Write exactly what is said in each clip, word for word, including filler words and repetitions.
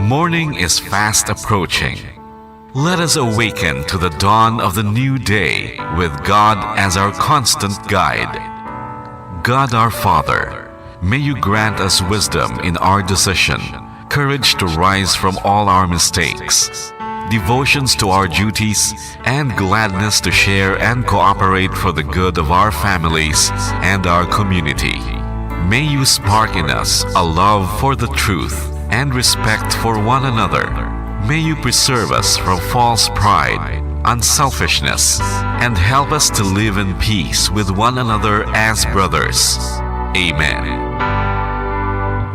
Morning is fast approaching. Let us awaken to the dawn of the new day with God as our constant guide. God our Father, may you grant us wisdom in our decision, courage to rise from all our mistakes, devotions to our duties, and gladness to share and cooperate for the good of our families and our community. May you spark in us a love for the truth and respect for one another. May you preserve us from false pride, unselfishness, and help us to live in peace with one another as brothers. Amen.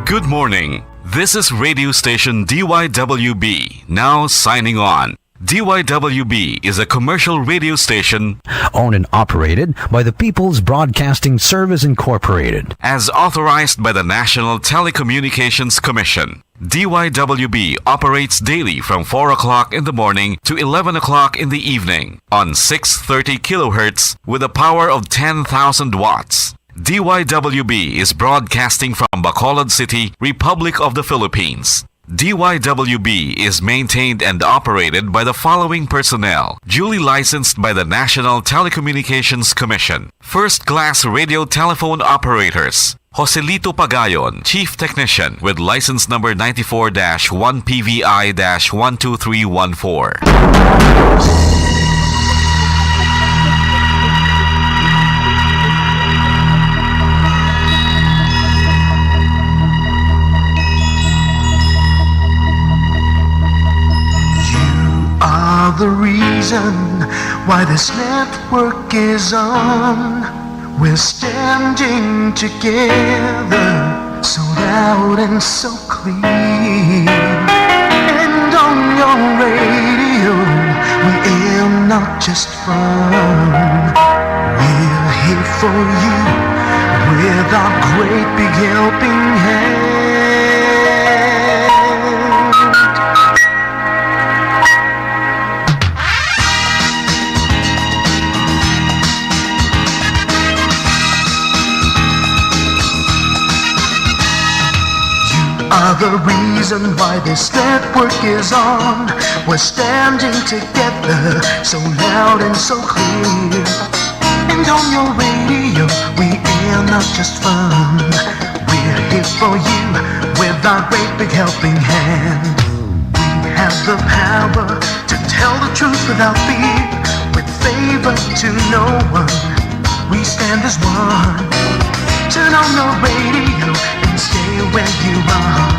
Good morning. This is radio station D Y W B, now signing on. D Y W B is a commercial radio station owned and operated by the People's Broadcasting Service Incorporated, as authorized by the National Telecommunications Commission. D Y W B operates daily from four o'clock in the morning to eleven o'clock in the evening on six thirty kilohertz with a power of ten thousand watts. D Y W B is broadcasting from Bacolod City, Republic of the Philippines. D Y W B is maintained and operated by the following personnel, duly licensed by the National Telecommunications Commission. First class radio telephone operators, Joselito Pagayon, Chief Technician, with license number ninety-four dash one P V I dash one two three one four. You are the reason why this network is on. We're standing together, so loud and so clear. And on your radio, we aim not just fun. We're here for you with our great big helping hand. You are the reason why this network is on. We're standing together, so loud and so clear. And on your radio, we air not just fun. We're here for you with our great big helping hand. We have the power to tell the truth without fear, with favor to no one. We stand as one. Turn on the radio and stay where you are.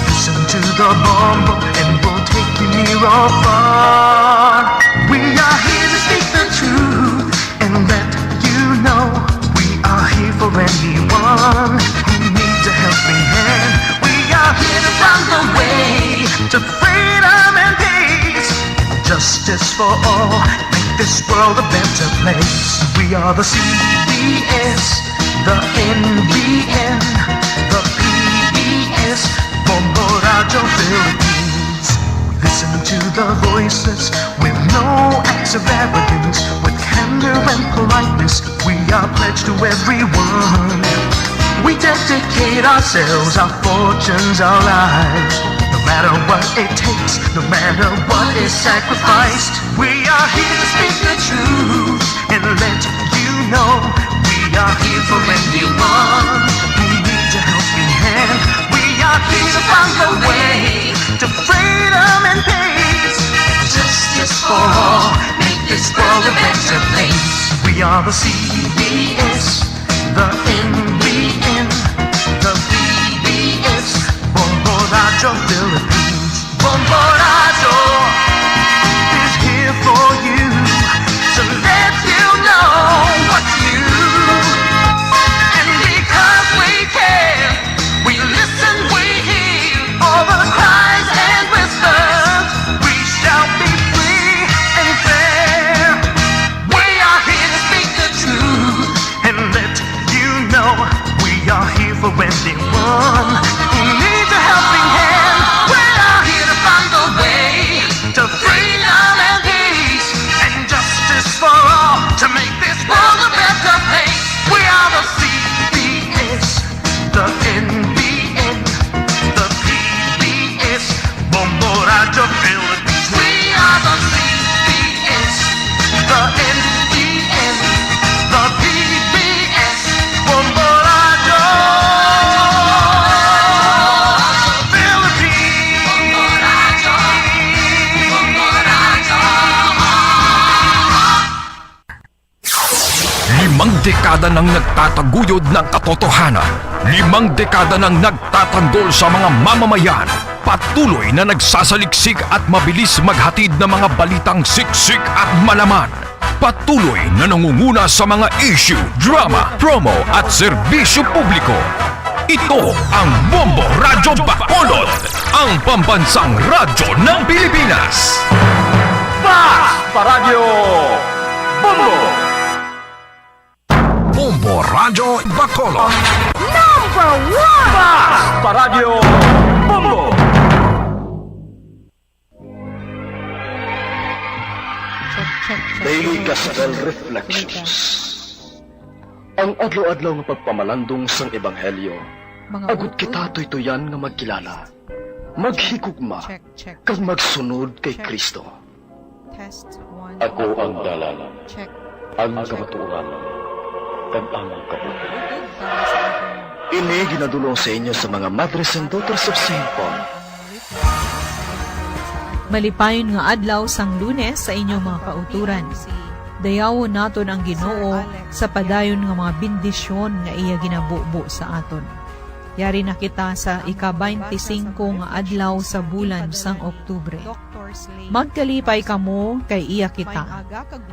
Listen to the bombo and we'll take you near or far. We are here to speak the truth and let you know we are here for anyone who needs a helping hand. We are here to find the way to freedom and peace. Justice for all, make this world a better place. We are the C B S, the N B N, the P B S, Bombo Radyo Philippines. We listen to the voices with no acts of arrogance, with candor and politeness. We are pledged to everyone. We dedicate ourselves, our fortunes, our lives. No matter what it takes, no matter what is sacrificed, we are here to speak the truth and let you know we are here for anyone who needs a helping hand. We are here to find a way to freedom and peace. Justice for all, make this world a better place. We are the C B S, the N B N, the P B S, Bombo Radyo Philippines. Bombo Radyo is here for you to let you know what's new. And because we care, we listen, we hear all the cries and whispers. We shall be free and fair. We are here to speak the truth and let you know we are here for anyone who needs a helping hand. We're dekada nang nagtataguyod ng katotohanan. Limang dekada nang nagtatanggol sa mga mamamayan. Patuloy na nagsasaliksik at mabilis maghatid ng mga balitang siksik at malaman. Patuloy na nangunguna sa mga issue, drama, promo at serbisyo publiko. Ito ang Bombo Radyo Bacolod, ang pambansang radyo ng Pilipinas. Fast Paradyo Bombo! Bombo Radyo Bacolod. Number one! Fast Paradyo Bombo! Check, check, check. Daily Gospel Reflections. Ang adlaw-adlaw nga pagpamalandong sang Ebanghelyo, agud kita tuytuyan nga magkilala, maghigugma, kag magsunod kay Cristo. Ako ang dalan, ang kamatuoran, kag ang kabuhi. Ini ginadul-ong sa inyo sa mga Madres and Daughters of Saint Paul. Malipayon nga adlaw sang Lunes sa inyong mga kautoran. Dayawon naton ang Ginoo sa padayon nga mga bendisyon nga iya ginabubo sa aton. Yari na kita sa ika-twenty-five nga adlaw sa bulan sang Oktubre. Magkalipay kamo, kay iya kita.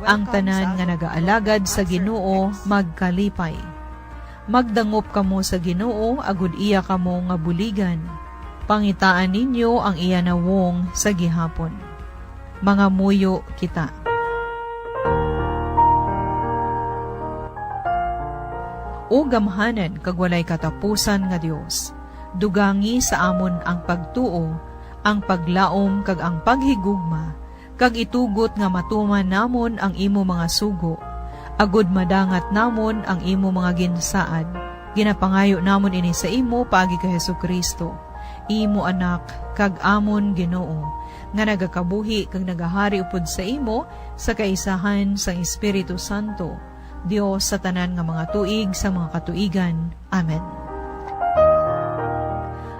Ang tanan nga nagaalagad sa Ginoo, magkalipay. Magdangop kamo sa Ginoo, agud iya kamo nga buligan. Pangitaan ninyo ang iya nawong sa gihapon. Mangamuyo kita. O gamhanan kag walay katapusan nga Dios, dugangi sa amon ang pagtuo, ang paglaom, kag ang paghigugma, kag itugot nga matuman namon ang imo mga sugo, agud madangat namon ang imo mga ginsaad. Ginapangayo namon ini sa imo paagi kay Jesu-Cristo, imo Anak, kag amon Ginoo, nga nagakabuhi kag nagahari upod sa imo sa kaisahan sang Espiritu Santo, Dios sa tanan nga mga tuig sa mga katuigan. Amen.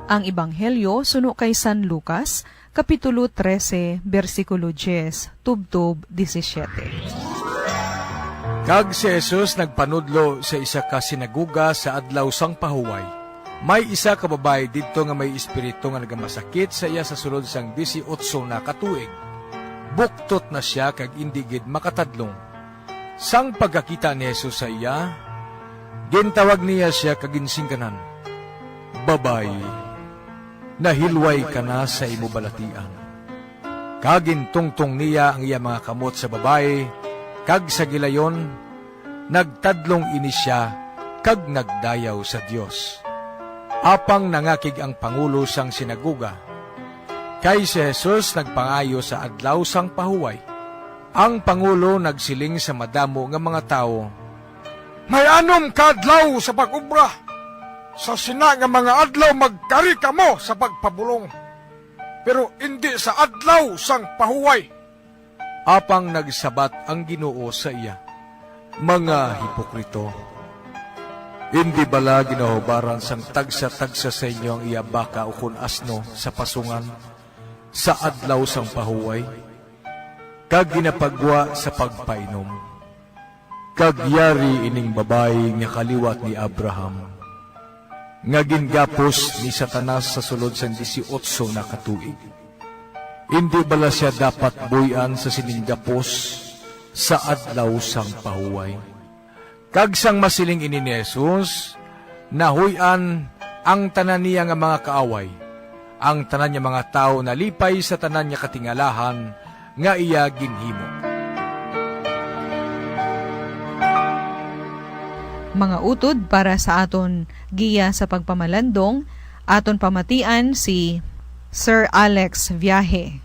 Ang Ebanghelyo suno kay San Lucas, Kapitulo trese, bersikulo diyes, tubtob disisiete. Kag si Jesus nagpanudlo sa isa ka sinagoga sa Adlaw sang Pahuway. May isa ka babayi didto nga may espiritu nga nagamasakit sa iya sa sulod sang disiotso na ka tuig. Buktot na sia kag indi gid makatadlong. Sang pagkakita ni Jesus sa iya, gintawag niya sia kag ginsingganan, "Babayi, nahilway ka na sa imo balatian." Kag gintungtong niya ang iya mga kamot sa babayi, kag sa gilayon nagtadlong ini sia kag nagdayaw sa Dios. Apang nangakig ang pangulo sang sinagoga, kay si Jesus nagpangayo sa Adlaw sang Pahuway. Ang pangulo nagsiling sa madamo nga mga tawo, "May anom ka adlaw sa pag-obra. Sa sina nga mga adlaw magkari kamo sa pagpabulong, pero indi sa Adlaw sang Pahuway." Apang nagsabat ang Ginoo sa iya, "Mga hipokrito, indi bala ginahubaran sang tagsa-tagsa sa inyo ang iya baka ukon asno sa pasungan sa Adlaw sang Pahuway, kag ginapagwa sa pagpainom? Kag yari ining babayi nga kaliwat ni Abraham, nga gingapos ni Satanas sa sulod sang disiotso na ka tuig. Indi bala sia dapat buy-an sa sining gapos sa Adlaw sang Pahuway?" Kag sang masiling ini ni Jesus, nahuy-an ang tanan niya nga mga kaaway. Ang tanan nga mga tawo nalipay sa tanan nga katingalahan nga iya ginhimo. Mga utod para sa aton giya sa pagpamalandong, aton pamatian si Sir Alex Viaje,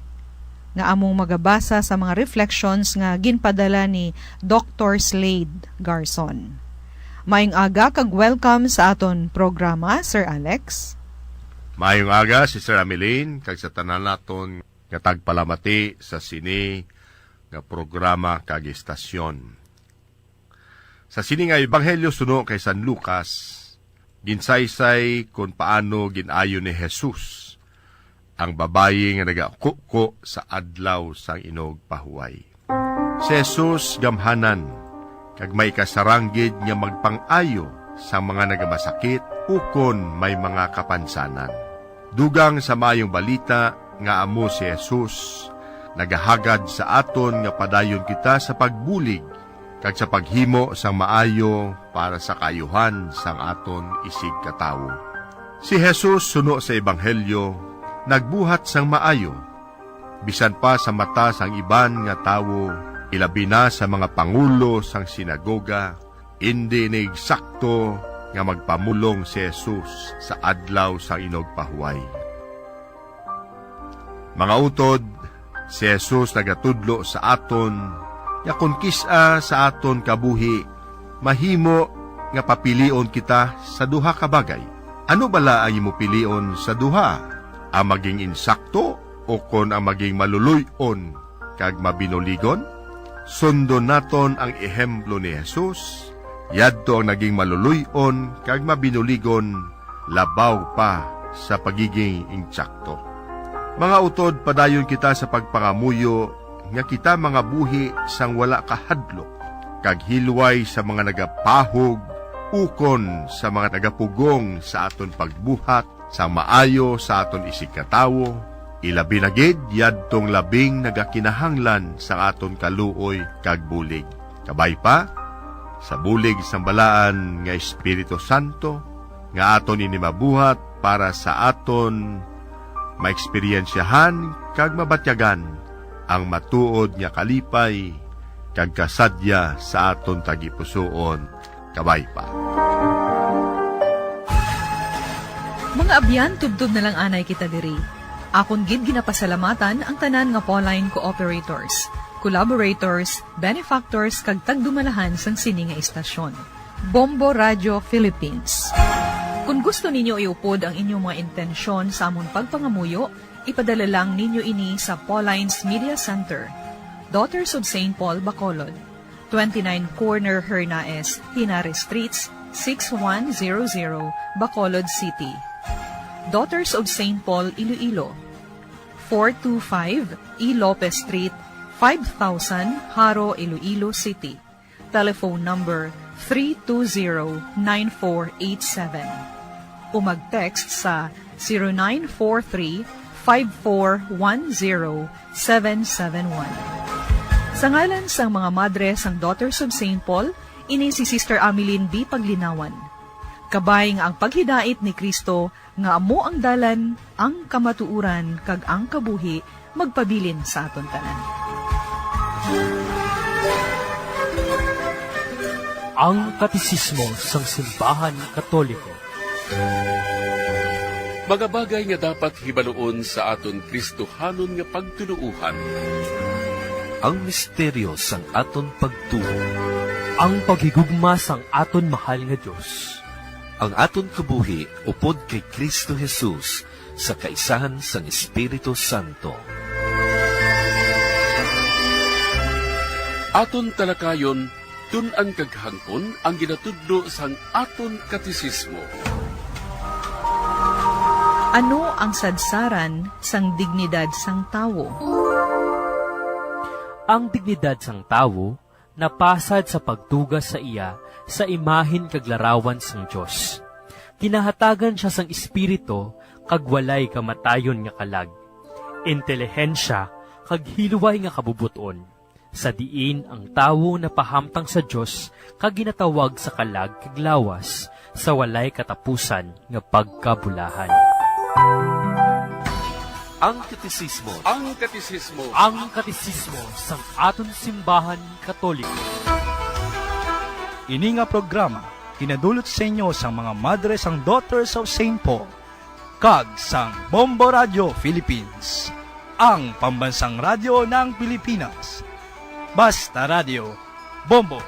nga among magabasa sa mga reflections nga ginpadala ni Doktor Slade Garson. Maayong aga kag welcome sa aton programa, Sir Alex. Maayong aga, Sister Ameline, kag sa tanan naton nga tagpalamati sa sini nga programa kag istasyon. Sa sini nga ebanghelyo suno kay San Lucas, ginsaysay kon paano gin-ayo ni Jesus ang babayi nga nagakuko sa adlaw sang Inog Pahuway. Si Jesus gamhanan kag may kasarang gid nga magpang-ayo sa mga nagamasakit ukon may mga kapansanan. Dugang sa Maayong Balita nga amo si Jesus, nagahagad sa aton nga padayon kita sa pagbulig kag sa paghimo sang maayo para sa kaayuhan sang aton isigkatawo. Si Jesus, suno sa Ebanghelyo, nagbuhat sang maayo, bisan pa sa mata sang iban nga tawo, ilabi na sa mga pangulo sang sinagoga. Indi ini eksakto nga magpamulong si Jesus sa adlaw sang inugpahuway. Mga utod, si Jesus nagatudlo sa aton nga kon kis-a sa aton kabuhi mahimo nga papilion kita sa duha ka bagay. Ano bala ang imo pilion sa duha? Ang maging insakto ukon ang maging maluloy-on kag mabinuligon? Sundon naton ang ehemplo ni Jesus, yadto ang naging maluloy-on kag mabinuligon labaw pa sa pagiging insakto. Mga utod, padayon kita sa pagpangamuyo nga kita mangabuhi sang wala kahadlok kag hilway sa mga nagapahog ukon sa mga nagapugong sa aton pagbuhat sang maayo sa aton isigkatawo, ilabi na gid yadtong labing nagakinahanglan sang aton kaluoy kag bulig. Kabay pa, sa bulig sang Balaan nga Espiritu Santo, nga aton ini mabuhat para sa aton maeksperiensyahan kag mabatyagan ang matuod nga kalipay kag kasadya sa aton tagipusoon. Kabay pa. Mga abyan, tubtob na lang anay kita diri. Akon gid ginapasalamatan ang tanan nga Pauline cooperators, collaborators, benefactors, kag tagdumalahan sang sini nga istasyon, Bombo Radio Philippines. Kon gusto ninyo iupod ang inyong mga intensyon sa amon pagpangamuyo, ipadala lang ninyo ini sa Pauline's Media Center, Daughters of Saint Paul, Bacolod, twenty-nine Corner Hernaez, Henares Streets, six one zero zero, Bacolod City. Daughters of Saint Paul, Iloilo, four two five E Lopez Street, five thousand, Jaro, Iloilo City. Telephone number three two zero, nine four eight seven. O mag-text sa zero nine four three, five four one zero, seven seven one. Sa ngalan sang mga madre sang Daughters of Saint Paul, ini si Sister Ameline B. Paglinawan. Kabay nga ang paghidait ni Cristo nga amo ang dalan, ang kamatuoran, kag ang kabuhi, magpabilin sa aton tanan. Ang Katesismo sang Simbahan Katoliko. Mga bagay nga dapat hibaluon sa aton Kristohanon nga pagtuloohan. Ang misteryo sang aton pagtuo. Ang paghigugma sang aton mahal nga Dios. Ang aton kabuhi upod kay Cristo Jesus sa kaisahan sang Espiritu Santo. Aton talakayon, tun-an kag hangpon ang ginatudlo sang aton katesismo. Ano ang sadsaran sang dignidad sang tawo? Ang dignidad sang tawo napasad sa pagduga sa iya sa imahen kag larawan sang Dios. Ginahatagan sia sang espiritu kag walay kamatayon nga kalag, intelihensya, kag hilway nga kabubot-on, sa diin ang tawo napahamtang sa Dios kag ginatawag sa kalag kag lawas sa walay katapusan nga pagkabulahan. Ang Katesismo. Ang Katesismo. Ang Katesismo sang aton simbahan Katoliko. Ini nga programa ginadulot sa inyo sang mga madre sang Daughters of Saint Paul kag sang Bombo Radio Philippines, ang pambansang radyo ng Pilipinas. Basta Radio, Bombo.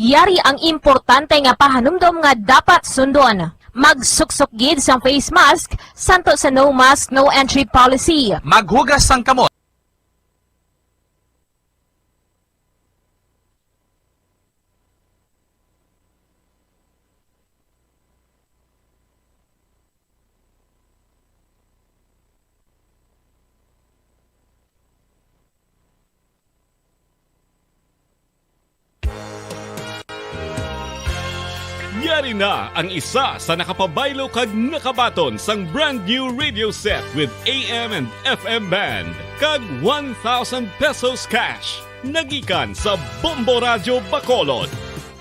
Yari ang importante nga pahanumdom nga dapat sundon. Magsuksok gid sang face mask, santo sa no mask, no entry policy. Maghugas sang kamot. Ari na ang isa sa nakapabaylo kag nakabaton sang brand new radio set with A M and F M band kag one thousand pesos cash. Nagikan sa Bombo Radyo Bacolod.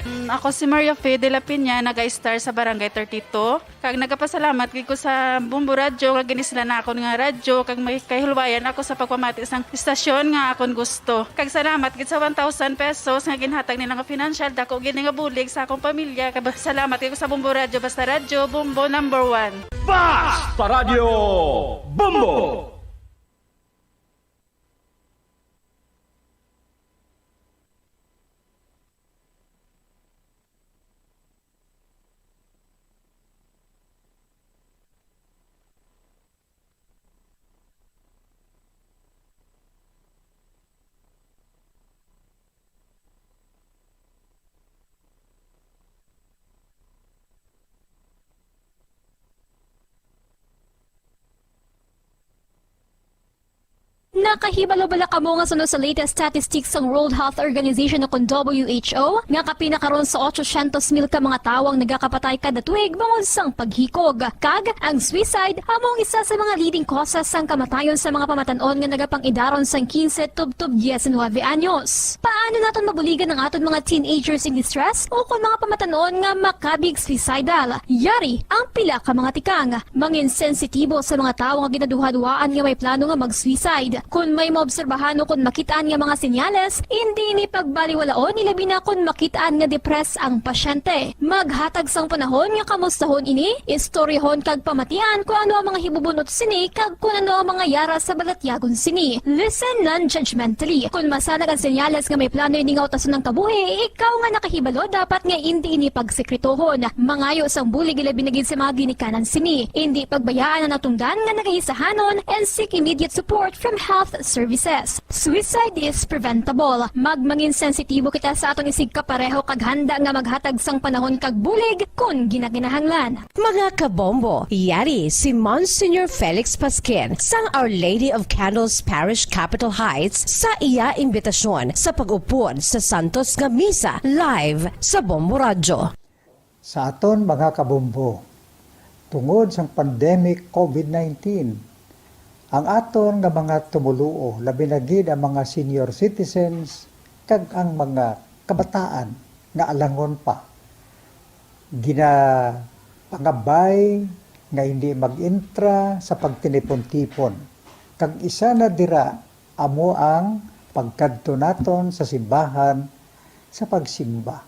Mm, ako si Maria Fe de la Peña, naga-star sa Barangay thirty-two. Kag nagapasalamat gid ko sa Bombo Radyo nga ginisla na akon nga radyo, kag may kahilwayan ako sa pagpamati sang istasyon nga akon gusto. Kag salamat gid sa one thousand pesos nga ginhatag nila nga financial, dako gid nga bulig sa akong pamilya. Kag ba-, salamat gid ko sa Bombo Radyo, basta radyo, Bombo number one. Basta Radyo, Bombo! Nakahibalo bala kamo nga suno sa latest statistics sang World Health Organization o kon W H O, nga kapin na karon sa otsosyentos mil ka mga tawo ang nagakapatay kada tuig bangod sang paghikog? Kag ang suicide amo ang isa sa mga leading causes sang kamatayon sa mga pamatan-on nga nagapang-idaron sang quince tubtob diecinuebe anyos. Paano naton mabuligan ang aton mga teenagers in distress o kon mga pamatan-on nga makabig suicidal? Yari ang pila ka mga tikang. Mangin sensitibo sa mga tawo nga ginaduhaduhaan nga may plano nga mag-suicide. Kon may maobserbahan o kon makit-an nga mga senyales, indi ini pagbaliwalaon, ilabi na kon makit-an nga depressed ang pasyente. Maghatag sang panahon nga kamustahon ini, istoryahon kag pamatian kon ano ang mga hibubunot sini kag kon ano ang mga yara sa balatyagon sini. Listen non-judgmentally. Kon masanag ang senyales nga may plano ini nga utason ang kabuhi, ikaw nga nakahibalo dapat nga indi ini pagsekretohon. Mangayo sang bulig, ilabi na gid sa mga ginikanan sini. Indi pagbayaan ang natungdan nga nagahisahanon and seek immediate support from health services. Suicide is preventable. Magmangin sensitibo kita sa aton isigkapareho kag handa nga maghatag sang panahon kag bulig kon ginakinahanglan. Mga kabombo, yari si Monsignor Felix Pasquin sang Our Lady of Candles Parish, Capitol Heights, sa iya imbitasyon sa pag-upod sa Santos nga Misa live sa Bombo Radyo. Sa aton mga kabombo, tungod sang pandemic covid nineteen, ang aton nga mga tumoluo, labi na gid ang mga senior citizens kag ang mga kabataan nga alangon pa, ginapangabay nga hindi mag-intra sa pagtinipon-tipon, kag isa na dira amo ang pagkadto naton sa simbahan sa pagsimba.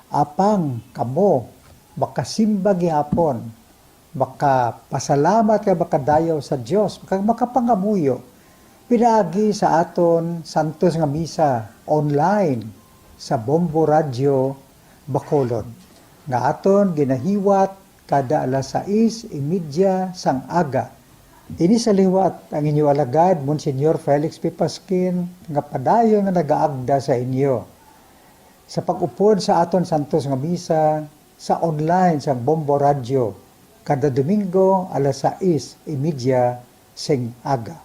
Apang kamo makasimba gihapon, makapasalamat kag makadayaw sa Dios, kag makapangamuyo pinaagi sa aton santos nga misa online sa Bombo Radyo Bacolod, nga aton ginahiwat kada alas sais y media sang aga. Ini sa liwat ang inyo alagad, Monsignor Felix P. Pasquin, nga padayon nga nagaagda sa inyo sa pag-upod sa aton santos nga misa sa online sang Bombo Radyo kada Domingo alas sais y media sing aga.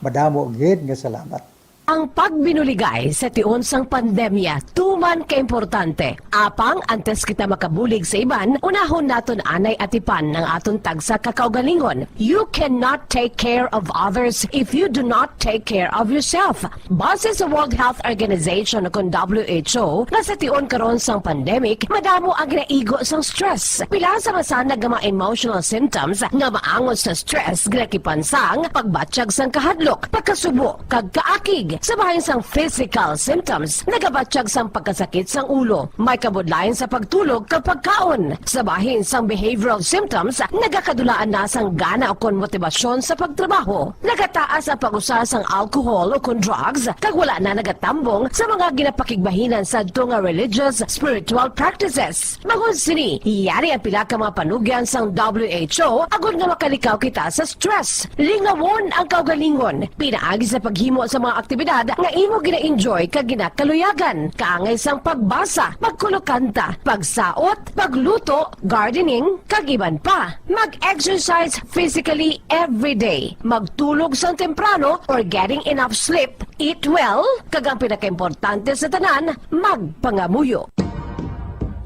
Madamo gid nga salamat. Ang pagbinuligay sa tion sang pandemya tuman kaimportante. Apang antes kita makabulig sa iban, unahon naton anay atipan ang aton tagsa ka kaugalingon. You cannot take care of others if you do not take care of yourself. Base sa World Health Organization o kon W H O, nga sa tion karon sang pandemic, madamo ang ginaigo sang stress. Pila sa masanag nga mga emotional symptoms nga maangot sa stress ginakipan sang pagbatyag sang kahadlok, pagkasubo, kag kaakig. Sa bahin sang physical symptoms, nagabatyag sang pagkasakit sang ulo, may kabudlayan sa pagtulog kag pagkaon. Sa bahin sang behavioral symptoms, nagakadulaan na sang gana ukon motibasyon sa pagtrabaho. Nagataas ang pag-usa sang alcohol ukon drugs, kag wala na nagatambong sa mga ginapakigbahinan sadto nga religious, spiritual practices. Bangod sini, yari ang pila ka mga panugyan sang W H O agod nga makalikaw kita sa stress. Lingawon ang kaugalingon pinaagi sa paghimo sa mga aktibidad nga imo gina-enjoy kag ginakaluyagan, kaangay sang pagbasa, pagkulokanta, pagsaot, pagluto, gardening, kag iban pa. Mag-exercise physically every day. Magtulog sang temprano or getting enough sleep. Eat well, kag ang pinakaimportante sa tanan, magpangamuyo.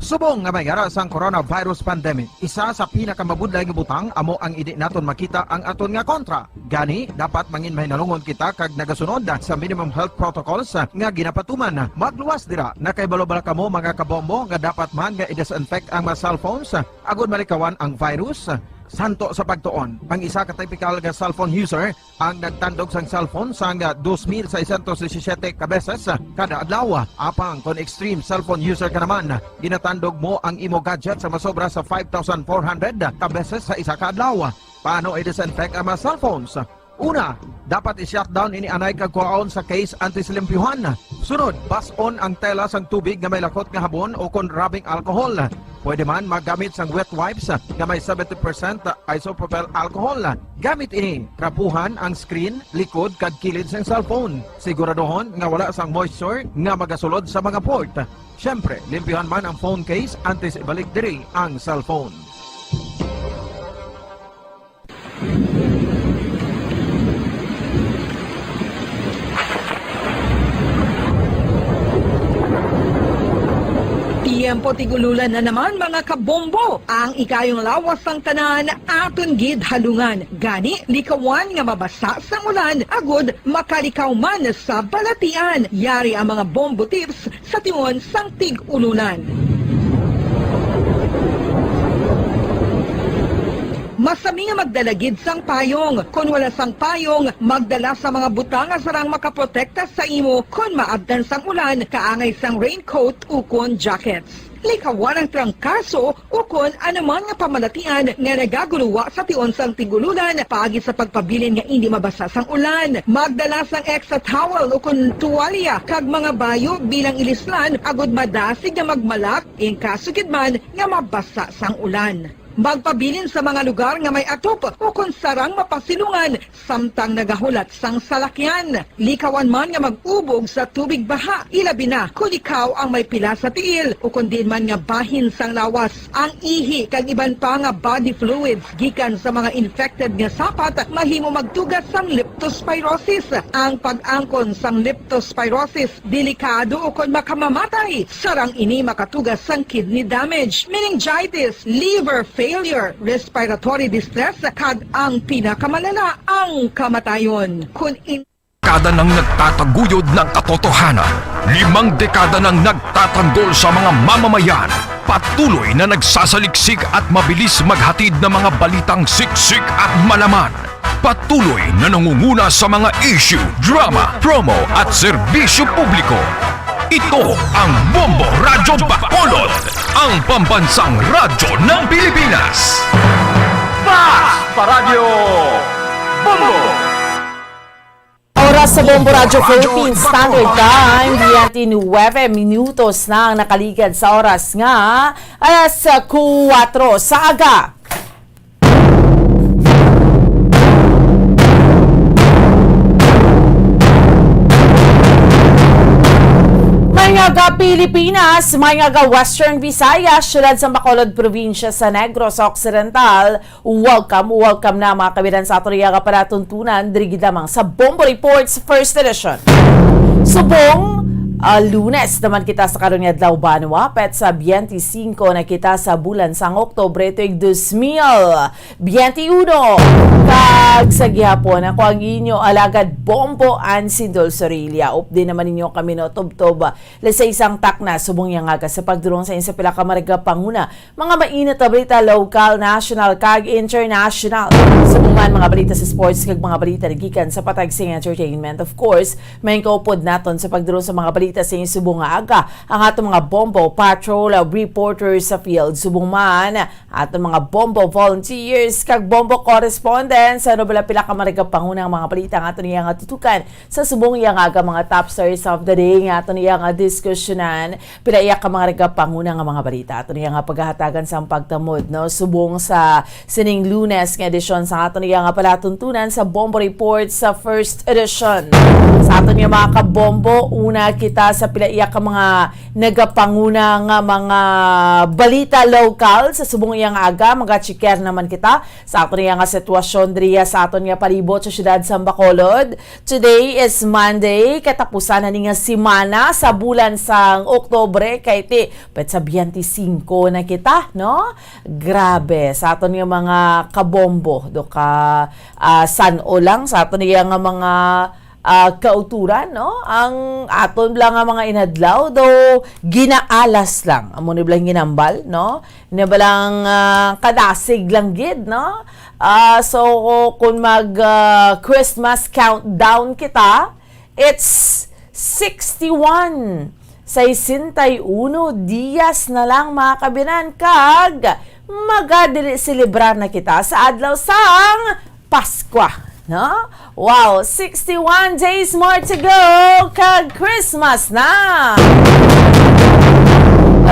Subong nga may ara sang coronavirus pandemic, isa sa pinakamabudlay nga butang amo ang hindi naton makita ang aton nga kontra. Gani, dapat mangin mahinalungon kita kag nagasunod sa minimum health protocols nga ginapatuman. Magluwas dira, nakahibalo bala kamo, mga kabombo, nga dapat man nga i-disinfect ang mga cellphones agod malikawan ang virus? Santo sa pagtuon, ang isa ka typical nga cellphone user ang nagtandog sang cellphone sang dos mil seiscientos disisiete ka beses kada adlaw. Apang kon extreme cellphone user ka naman, ginatandog mo ang imo gadget sa masobra sa five thousand four hundred ka beses sa isa ka adlaw. Paano i-disinfect ang mga cellphones? Una, dapat i-shutdown ini anay kag kuhaon sa case antes limpyuhan. Sunod, bas-on ang tela sang tubig nga may lakot nga habon o kon rubbing alcohol. Pwede man maggamit sang wet wipes nga may seventy percent isopropyl alcohol. Gamit ini, trapuhan ang screen, likod, kag kilid sang cellphone. Siguraduhon nga wala sang moisture nga magasulod sa mga port. Siyempre, limpyuhan man ang phone case antes ibalik diri ang cellphone. Tiyempo tig-ululan na naman, mga kabombo. Ang ikayong lawas sang tanan aton gid halungan. Gani, likawan nga mabasa sang ulan agud makalikaw man sa balatian. Yari ang mga bombo tips sa tion sang tig-ululan. Masami nga magdala gid sang payong. Kon wala sang payong, magdala sa mga butang nga sarang makaprotekta sa imo kon maabtan sang ulan, kaangay sang raincoat ukon jackets. Likawan ang trangkaso ukon anuman nga pamalatian nga nagaguluwa sa tion sang tig-ululan paagi sa pagpabilin nga indi mabasa sang ulan. Magdala sang extra towel ukon tuwalya kag mga bayo bilang ilislan agud madasig nga magmalak in kaso gid man nga mabasa sang ulan. Magpabilin sa mga lugar nga may atop ukon sarang mapasilungan samtang nagahulat sang salakyan. Likawan man nga mag-ubog sa tubig baha, ilabi na kon ikaw ang may pila sa tiil ukon diin man nga bahin sang lawas. Ang ihi kag iban pa nga body fluids gikan sa mga infected nga sapat mahimo magtuga sang leptospirosis. Ang pag-angkon sang leptospirosis delikado ukon makamamatay. Sarang ini makatuga sang kidney damage, meningitis, liver failure, respiratory distress, kag ang pinakamalala, ang kamatayon. Kon in- Dekada nang nagtataguyod ng katotohanan, limang dekada nang nagtatanggol sa mga mamamayan, patuloy na nagsasaliksik at mabilis maghatid ng mga balitang siksik at malaman. Patuloy na nangunguna sa mga issue, drama, promo at serbisyo publiko. Ito ang Bombo Radyo Bacolod, ang pambansang radyo ng Pilipinas. Fast Paradyo Bombo! Oras sa Bombo Radyo Philippines Standard Time, biyente nuwebe minutos na ang nakaligad sa oras nga alas kuwatro sa aga. May nga ga Pilipinas, may nga ga Western Visayas, siyudad sa Bacolod, probinsya sa Negros Occidental. Welcome, welcome na, mga kabiran, sa aton iya nga palatuntunan diri gid lamang sa Bombo Reports First Edition. Subong, ah, Lunes naman kita sa karon nga adlaw, banwa, petsa biyente singko na kita sa bulan sang Oktubre tuig dos mil biyente uno. Kag sa gihapon, ako ang inyo alagad Bombo Ansin Dulce Orilla. Updi naman ninyo kami, no, tubtob, ah, lasay sang takna subong yang aga sa pagdulong sa inyo sa pila ka mga panguna. Mga mainit na balita, lokal, national, kag international. Subong man mga balita sa sports kag mga balita nagikan sa patag sa entertainment. Of course, may kaupod naton sa pagdulong sa mga balita sa inyo subong nga aga ang aton mga Bombo Patrol reporters sa field. Subong man aton mga Bombo volunteers kag Bombo correspondents. Ano bala pila ka mga pangunang mga balita ang aton iya nga tutukan sa subong iya nga aga, mga top stories of the day nga aton iya nga diskusyonan? Pila iya ka mga nagapanguna nga mga balita aton iya nga paghahatagan sang pagtamod, no? Subong sa sining Lunes nga edisyon sa aton Iya nga palatuntunan sa Bombo Report sa first edition. Sa aton nga mga kabombo, una kita sa pila iya ka mga nagapanguna nga mga balita lokal sa subong iya nga aga. Magachiker naman kita sa aton iya nga sitwasyon diriya sa aton nga palibot sa siyudad sa Bacolod. Today is Monday, katapusan na ni nga semana sa bulan sang Oktubre, kay ti petsa twenty-five na kita, no? Grabe, sa aton nga mga kabombo, do ka, ah, san-o lang sa aton iya nga mga, ah, kauturan, no? Ang aton bala nga mga inadlaw, do ginaalas lang. Amo ni bala ginambal, no? Ni balang, ah, kadasig lang gid, no? Ah, so, kung mag, ah, Christmas countdown kita, it's sixty-one. Sesenta y uno dias na lang, mga kabinan, kag magadili selebrar na kita sa adlaw sang Paskwa, no? Wow, sixty-one days more to go, kag Christmas na!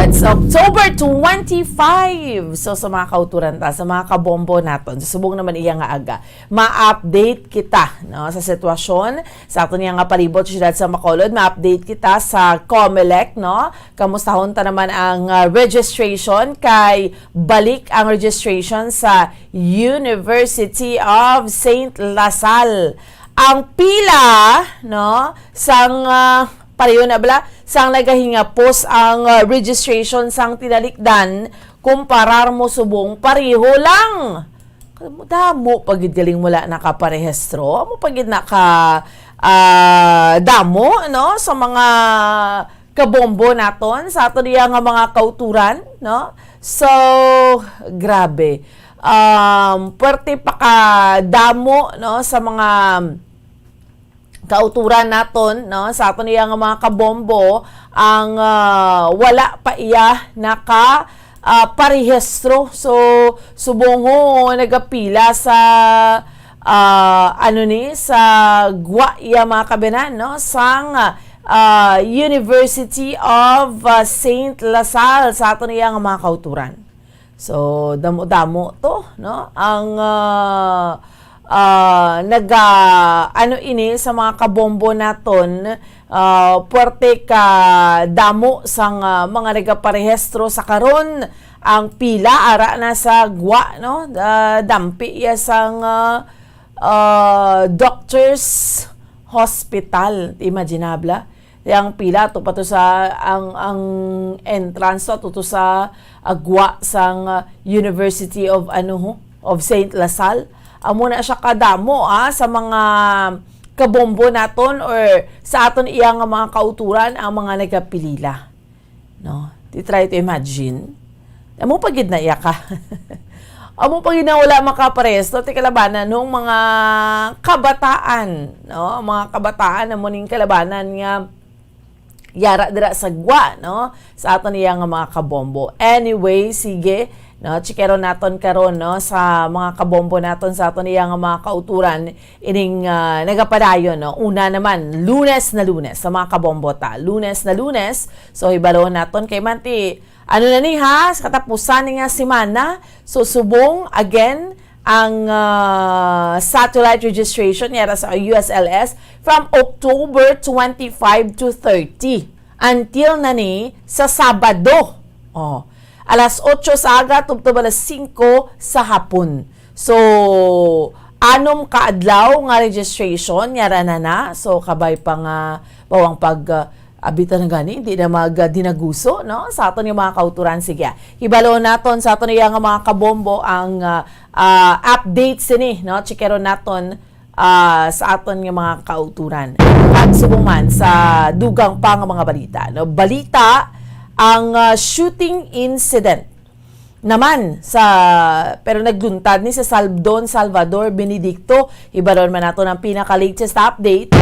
It's October twenty-five. So, sa mga kauturan ta, sa mga kabombo naton, sa subong naman iya nga aga, ma-update kita, no, sa sitwasyon sa aton nga palibot sa siyudad sa Bacolod. Ma-update kita sa Comelec, no? Kamustahon ta naman ang, ah, registration, kay balik ang registration sa University of Saint La Salle. Ang pila, no, sang, ah, pareho na bala, sang nagahingapos ang, ah, registration sang tinalikdan, kumparar mo subong pareho lang. Damo pa gid galing wala nakaparehistro. Amo pa gid naka, ah, damo, no, sa mga kabombo naton, sa aton iya nga mga kauturan, no? So, grabe. Um, pwerte pa ka damo, no, sa mga kauturan naton, no, sa aton iya nga mga kabombo ang, ah, wala pa iya naka, ah, parehistro. So, subong ho nagapila sa, ah, ano ni, sa gwa iya mga kabinan, no, sang, ah, University of, ah, Saint La Salle sa aton iya nga mga kauturan. So, damo-damo to, no? Ang, ah, ah, naga, ano ini sa mga kabombo naton, ah, puwerte ka damo sang, ah, mga nagaparehistro sa karon. Ang pila ara na sa gwa, no? Ah, dampi iya sang, ah, ah, doctors hospital. Imaginable. Ang pila to pa to sa ang, ang entrance to, to, to sa agwa sang, ah, University of ano ho, of Saint La Salle. Amo na siya kadamo, ah, sa mga kabombo naton or sa aton iya nga mga kauturan ang mga nagapilila. No? Ti try to imagine. Amo pa gid na iya ka. Amo pa gid na wala makaparesto ti kalabanan ng mga kabataan, no? Mga kabataan amo ning kalabanan nga yara dira sa gwa, no? Sa aton iya nga mga kabombo. Anyway, sige, no? Chikeron naton karon, no? Sa mga kabombo naton sa aton iya nga mga kauturan ining, ah, nagapadayon, no? Una naman, Lunes na Lunes sa mga kabombo ta. Lunes na Lunes. So, hibalon naton kay man ti, ano na ni ha, sa katapusan ni nga semana. So, subong, again, ang, ah, satellite registration yara sa U S L S from October twenty-five to thirty. Until na ni sa Sabado. Oh, alas otso sa aga tubtob alas singko sa hapon. So, anom ka adlaw nga registration, yara na na. So, kabay pa nga bawang pag, ah, abita na gani, hindi na mag, ah, dinaguso, no? Sa aton nga mga kauturan, sige. Hibalon naton sa aton iya nga mga kabombo ang, ah, ah, update sini, no? Chikeron naton, ah, sa aton nga mga kauturan. At subong man sa dugang pa nga mga balita, no? Balita ang, ah, shooting incident naman sa, pero nagluntad ni sa Sal-, Don Salvador Benedicto. Hibalon man naton ang pinaka-latest update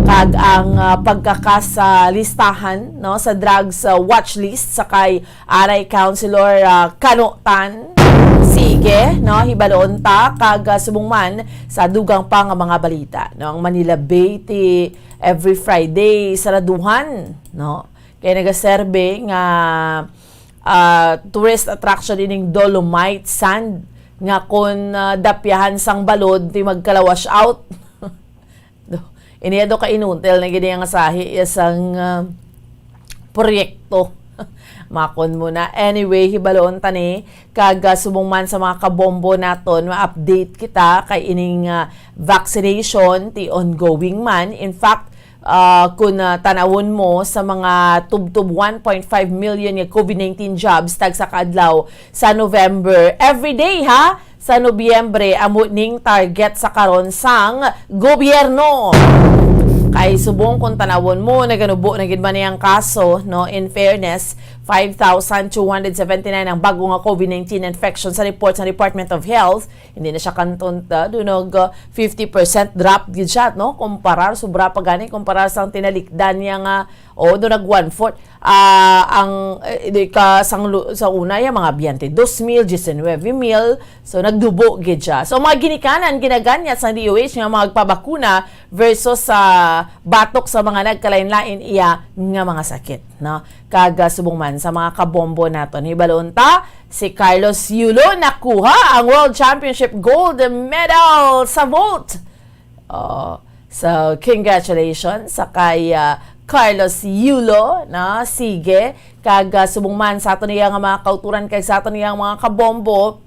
kag ang, ah, pagkaka sa listahan, no, sa drugs, ah, watch list sa kay Aray Councilor, ah, Kano Tan. Sige, no, hibalon ta kag, ah, subong man sa dugang pa nga mga balita, no, ang Manila Bay ti every Friday saraduhan, no, kay nagaserbe nga ah, tourist attraction ining dolomite sand nga kon, ah, dapyahan sang balod, ti magkala-wash out. Do, iniya do ka inutil na gid nga sahi iya sang, ah, proyekto. Makon mo na. Anyway, hibaluon ta ni, kag, ah, subong man sa mga kabombo naton, ma-update kita kay ining, ah, vaccination ti ongoing man. In fact, ah, kun, ah, tanawon mo sa mga tubtob one point five million nga COVID nineteen jobs tagsa ka adlaw sa November, every day, ha? Sa Nobyembre, amo ning target sa karon sang gobyerno. Kay subong kung tanawon mo, naganubo na gid man ang kaso, no? In fairness, five thousand two hundred seventy-nine ang bago nga COVID nineteen infection sa report sa Department of Health. Hindi na siya kanton, ah, do nag, ah, fifty percent drop gid siya, no? Kumparar, sobra pa gani, kumparar sang tinalikdan niya nga, o, do nag one-fourth. Ah, ang, eh, di ka sang lu-, sa una, yung mga biyente dos mil, diecinueve mil. So, nagdubo gid siya. So, mga ginikanan, ginaganyat sang D O H nga magpabakuna versus sa batok sa mga nagkalain-lain iya nga mga sakit, no? Kag, ah, subong man sa mga kabombo naton. Hibaluon ta, si Carlos Yulo nakuha ang World Championship gold medal sa vault. Oh, so, congratulations sa kay, ah, Carlos Yulo, no? Sige, kag, ah, subong man sa aton iya nga mga kauturan kag sa aton iya nga mga kabombo,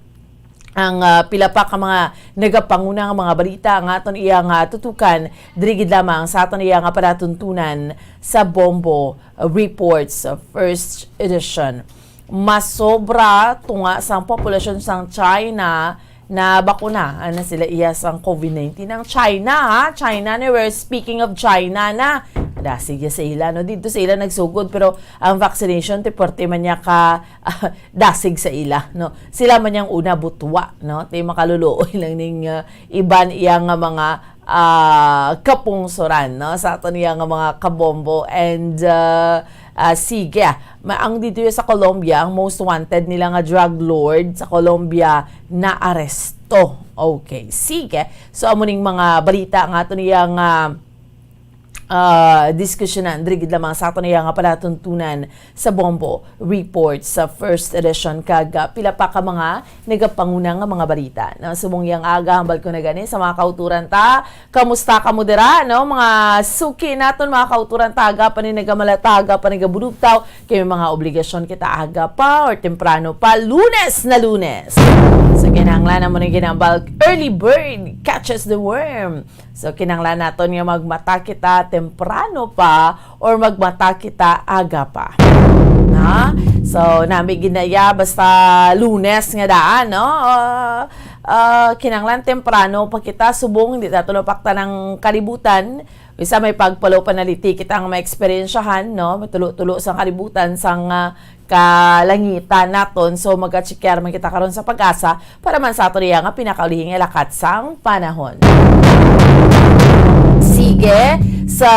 ang, ah, pila pa ka mga nagapanguna nga mga balita nga aton iya nga tutukan diri gid lamang sa aton iya nga palatuntunan sa Bombo Reports, ah, first edition. Masobra tunga sang populasyon sang China na bakuna na sila iya sang COVID nineteen. Ang China, ha? China, ni, we're speaking of China na. Dasig ya sa ila, no? Dito sa ila nagsugod, pero ang vaccination, ti puwerte man niya ka dasig sa ila, no? Sila man yang una butwa, no? Ti makaluluoy lang ning, ah, iban iya nga mga, ah, kapungsoran, no? Sa aton iya nga mga kabombo. And, ah, ah, sige, ma-, ang dito sa Colombia, ang most wanted nila nga drug lord sa Colombia naaresto. Okay, sige. So, amo ning mga balita nga aton iya nga, ah, diskusyonan diri gid lamang sa aton iya nga palatuntunan sa Bombo Report sa first edition, kag, ah, pila pa ka mga nagapanguna nga mga balita. Na subong yang aga, hambal ko na gani sa mga kauturan ta. Kamusta kamo dira, no? Mga suki naton, mga kauturan ta, aga pa ni nagamalata, aga pa ni gabulugtaw. Kay may mga obligasyon kita aga pa or temprano pa, Lunes na Lunes. So, kinahanglan mo na ginambal, early bird catches the worm. So, kinahanglan naton nga magmata kita temprano pa or magmata kita aga pa. Na? So, nami ginaya basta Lunes nga daan, no? Ah, ah, kinahanglan temprano pa kita subong, hindi ta tulo pakta ng kalibutan. Bisa may pagpalo panaliti kita nga maeksperiensyahan, no? May tulo-tulo sa kalibutan, sa nga kalangitan naton. So, magka-check man kita karon sa PAGASA para man sa ato niya nga pinakaulihing ilakat sang panahon. Sige. So,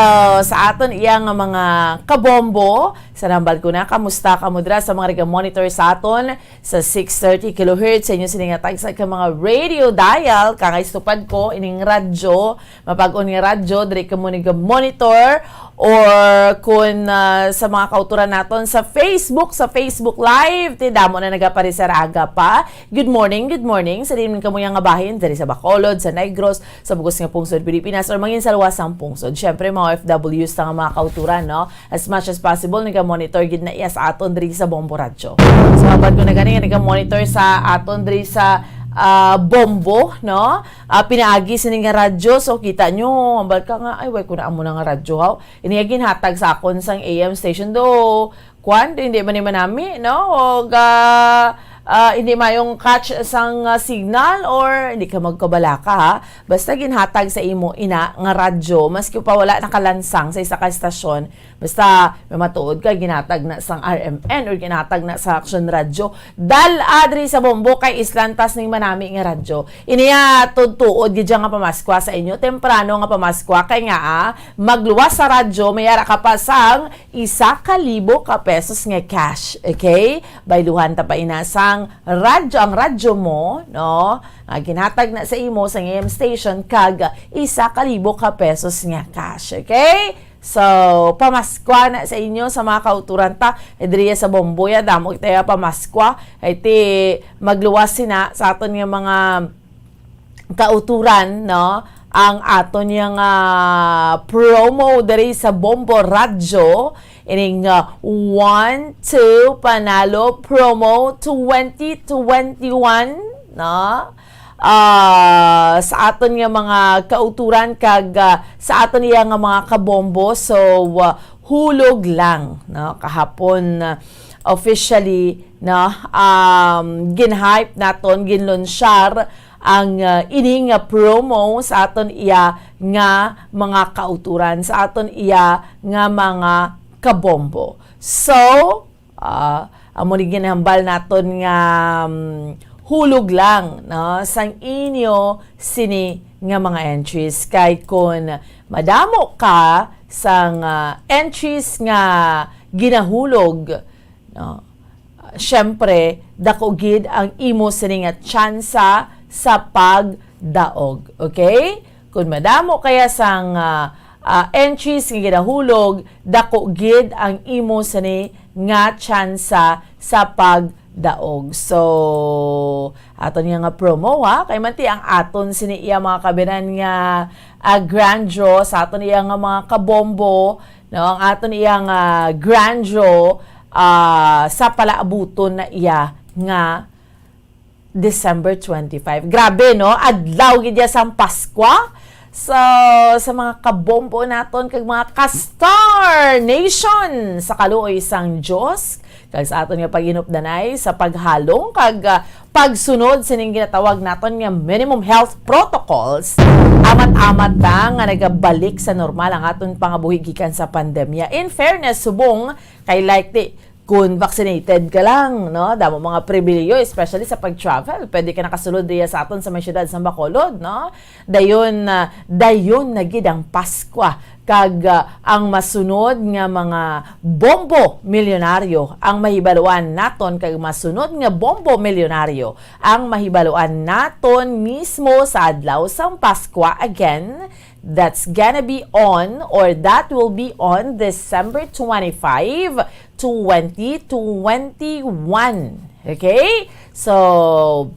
sa aton iya nga mga kabombo, sa nambal ko na, kamusta kamo dira sa mga nag-monitor sa aton sa six thirty kilohertz, sa inyo sini nga tagsa ka mga radio dial, kangay tupad ko ining radyo, mapag-on nga radyo, diri kamo nag-monitor, or kun, ah, sa mga kauturan naton sa Facebook, sa Facebook Live, ti damo na nagapareser aga pa. Good morning, good morning sa diin man kamo nga bahin, diri sa Bacolod, sa Negros, sa bugos nga pungsod Pilipinas, or mangin sa luwas sang pungsod. Syempre, mga O F Ws ta nga mga kauturan, no? As much as possible, naga-monitor gid na iya sa aton diri sa Bombo Radyo. So, hambal ko na gani, naga-monitor sa aton diri sa, ah, Bombo, no? Ah, pinaagi sini nga radyo. So, kita nyo, hambal ka nga, "Ay, way ko na amo na nga radyo, haw." Ini nga ginhatag sa akon sang A M station do. Kwan, hindi man ni manami, no? O ga, ah, hindi mayong catch sang, ah, signal or hindi ka magkabalaka, ha? Basta ginhatag sa imo ina nga radyo, maski pa wala nakalansang sa isa ka estasyon, basta mamatuod ka, ginhatag na sang R M N or ginhatag na sa Action Radyo, dal-a diri sa Bombo kay islantas ning manami nga radyo. Iniya, tuod-tuod gid nga pamaskwa sa inyo, temprano nga pamaskwa, kay nga, ah, magluwas sa radyo, may ara ka pa sang isa ka libo ka pesos nga cash, okay? Bayluhan ta pa ina sang radyo, ang radyo mo, no? Nga ginhatag na sa imo sa A M station kag isa ka libo ka pesos nga cash, okay? So, pamaskwa na sa inyo, sa mga kauturan ta, eh, diri sa Bombo, ya, damo kita ya pamaskwa. Ay ti, magluwas sina sa aton nga mga kauturan, no? Ang aton yang, ah, promo diri sa Bombo Radyo, ining, ah, one, two, Panalo Promo twenty twenty-one, no? Ah, sa aton nga mga kauturan kag, ah, sa aton iya nga mga kabombo. So, ah, hulog lang, no? Kahapon, ah, officially, no, um, ginhype naton, ginlunsyar ang, ah, ini nga promo sa aton iya nga mga kauturan, sa aton iya nga mga kabombo. So, ah, amo ni ginhambal naton nga, um, hulog lang, no, sang inyo sini nga mga entries. Kay kun madamo ka sang, ah, entries nga ginahulog, no, syempre, dako gid ang imo sini nga tsansa sa pagdaog. Okay? Kun madamo kaya sang, ah, ah, entries nga ginahulog, dako gid ang imo sini nga tsansa sa pagdaog. So, aton nga, nga promo, ha? Kay manti ang aton sini iya mga kabinan nga, ah, grand draw sa aton iya nga mga kabombo, no? Ang aton iya nga grand draw, ah, sa palaabuton na iya nga December twenty-five. Grabe, no? Adlaw gid ya sang Paskwa. So, sa mga kabombo naton kag mga ka-Star Nation, sa kaluoy sang Dios, kag sa aton nga paghinupdanay sa paghalong kag, ah, pagsunod sining ginatawag naton nga minimum health protocols, amat-amat ta nga nagabalik sa normal ang aton pangabuhi gikan sa pandemya. In fairness, subong kay, like, di, kun vaccinated ka lang, no? Damo mga pribilehiyo, especially sa pag-travel. Pwede ka nakasulod diya sa aton sa may siyudad sa Bacolod, no? Dayon, ah, dayon na gid ang Paskwa. Kag, ah, ang masunod nga mga bombo milyonaryo ang mahibaluan naton, kag masunod nga bombo milyonaryo ang mahibaluan naton mismo sa adlaw sang Paskwa. Again, that's gonna be on, or that will be on December twenty-five, twenty twenty-one. Okay? So,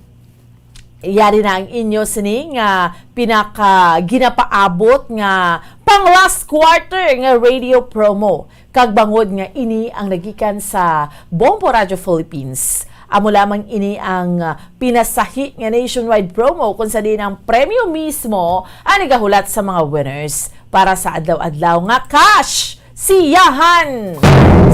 yari na ang inyo sini nga pinaka ginapaabot nga pang last quarter nga radio promo. Kag bangod nga ini ang nagikan sa Bombo Radio Philippines, amo lamang ini ang, ah, pinasahi nga nationwide promo, kung sa diin ang premyo mismo ang nagahulat sa mga winners para sa adlaw-adlaw nga cash siyahan.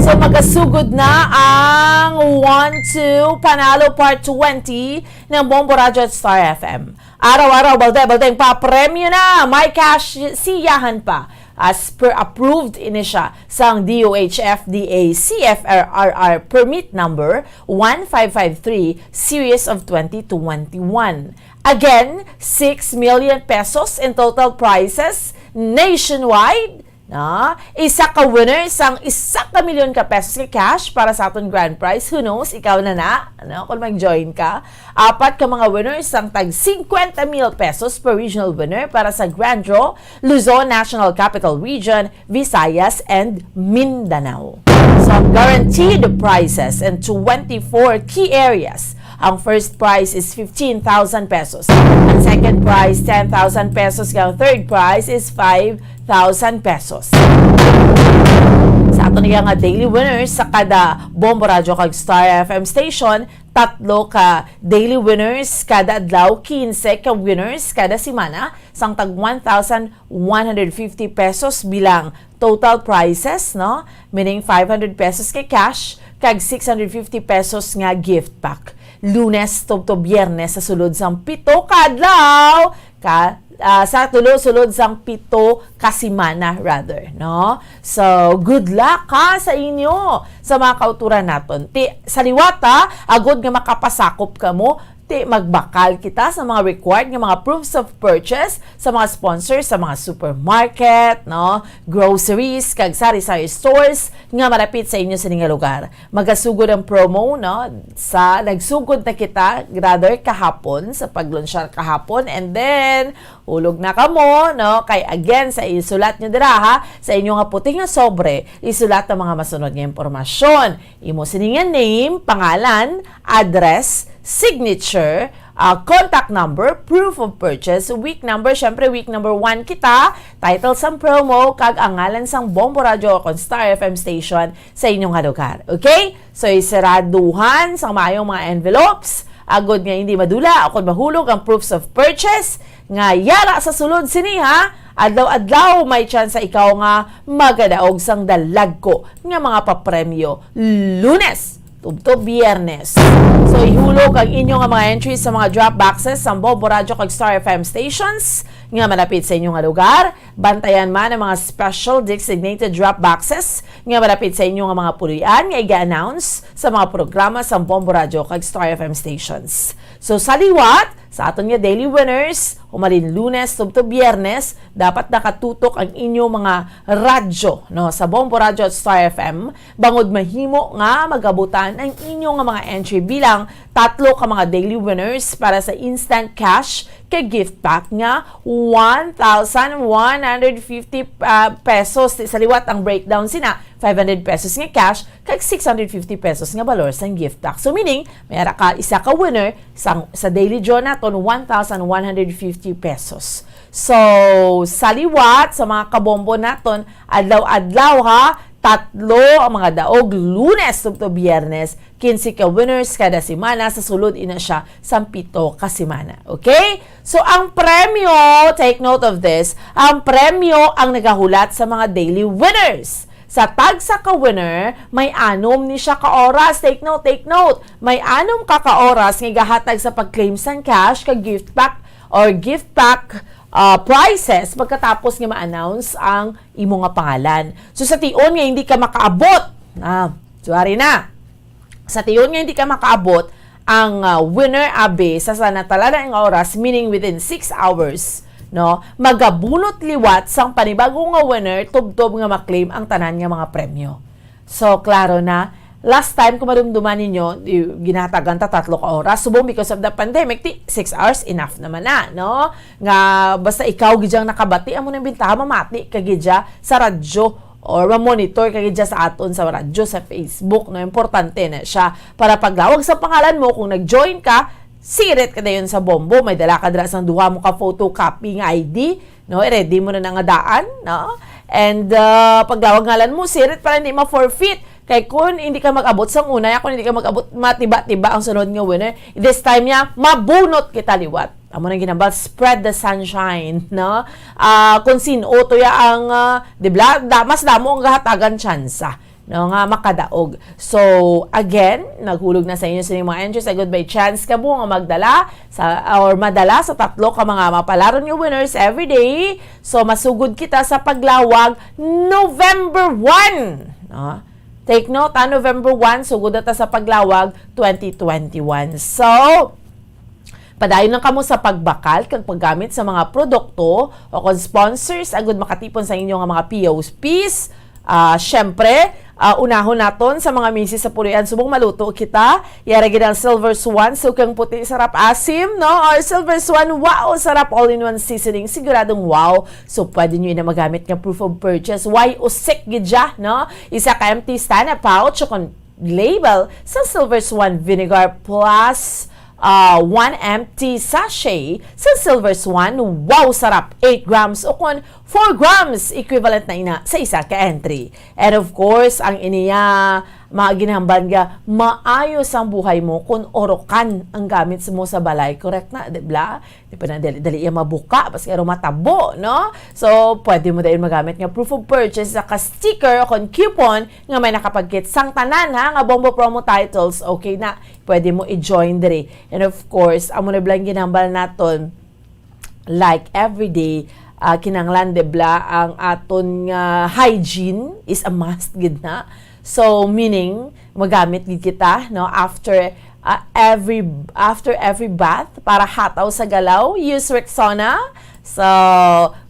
So, magasugod na ang One Two Panalo Part twenty ng Bombo Radio at Star F M. Araw-araw, balde-baldeng papremyo na. May cash siyahan pa. As per approved ini siya sang D O H F D A C F R R R permit number one five five three series of twenty twenty-one. Again, six million pesos in total prizes nationwide. Na, isa ka winner sang isa ka milyon ka pesos nga cash para sa aton grand prize. Who knows, ikaw na na, ano, kung mag-join ka. Apat ka mga winners sang tag fifty mil pesos per regional winner para sa grand draw, Luzon, National Capital Region, Visayas, and Mindanao. So, ang guaranteed prizes in twenty-four key areas. Ang first prize is fifteen thousand pesos. Ang second prize, ten thousand pesos. Ang third prize is five thousand pesos. Sa aton iya nga daily winners sa kada Bombo Radio kag Star F M station, tatlo ka daily winners kada adlaw, quince ka winners kada semana, sang tag one thousand one hundred fifty pesos bilang total prizes, no? Meaning five hundred pesos kay cash, kag six hundred fifty pesos nga gift pack. Lunes tubtob Biyernes sa sulod sang pito ka adlaw, ka, ah, sa tulo sulod sang pito ka semana, rather, no? So, good luck, ha, sa inyo, sa mga kauturan naton. Ti, sa liwat, ha, agod nga makapasakop kamo, Ti magbakal kita sa mga required nga mga proofs of purchase sa mga sponsors sa mga supermarket, no, groceries, kag sari-sari stores nga malapit sa inyo sini nga lugar. Magasugod ang promo, no, sa nagsugod na kita, rather, kahapon, sa paglunsyar kahapon, and then hulog na kamo, no, kay again, sa isulat nyo dira, ha, sa inyo nga puti nga sobre, isulat ang mga masunod nga impormasyon. Imo sini nga name, pangalan, address, signature, ah, contact number, proof of purchase, week number, syempre week number one kita, title sang promo, kag ang ngalan sang Bombo Radyo o kon Star F M station sa inyo nga lugar. Okay? So, isiraduhan sang maayong mga envelopes, agod nga hindi madula o kon mahulog ang proofs of purchase, nga yara sa sulod sini, ha? Adlaw-adlaw may tsansa ikaw nga magadaog sang dalagko nga mga papremyo Lunes tubtob Biyernes. So, ihulog ang inyo nga mga entries sa mga drop boxes sa Bombo Radyo kag Star F M stations nga malapit sa inyo nga lugar. Bantayan man ang mga special designated drop boxes nga malapit sa inyo nga mga puloy-an nga iga-announce sa mga programa sa Bombo Radyo kag Star F M stations. So, sa liwat, sa aton nga daily winners, humalin Lunes tubtob Biyernes, dapat nakatutok ang inyo mga radyo, no, sa Bombo Radyo at Star F M, bangod mahimo nga magabutan ang inyo nga mga entry bilang tatlo ka mga daily winners para sa instant cash kag gift pack nga one thousand one hundred fifty, ah, pesos. Sa liwat ang breakdown sina, five hundred pesos nga cash kag six hundred fifty pesos nga balor sang gift pack. So, meaning, may ara ka isa ka winner sa, sa daily draw naton, one thousand one hundred fifty pesos. So, sa liwat, sa mga kabombo naton, adlaw-adlaw, ha, tatlo ang mga daog, Lunes tubtob Biyernes, kinse ka winners kada semana, sa sulod ina siya sang pito ka semana. Okay? So, ang premyo, take note of this, ang premyo ang nagahulat sa mga daily winners. Sa tagsa ka winner, may anom ni siya ka oras. Take note, take note. May anom ka ka oras nga igahatag sa pag-claim sang cash kag gift pack or gift pack, ah, prizes pagkatapos nga ma-announce ang imo nga pangalan. So, sa tion nga hindi ka makaabot, ah, sorry na. Sa tion nga hindi ka makaabot, ang, ah, winner abi sa, sa natalada nga oras, meaning within six hours, no, magabunot liwat sang panibago nga winner tubtob nga ma-claim ang tanan nga mga premyo. So, klaro na, last time, kung marumduman ninyo, di, ginahatagan ta tatlo ka oras. Subong because of the pandemic, ti, six hours, enough naman na, no? Nga basta ikaw gid ang nakabati, amo nang bintaha, mamati ka gid sa radyo or ma-monitor ka gid sa aton sa radyo, sa Facebook, no? Importante na siya para paglawag sa pangalan mo, kung nag-join ka, sirit ka dayon sa bombo, may dala ka dira sang duha mo ka photocopy nga I D, no? I-ready mo na na nga daan, no? And, uh, paglawag ngalan mo, sirit para hindi ma-forfeit. Kay kung hindi ka mag-abot sang una, kung hindi ka mag-abot, matiba-tiba ang sunod nga winner. This time niya, mabunot kita liwat. Amo nang ginambal, spread the sunshine, no? Ah, kung sin-o to ya ang, ah, di ba, da-, mas damo ang gahatagan tsansa, no, nga makadaog. So, again, naghulog na sa inyo sa inyong mga entries. Agud may chance ka mo nga magdala sa, or madala sa tatlo ka mga mapalaron nga winners every day. So, masugod kita sa paglawag November one, no? Take note, ah, November one, sugod na ta sa paglawag twenty twenty-one. So, padayon lang kamo sa pagbakal kag paggamit sa mga produkto o kon sponsors agud makatipon sa inyo nga mga P O Ps. Ah, syempre, ah, unahon naton sa mga misis sa puloy-an subong maluto kita. Yara gid ang Silver Swan, sukang puti, sarap asim, no? Or Silver Swan, wow, sarap all-in-one seasoning. Siguradong wow. So, pwede nyo ina magamit nga proof of purchase. Why usik gid siya, no? Isa ka empty Stana pouch o kon label sa Silver Swan Vinegar plus, ah, one empty sachet sa Silver Swan. Wow, sarap! Eight grams o kon four grams equivalent na ina sa isa ka entry. And of course, ang iniya mga ginhambal nga maayo sang buhay mo kung orokan ang gamit mo sa balay. Correct na, di ba? Di pa na dali, dali iya mabuka, basta aro matabo, no? So, pwede mo dahil magamit nga proof of purchase sa ka sticker o kon coupon nga may nakapagkit sang tanan, ha, nga Bombo Promo titles. Okay na, pwede mo i-join diri. And of course, amo na bala ang ginambal naton, like everyday, ah, kinahanglan, di bala, ang aton nga hygiene is a must gid na. So, meaning, magamit gid kita, no, after, Ah, every, after every bath, para hataw sa galaw, use Rexona. So,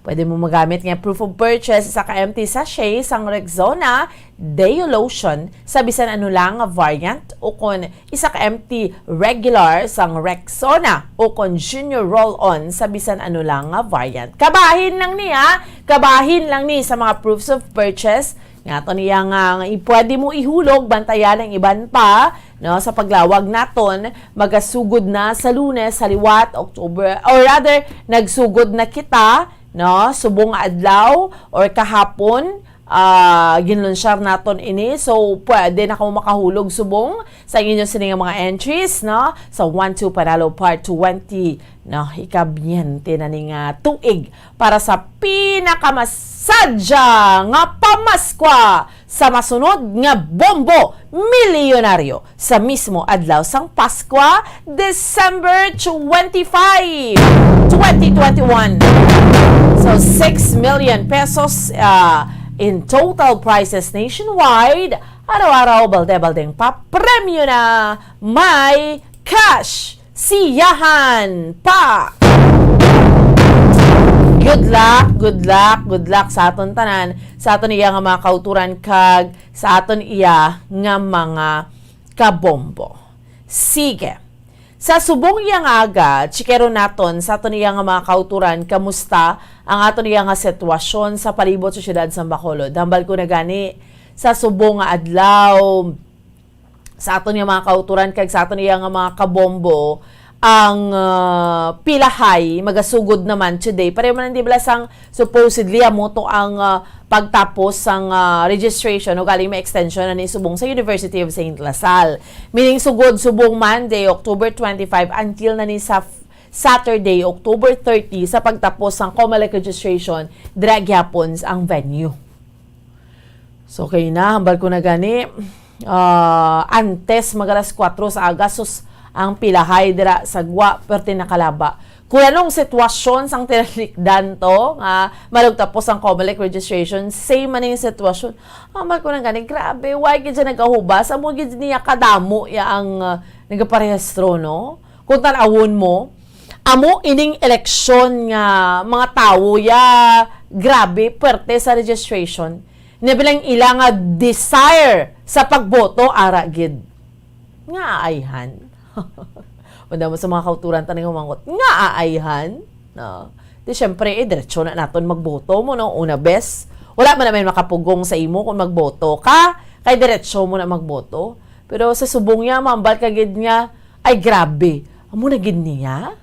pwede mo magamit nga proof of purchase, isa ka empty sachet sang Rexona Deo Lotion sa bisan ano lang nga variant, o kon isa ka empty regular sang Rexona, o kon Junior Roll-On sa bisan ano lang nga variant. Kabahin lang ni, ha? Kabahin lang ni sa mga proofs of purchase. Nga ato niya nga, nga i-, pwede mo ihulog, bantayan ang iban pa, no, sa paglawag naton, magasugod na sa Lunes, sa liwat, October, or rather, nagsugod na kita, no, subong nga adlaw or kahapon, ah, ginlunsyar naton ini. So, pwede na kamo makahulog subong sa inyo sini nga mga entries, no, sa One Two Panalo Part twenty, no, ikabyente na ni nga tuig para sa pinakamasadya nga pamaskwa sa masunod nga Bombo Milyonaryo sa mismo adlaw sang Paskwa, December twenty-five, twenty twenty-one. So, six million pesos, ah, in total prizes nationwide. Araw-araw, balde-baldeng pa premyo na may cash. Siyahan pa! Good luck, good luck, good luck sa aton tanan, sa aton iya nga mga kauturan, kag sa aton iya nga mga kabombo. Sige. Sa subong iya nga aga, tsikero naton sa aton iya nga mga kauturan, kamusta ang aton iya nga sitwasyon sa palibot sa siyudad sa Bacolod. Hambal ko na gani, sa subong nga adlaw, sa aton nga mga kauturan kag sa aton iya nga mga kabombo, ang, ah, pilahay magasugod naman today. Pareho man, di bala, sang supposedly amo to ang, ah, pagtapos sang, ah, registration o galing may extension na ni subong sa University of Saint La Salle. Meaning, sugod subong Monday, October twenty-five, until na ni sa f-, Saturday, October thirty, sa pagtapos sang Comelec registration, dira gyapon ang venue. So, kay na, hambal ko na gani, ah, antes mag alas kuwatro sa aga, sus, ang pilahay dira sa gwa, perte nakalaba. Kung anong sitwasyon sang tinalikdan to, nga malugtapos ang Comelec registration, same man yung sitwasyon. Hambal ko na gani, grabe, why gid siya nagahubas? Amo gid niya kadamo ya ang, ah, nagaparehistro, no? Kung tanawon mo, amo ining eleksyon nga mga tawo ya grabe, perte sa registration. Nga bilang ila nga desire sa pagboto, ara gid. Nga aayhan. Unda mo sa mga kauturan ta nang humangkot, nga aayhan? No. Di syempre, eh, diretso na naton magboto mo, no? Una bes. Wala man naman makapugong sa imo kung magboto ka. Kay diretso mo na magboto. Pero sa subong niya, mambal ka gid nga, ay grabe. Amo na gid niya?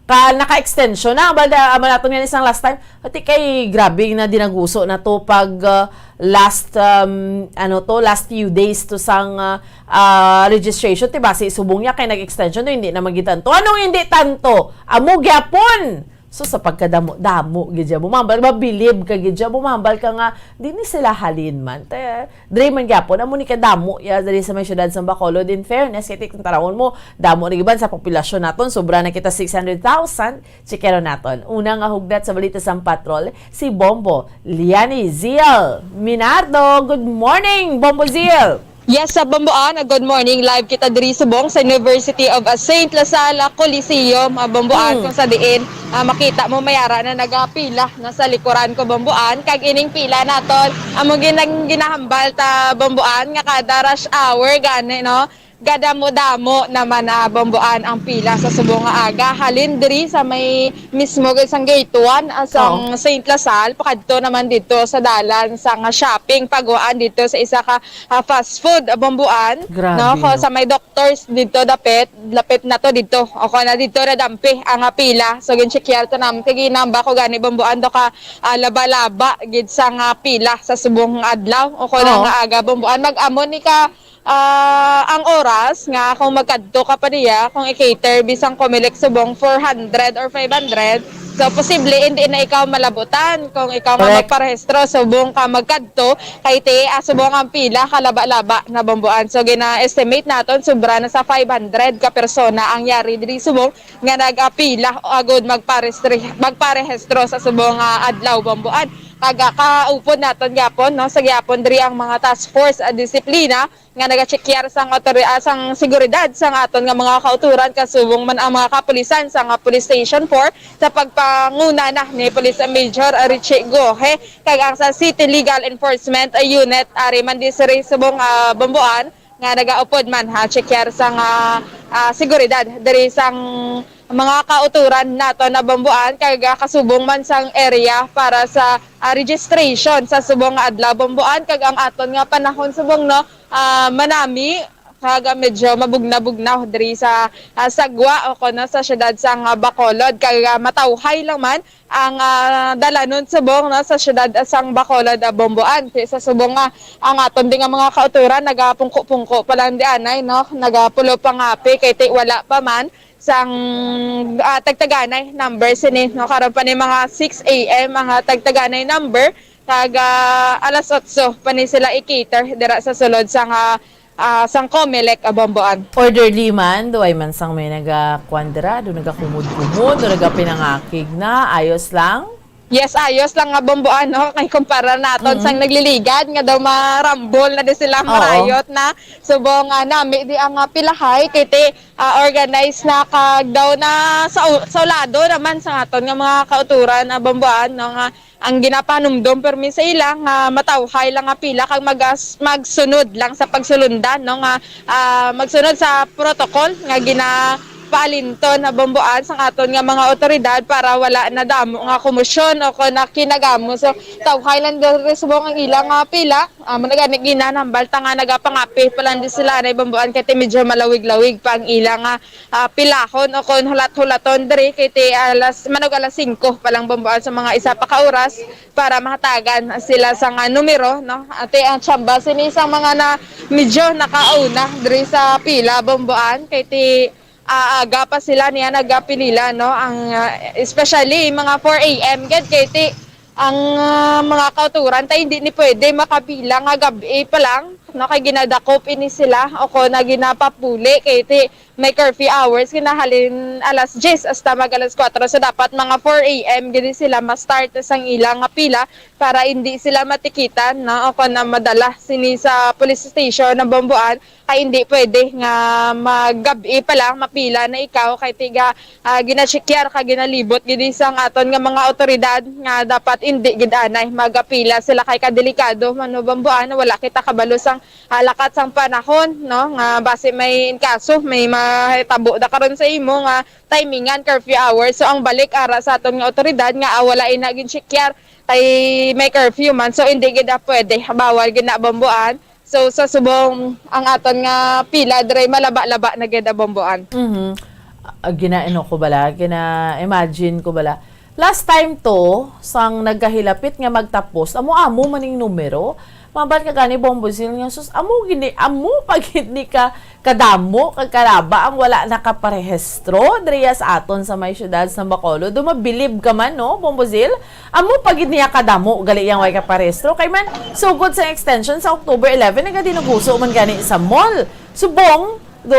Ka naka-extension na, balda, amo naton nga isang last time. Ati kay grabe na dinaguso na to pag, ah, last, um, ano to, last few days to sang, ah, ah, registration. Diba, si subong niya kay nag-extension to, hindi na magitan to. Anong hindi tanto? Amo gyapon! So, sa pagkadamo-damo, gid siya, bumambal, mabilib ka, gid siya, bumambal ka nga, di ni sila halin man. Te, dre man gyapon, amo ni kadamo, ya, dali sa may syudad sa Bacolod. In fairness, kay tikong tarawon mo, damo ni iban sa populasyon naton, sobra na kita six hundred thousand, tsikero naton. Una nga hugnat sa balita sang patrol, si Bombo Liani Ziel Minardo. Good morning, Bombo Ziel! Yes, sa Bomboan, ah, good morning. Live kita diri subong sa University of, ah, Saint La Salle Coliseum, ah, Bomboan, Mm. kung sa diin, ah, makita mo, may ara na nagapila na sa likuran ko, Bomboan. Kag ining pila naton, amo gin-, ang ginahambal ta, Bomboan, nga kada rush hour gani, no? Gadamo-damo naman, ah, Bomboan, ang pila sa subong nga aga. Halin diri sa may mismo gid sang gate one, ah, sang Oo. Saint La Salle, pakadto naman dito sa dalan sang, ah, shopping, paguan dito sa isa ka ah, fast food, ah, Bomboan, Grabe, no? Ko, no? Sa may doctors dito, dapit, lapit na to dito. O ko na dito, nadampi ang, ah, pila. So, ginchekyar to naman. Kay ginamba ko gani, Bomboan, do ka, ah, laba-laba gid sa nga pila sa subong nga adlaw. O ko na Oo. nga aga, Bomboan. Mag-amo ni ka, ah, ang oras nga kung magkadto ka pa diya, kung i-cater, bisang Comelec subong four hundred or five hundred, so, posible, hindi na ikaw malabutan kung ikaw nga Correct. magparehistro subong ka magkadto. Kay ti, ah, subong ang pila, kalaba-laba na, Bomboan. So, gina-estimate naton, sobra na sa five hundred ka persona ang yari diri subong nga nag-apila agud magparestri-, magparehistro sa subong nga adlaw, Bomboan. Kag, ah, kaupod naton gyapon, no, sa gyapon diri ang mga task force, ah, disiplina nga nagatsekyar sang autori-, ah, sang seguridad sang aton nga mga kauturan, kasubong man ang mga kapulisan sa nga Police Station four sa pagpanguna na ni Police Major Richie Gohe, kag ang sa City Legal Enforcement Unit, ari man di siri subong, ah, Bambuan, nga nagaupod man, ha, tsekyar sang, ah, ah, seguridad diri sang mga kauturan nato na Bambuan, kag, ah, kasubong man sang area para sa, ah, registration sa subong nga adlaw Bambuan, kag ang aton nga panahon subong, no, ah, manami kag, ah, medyo mabugnaw-bugnaw diri sa, ah, Sagwa o kuno sa siyudad sang, ah, Bacolod, kag, ah, matawhay lang man ang, ah, dalanon subong, no, sa siyudad sang Bacolod, ah, Bambuan. Kay sa subong nga ang aton din nga mga kauturan nagapungko-pungko pa lang di anay, no, nagapulo pa nga api kay ti wala pa man sang, ah, tagtaganay number sini, no, karon pa ni mga six a m ang, ah, tagtaganay number, kag, ah, alas otso pa ni sila i-cater dira sa sulod sang, ah, ah, sang Comelec, ah, Bambuan. Orderly man, duway man sang may nagakuan dira, do nagakumod-kumod, do nagapinangakig na, ayos lang? Yes, ayos lang nga Bambuan, no? Kay kumpara naton Mm. sang nagliligad nga daw marambol na di sila, Oo. marayot na. Subong nga nami di ang, ah, pilahay, kay ti, ah, organized na kag daw na sa, sa ulado naman sa aton nga mga kauturan, ah, Bambuan, no? Nga ang ginapanumdom permi sa ila nga matawhay lang nga pila kag magas-, magsunod lang sa pagsulundan, no, nga, ah, magsunod sa protocol nga ginapaalinton na Bambuan sang aton nga mga awtoridad para wala na damo nga komosyon o kon na kinagamo. So, tawhay lang diri subong ang ila nga pila. Amo na gani ginanambal ta nga nagapangapi pa lang di sila anay Bambuan kay ti medyo malawig-lawig pa ang ila nga, ah, pilahon o kon hulat-hulaton diri kay ti alas, manog alas singko pa lang Bambuan sa mga isa pa ka oras para mahatagan sila sa nga numero, no? Ati ang tsamba sini sa mga na medyo nakauna diri sa pila Bambuan kay ti, ah, aga pa sila niya nagapilila, no? Ang, ah, especially mga four a m gid kay ti ang, ah, mga kauturan ta hindi ni pwede makapila nga gab-i pa lang, no, kay ginadakop ini sila o kon na ginapapuli kay ti may curfew hours, kinahalin alas diyes hasta mag alas kuwatro. So, dapat mga four a m gid sila ma-start sang ila nga pila para hindi sila matikitan, no, o kon na madala sini sa police station ng Bambuan. Kay hindi pwede nga magab-i pa lang, mapila na ikaw, kay tiga, ah, ginachekyar ka, ginalibot gid sang aton nga mga awtoridad nga dapat hindi gid anay magapila sila kay kadelikado man no Bambuan, wala kita kabalo sang, ah, lakat sang panahon, no, nga basi may inkaso, may mahitabo da karon sa imo nga timingan, curfew hours. So ang balik ara sa aton nga awtoridad nga, ah, wala ina ginchekyar kay may curfew man, so hindi gid, ah, pwede, bawal gid na Bambuan. So, sa subong ang aton nga pila diri malaba-laba na gid ang Bambuan. Mhm. Ah, ginaano ko bala, gina-imagine ko bala. Last time to, sang nagkahilapit nga magtapos, amo-amo man ning numero. Mabat ka gani, Bombo Zil, nga, sus, amo gini, amo pa gid ni ka kadamo kag kalaba ang wala nakaparehistro diriya sa aton sa may siyudad sa Bacolod. Do mabilib ka man, no, Bombo Zil? Amo pa gid niya kadamo gali yang way ka parehistro. Kay man, sugod sa extension sa October eleven, nagadinuguso man gani sa mall. Subong, do,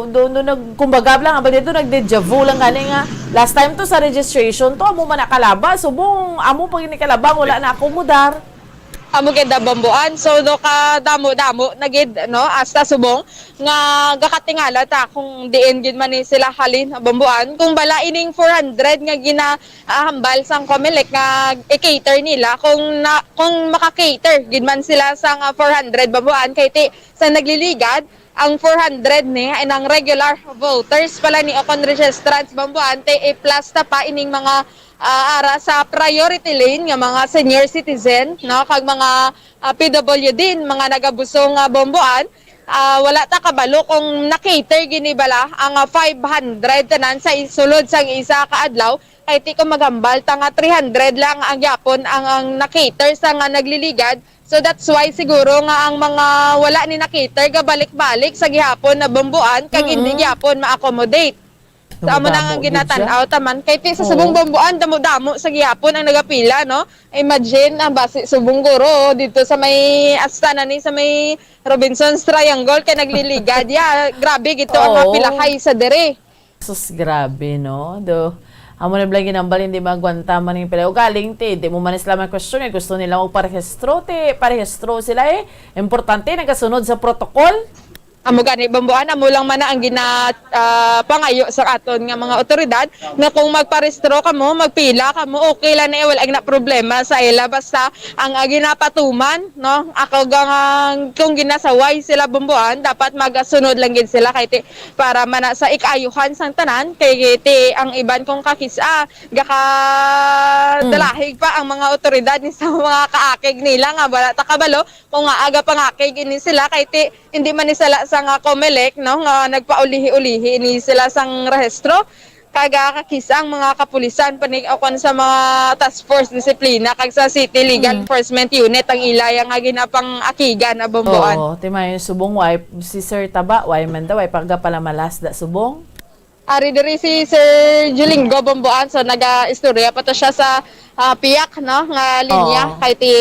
do, do, nag, kumbaga lang, abang dito, nag-deja vu lang gani nga. Last time to sa registration to, amo man nakalaba. Subong, amo pa gid ni kalaba, wala na akomodar. Amo gid ang Bambuan. So, do kadamo-damo na gid, no? Hasta subong nga gakatingala ta kung diin gid man ni sila halin ang Bambuan. Kung bala ining four hundred nga gina-, ah, hambal sang Comelec nga i-cater nila, kung na, kung maka-cater gid man sila sang, ah, four hundred Bambuan, kay ti, sa nagliligad, ang four hundred ni ay nang regular voters pala ni o kon registrants Bambuan, ti i-plus ta pa ining mga, ah, ara sa priority lane nga mga senior citizen, no, kag mga, ah, P W D, mga nagabusong nga Bambuan, ah, wala ta kabalo kung na-cater gini bala ang, ah, five hundred tanan sa isulod sang isa ka adlaw. Kay ti kung maghambal ta nga three hundred lang ang gyapon ang, ang na-cater sa nga nagliligad. So that's why siguro nga ang mga wala ni na-cater gabalik-balik sa gihapon na Bambuan kag hindi Mm-mm. gyapon ma-accommodate. So, amo na nga Namadamo gid siya. ginatan-aw taman. Kay ti sa Oo. subong Bambuan, damo-damo sa gihapon ang nagapila, no? Imagine, ang basi subong guro, dito sa may, asta na ni, sa may Robinson's Triangle, kay nagliligad. Ya, grabe, gito ang Oo. mapilahay sa dere. Sus, grabe, no? Do, Amo na bala ginambal, hindi maagwanta man yung pila. Ugaling, ti, di mo man sila may question, eh. Gusto nila magparehistro, ti, parehistro sila, eh. Importante, nagasunod sa protocol. Amo gani, Bomboan, amo lang man na ang gina, ah, pangayo sa aton nga mga otoridad, nga kung magparehistro kamo, magpila kamo, okay lang na, eh, wala na problema sa ila. Basta ang, ah, ginapatuman, no, ako gang, kung ginasaway sila, Bomboan, dapat magasunod lang gid sila kay ti, para man na sa ikaayuhan sang tanan, kay ti ang iban kung kakis-, ah, gaka-, Mm. dalahig pa ang mga otoridad ni sa mga kaakig nila nga wala ta kabalo kung nga aga pangakig ini sila, kay ti hindi man ni sala sa nga Comelec, no, nga nagpaulihi-ulihi ini sila sang rehistro. Kag, ah, kakis-a ang mga kapulisan, panig-, o kon sa mga task force disiplina, kag sa City Legal Mm. Enforcement Unit ang ilaya nga ginapang-akigan, ah, Bomboan. Oo, ti may subong, way, si Sir Taba, way man daw, way pagapalamalas da subong. Ari diri si Sir Julingo Bomboan, so naga-istorya pa to siya sa, ah, piyak, no, nga linya, Oo. kay ti,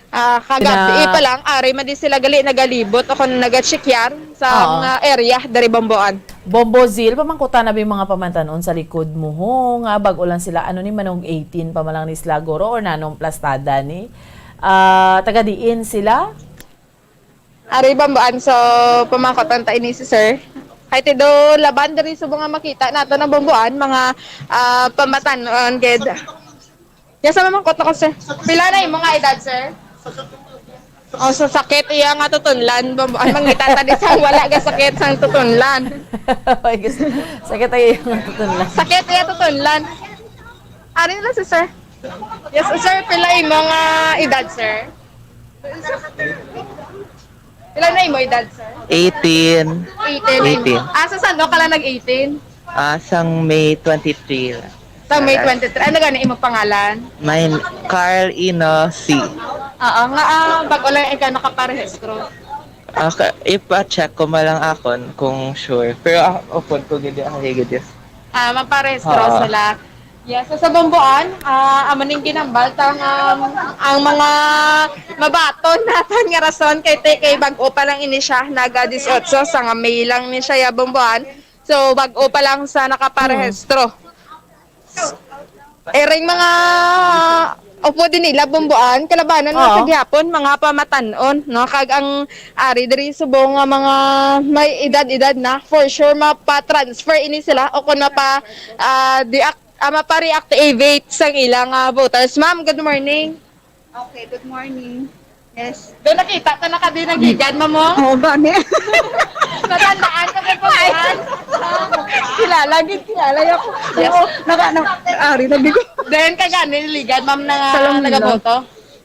ah, kagabi Pina- pa lang, ari man di sila gali nagalibot o kon nagachekyar sa Oo. mga area diri, Bomboan. Bombo Zil, pamangkutan na ba yung mga pamantanon sa likod mo, ho, nga bago lang sila, ano ni, manog eighteen pa man lang ni sila, guro, or nanong plastada ni? Ah, taga diin sila? Ari, Bomboan, so, pamangkutan ta ini si sir. Kay ti do laban diri subong nga makita nato na, Bomboan, mga, ah, pamatanon gid. Yes, mamangkot ako, sir. Pila na imo nga edad, sir? Oh, sa sakit iya nga tutunlan, Bomboan, mangita ta di sang wala ga sakit sang tutunlan. Ay, gusto. Sakit ay yung tutunlan. Sakit iya tutunlan. Ari na lang si sir. Yes, sir, pila imo nga edad, sir? Pila na imo edad, sir? Eighteen. Eighteen. Eighteen. Ah, sa sano ka lang nag-eighteen? Ah, sang May twenty-three. Sa May Alas. twenty-three. Ano gani imo pangalan? Mine, Carl Ino C. Oo, nga, ah, bago lang ikaw nakaparehistro. Ah, ka-, ipa-check ko man lang akon kung sure. Pero, ah, upod ko gid, ah, higit, yes. Ah, maparehistro Oo. sila. Yes, so sa Bomboan, ah, amo ning ginambal tang, um, ang mga mabaton naton nga rason kay ti-, kay bag-o pa lang ini siya, naga dieciocho, sa nga May lang ni siya, ya, Bomboan. So, bag-o pa lang sa nakaparehistro. Iring mga upod din nila, Bomboan, kalabanan lang Oo. sa gihapon, mga pamatan-on, no? Kag ang ari diri subong nga mga may edad-edad na, for sure, mapa-transfer ini sila o kung mapa, ah, deact-, ah, mapa-reactivate sang ilang, ah, voters. Ma'am, good morning. Okay, good morning. Yes. Do nakita ta na ka din nagligan, ma'am, mo? Oo, gani. Natandaan ka kay Ay. Pagkuhan? Kilala, gid, kilala niya ako. Yes. Oo, naka, na, ari na, bigo. Then, ka gani, ligan, ma'am, na Sa Iloilo. nagaboto?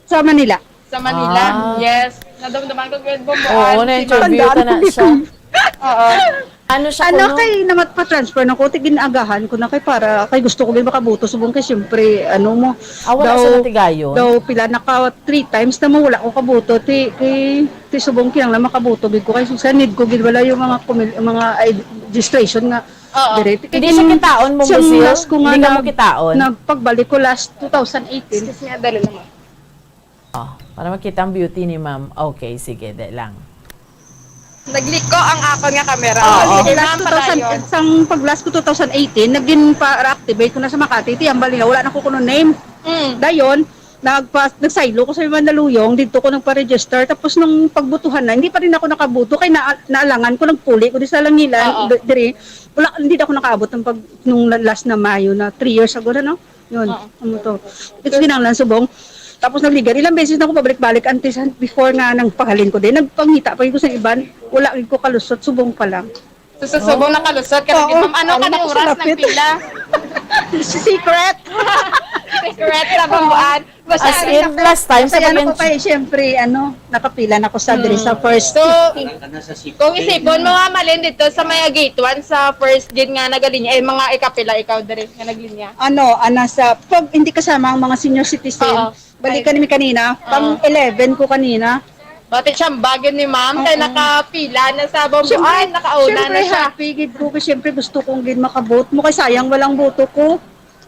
Sa Manila. Sa Manila, Ah. yes. Nadumduman ko, good, Bomboan. Oo, Si na-interview Tandaan ka na ko dito. siya. Oo. Ano siya Ano kuno? kay namat pa-transfer na ko, ti gin-agahan ko na kay para, kay gusto ko gid makaboto subong kay siyempre, ano mo, Ah, wala daw, siya natigayon? daw pila na ka three times na mo wala ko kaboto, ti, kay, ti subong kinahanglan makaboto gid ko kay sa need ko gid wala yung mga kumil-, mga id-, registration nga Oo. dire. Ti Hindi siya kitaon mo, siyang Musil? last ko nga Hindi ka mo nag-, kitaon? nagpagbalik ko last two thousand eighteen. Excuse me, dali lang. Oh, para makita ang beauty ni ma'am. Okay, sige, de lang. Nagliko ang akon nga camera. Oo. Sige, Last ma'am, two thousand, padayon. Sang pag-last ko two thousand eighteen, nagin pa-reactivate ko na sa Makati, ti, ang bali na, wala na ko kuno name. Mm. Dayon, nagpa-, nagsaylo ko sa Mandaluyong, dito ko nagpa-register. Tapos nung pagbutuhan na, hindi pa rin ako nakabuto, kay na-, naalangan ko, nagpuli ko di sa Langilan, Oo. di-, diri. Wala, hindi na ako nakaabot ng pag, nung la-, last na Mayo na, three years ago na, no? Yun, Oo. ano to. Ito kinahanglan subong. Tapos nagligan. Ilang beses na ako pabalik-balik, antes, before nga nang pahalin ko din. Nagpangita pa ko sa iban. Wala gid ko kalusot, subong pa lang. So, sa subong nakalusot ka na gid, Oo. ma'am. Ano Ano ka na ni ako oras salapit? nagpila? Secret. Secret sa Bomboan. Basta As ano in, na po. last time sa Masaya na pag-, ko kay, siyempre, ano, nakapila na ko sa diri sa Mm. first. So, kung isipon mo nga, Malin, dito sa may gate one, sa first gate nga nagalinya, eh, mga ikapila ikaw diri nga naglinya? Ano, ana sa, pag hindi kasama ang mga senior citizen, Oo. balikan Ay. mi kanina, Oo. pang eleven ko kanina. Bati siya, bagay ni ma'am, kay Oo. nakapila na sa Bomboan, Siyempre, nakauna siyempre, na siya. happy gid ko, kay siyempre gusto kong gid makabot mo, kay sayang walang boto ko.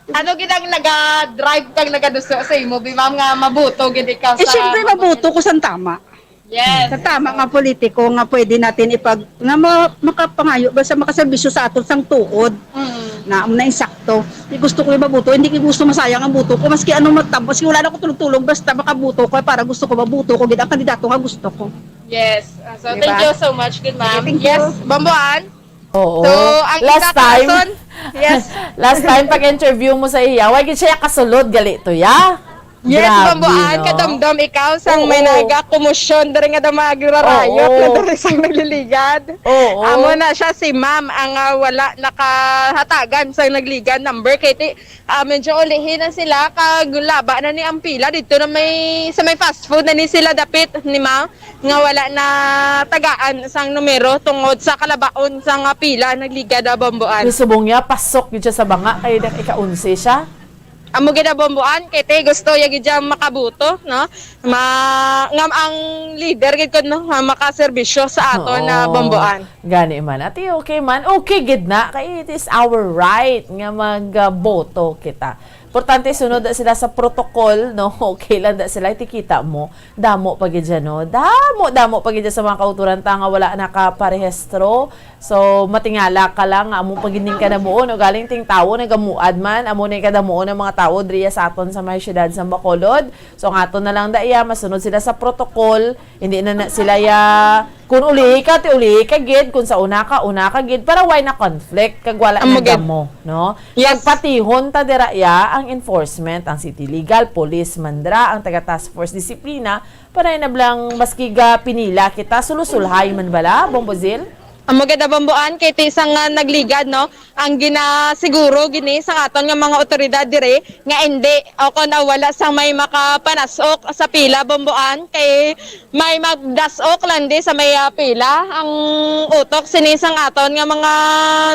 Ano gid ang naga-drive kag nagaduso sa imo, bi, ma'am, nga maboto gid ikaw Eh, sa siyempre, maboto ko sang tama. Yes. Sa tama nga politiko nga pwede natin ipag-, nga ma-, makapangayo ba sa makaserbisyo sa aton sang tuod. Mm. Na, amo na insakto. Di gusto ko yung mabuto, hindi ko gusto masayang ang buto ko. Maski anong matab-, maski wala na ko tulog-tulog, basta makabuto ko para gusto ko, mabuto ko, gid ang kandidato nga gusto ko. Yes. Uh, so, Di thank ba? you so much. Good, ma'am. Thank you. Yes, Bomboan. Oo. So, ang Last time, isa ka rason, yes. last time pag-interview mo sa iya, why gid siya kasulod gali to, ya? Yes, Grabe, Bomboan, no? Kadamdam, ikaw sang may Oo. nagakumusyon diri nga daw mga girarayok Oo. na diri sang nagliligan. Oo. Amo na siya si ma'am ang ah, wala nakahatagan sang nagligan number kay ti, ah, medyo ulihi na sila kag laba na ni ang pila dito na may sa may fast food na ni sila dapit ni ma'am nga wala na tagaan sang numero tungod sa kalabaon sang ah, pila nagligan na Bomboan. Yung subong niya, pasok yun siya sa banga, kaya na ika-unsi siya. Amo gid ang Bomboan kay ti gusto ya gid siya makabuto, no? Ma ngam ang leader gid ko, no, nga makaserbisyo sa aton na Oo. Bomboan. Gani man. Ati, okay man. Okay gid na. Kay it is our right nga magboto kita. Importante sunod na sila sa protocol, no? Okay lang da sila. Itikita mo. Damo pa gid siya, no? Damo, damo pa gid siya sa mga kauturan ta nga wala nakaparehistro. So, matingala ka lang nga amo pa gid ning kadamuon. O galing ting tawo nagamuad man, amo na yung kadamuon ng mga tawo diriya sa aton sa may syudad sa Bacolod. So, ang aton na lang da iya, masunod sila sa protocol. Hindi na, na sila ya, kung ulihi ka, ti ulihi ka gid. Kung sa una ka, una ka gid. Para why na conflict? Kag wala Amo na gid. Damo, no? Yes. Pagpatihon ta dira ya ang enforcement, ang city legal, police, mandra, ang taga task force disiplina, para na blang maski ga pinila kita, sulusulhay man bala, Bombo Zil? Ang maganda Bomboan kay ti isang ah, nagligad, no? Ang ginasiguro gini sa aton nga mga otoridad dire nga hindi o kon ah, wala sang may makapanasok sa pila Bomboan kay may magdasok lang di sa may ah, pila ang utok sini sang aton nga mga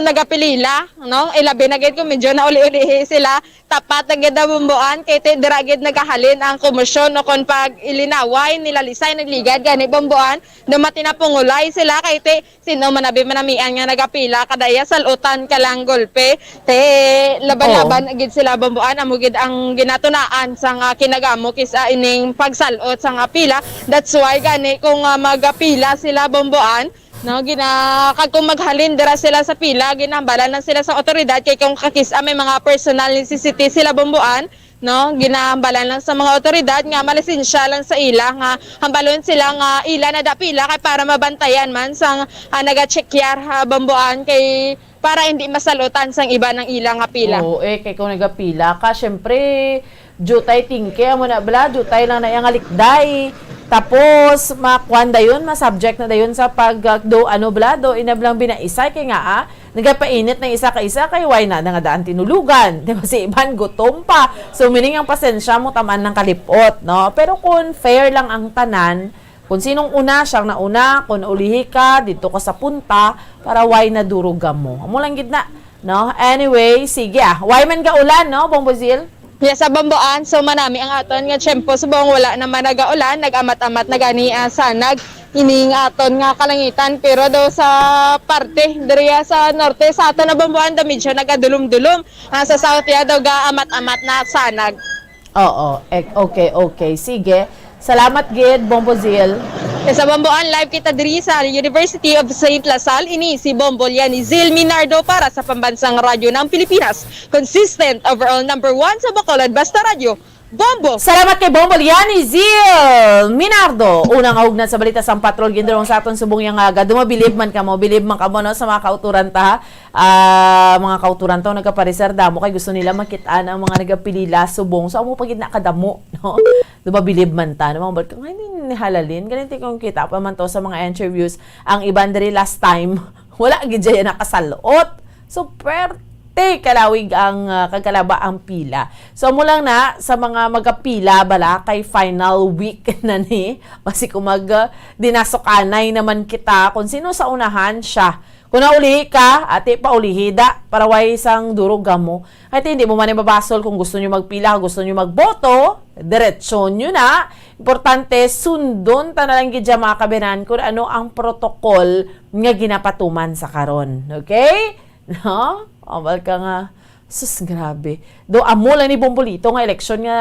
nagapilila, no? Ilabi na gid kung medyo nauli-ulihi sila. Tapat na gid ang Bomboan kay ti dira gid nagahalin ang komosyon o kon pag-ilinaway nila Lisay nagligad gani Bomboan, daw matinapungulay sila kay ti sino manabi manamian nga nagapila kada iya salutan ka lang golpe. Te laban-laban gid sila Bomboan, amo gid ang ginatunaan sa nga kinagamo kis-a ining pagsalot sa nga pila. That's why gani kung ah, magapila sila Bomboan, no, gina kag kung maghalin dira sila sa pila, ginahambalan lang sila sa otoridad kay kung kakis-a may mga personal necessity sila Bomboan, no, ginahambalan lang sa mga otoridad nga malisensya lang sa ila nga hambalon sila nga ila na dapila kay para mabantayan man sang ah, naga-checkyar ha Bomboan kay para hindi masalutan sang iba ng ila nga pila. Oo, eh, kay kung nagapila ka, syempre, jutay tingke, amo na bala, jutay lang na iya nga likday. Tapos, makuan dayon, ma-subject na dayon sa pag, ah, do, ano bala, do, inablang binaisay, kay nga, ah, nagapainit ng isa ka isa, kay why na, nangadaan tinulugan, di ba, si iban gutom pa. So, meaning ang pasensya mo, tamaan ng kalipot, no? Pero kung fair lang ang tanan, kung sinong una, siyang nauna, kung naulihi ka, dito ka sa punta, para why nadurog ka mo. Amo lang gid na, no? Anyway, sige ah. Why man ka ulan, no, Bombo Zil? Yes, sa Bomboan, so manami ang aton nga tiyempo subong wala naman nagaulan, nag-amat-amat na gani ah, sanag ining aton nga kalangitan, pero do sa parte diriya sa norte sa aton na Bomboan, do medyo nagadulom-dulom. Ah, sa south ya daw ga amat-amat na sanag. Oo. Eh, okay, okay. Sige. Salamat gid, Bombo Zil. Eh, sa Bomboan, live kita diri sa University of Saint La Salle. Ini si Bombo Liani Zil Minardo para sa Pambansang Radyo ng Pilipinas. Consistent, overall number one sa Bacolod, Basta Radyo. Bombo! Salamat kay Bombo Liani Zil Minardo. Unang ahugnan sa balita sang patrol, gindulong sa aton subong yang aga. Dumabilib man kamo, bilib man kamo, no, sa mga kauturan ta, ha? Ah, mga kauturan to, nagkapareser damo kay gusto nila makit-an ang mga nagapilila subong. So, amo pa gid na kadamo, no? Dumabilib man ta, no? Mga balik, "Ay, ni, ni halalin." Ganito kung kita pa man to sa mga interviews. Ang iban diri last time, wala gid siya nakasalot. So, pwerte kalawig ang ah, kagkalaba ang pila. So, amo lang na sa mga magapila bala kay final week na ni. Basi kung mag ah, dinasukanay naman kita kung sino sa unahan siya. Kung naulihi ka, ati pa ulihida para way sang durog mo. Kay hindi mo man mabasol kung gusto nyo magpila, gusto nyo magboto, diretso nyo na. Importante, sundon ta na lang gid dyan, mga kabayan, kung ano ang protocol nga ginapatuman sa karon. Okay? No? O, bal ka nga, sus, grabe. Do, amo lang ni Bombolito nga eleksyon nga,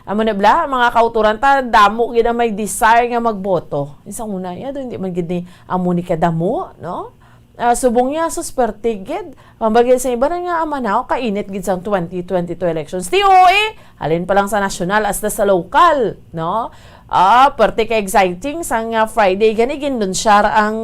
amo na bla, mga kauturan ta, damo gid ang may desire nga magboto. Isang una, ya, do, hindi man gid ni amo ni kadamo, no? Ah, subong niya, sus, perte gid. Hambal gid sa iba na nga, "Amanaw, kainit gid sang twenty twenty-two elections." Ti, oo, eh. Halin pa lang sa national, hasta sa local, no? Ah, perte ka exciting sang, ah, Friday gani, ginlunsyar ang,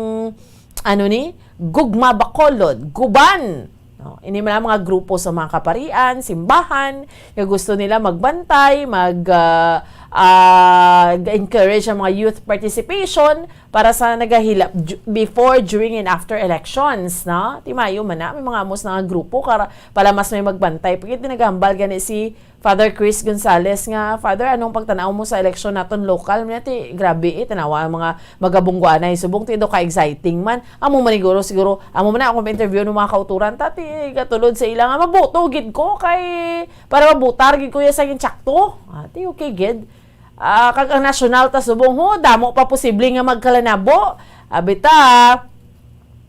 ano ni, Gugma Bacolod, Guban. No? Ini man ang mga grupo sa mga kaparian, simbahan, nga gusto nila magbantay, mag, ah, ah, encourage ang mga youth participation para sa nagahilap ju-, before, during, and after elections, no? Ti maayo man na, may mga amos na nga grupo, kara-, para mas may magbantay. Pagkit nagahambal gani si Father Chris Gonzalez nga, "Father, anong pagtanaw mo sa eleksyon naton local?" Niya, ti, grabe, eh, tanawa ang mga magabungguanay. Subong, ti, daw ka-exciting man. Amo man siguro, siguro, amo man na akong interview ng mga kauturan, ta, ti, gatulod sa ila nga, "Maboto gid ko kay, para mabutar gid ko ya sa insakto." Ah, ti, okay gid. Ah, kag ang nasyonal ta subong, ho, damo pa posible nga magkalanabo. Abi ta,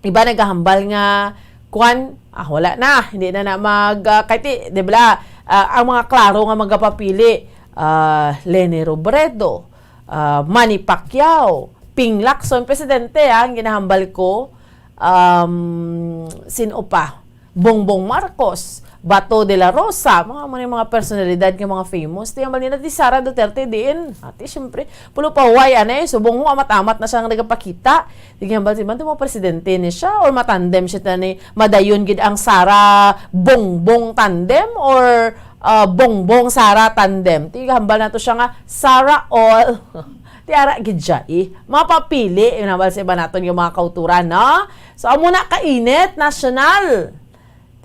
iba nagahambal nga, kwan, ah, wala na, hindi na na mag, ah, kay ti, di ba, ah, ang mga klaro nga magapapili, ah, Leni Robredo, ah, Manny Pacquiao, Ping Lacson, presidente, ah, ang ginahambal ko, um, sin-o pa? Bongbong Marcos, Bato de la Rosa, mga, mga, mga personalidad nga mga famous. Ti hambal nila, ti Sara Duterte diin. Ati, syempre, pulo pa huway, anay, subong mo, amat-amat na siya nga nagapakita. Ti hambal si man, ti mo presidente ni siya, or matandem siya ta ni, madayon gid ang Sara Bongbong tandem, or, ah, Bongbong Sara tandem. Ti hambal na to siya nga, Sara all. Ti ara gid siya, eh. Mapapili, yun hambal sa iba naton yung mga kauturan, no? So, amo na kainit, nasyonal.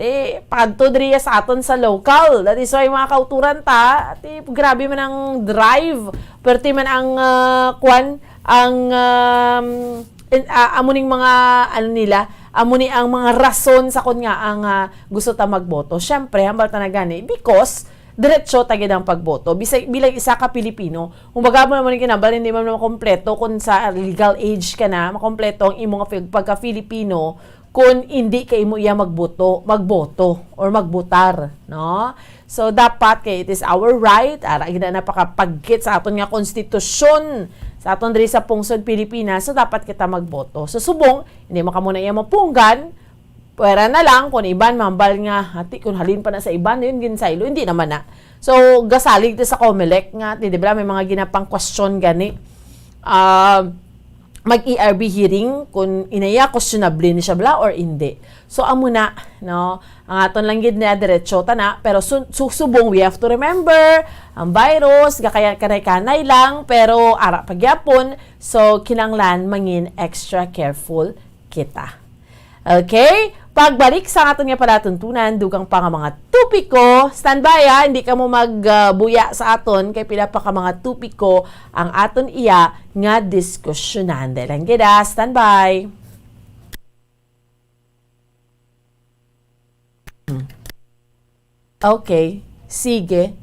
Ti, padto diri sa aton sa local. That is why, mga kauturan ta, ti, grabe man ang drive, perti man ang, ah, kwan, ang, um, in-, ah, amo ning mga, ano nila, amo ni ang mga rason sa kun nga ang, ah, gusto ta magboto. Syempre, hambal ta na gani, because diretso ta gid ang pagboto. Bisag, bilang isa ka Pilipino, kumbaga mo naman yung kinabal, hindi man makompleto kung sa legal age ka na, makompleto ang imong pag-, pagka-Filipino, kung hindi ka imo iya magboto, magboto or magbutar, no? So, dapat kay it is our right, ara gid na napakapagkit sa aton nga konstitusyon, sa aton diri sa pungsod Pilipinas, so dapat kita magboto. So, subong, hindi man kamo na iya mapunggan, pwera na lang kung iban mambal nga, hati, kung halin pa na sa iban, yun, ginsaylo, hindi naman na. So, gasalig ta sa Comelec nga, di, di ba, may mga ginapang question gani. Ah, mag-E R B hearing kung inaya, questionable ni siya bala or hindi. So, amo na, no? Ang aton lang gid na diretso ta na, pero su-, su-, subong, we have to remember, ang virus, gakaya kanay-kanay lang, pero ara pa gyapon, so, kinanglan mangin extra careful kita. Okay? Pagbalik sa aton nga palatuntunan, dugang pa nga mga topiko, standby, ha, hindi ka mo mag, ah, buya sa aton, kay pila pa ka mga topiko ang aton iya nga diskusyonan. Dahil lang gid, ah, standby. Okay. Sige.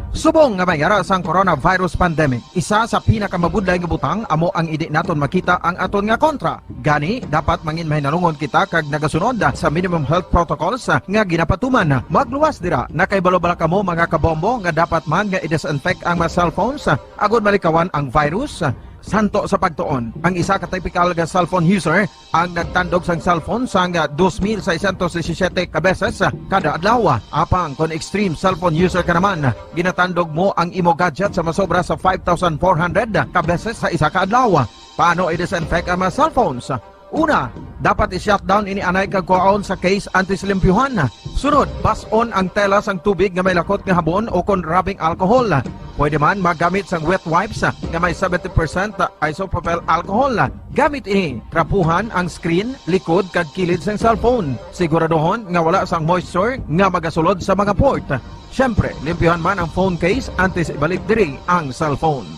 Subong nga may ara sang coronavirus pandemic, isa sa pinakamabudlay nga butang amo ang hindi naton makita ang aton nga kontra. Gani, dapat mangin mahinalungon kita kag nagasunod sa minimum health protocols nga ginapatuman. Magluwas dira, nakahibalo bala kamo, mga kabombo, nga dapat man nga i-disinfect ang mga cellphones agod malikawan ang virus? Santo sa pagtuon, ang isa ka typical nga cellphone user ang nagtandog sang cellphone sang dos mil seiscientos disisiete ka beses kada adlaw. Apang kon extreme cellphone user ka naman, ginatandog mo ang imo gadget sa masobra sa five thousand four hundred ka beses sa isa ka adlaw. Paano i-disinfect ang mga cellphones? Una, dapat i-shutdown ini anay kag kuhaon sa case antes limpyuhan. Sunod, bas-on ang tela sang tubig nga may lakot nga habon o kon rubbing alcohol. Pwede man magamit sang wet wipes nga may seventy percent isopropyl alcohol. Gamit ini, trapuhan ang screen, likod, kag kilid sang cellphone. Siguraduhon nga wala sang moisture nga magasulod sa mga port. Siyempre, limpyuhan man ang phone case antes ibalik diri ang cellphone.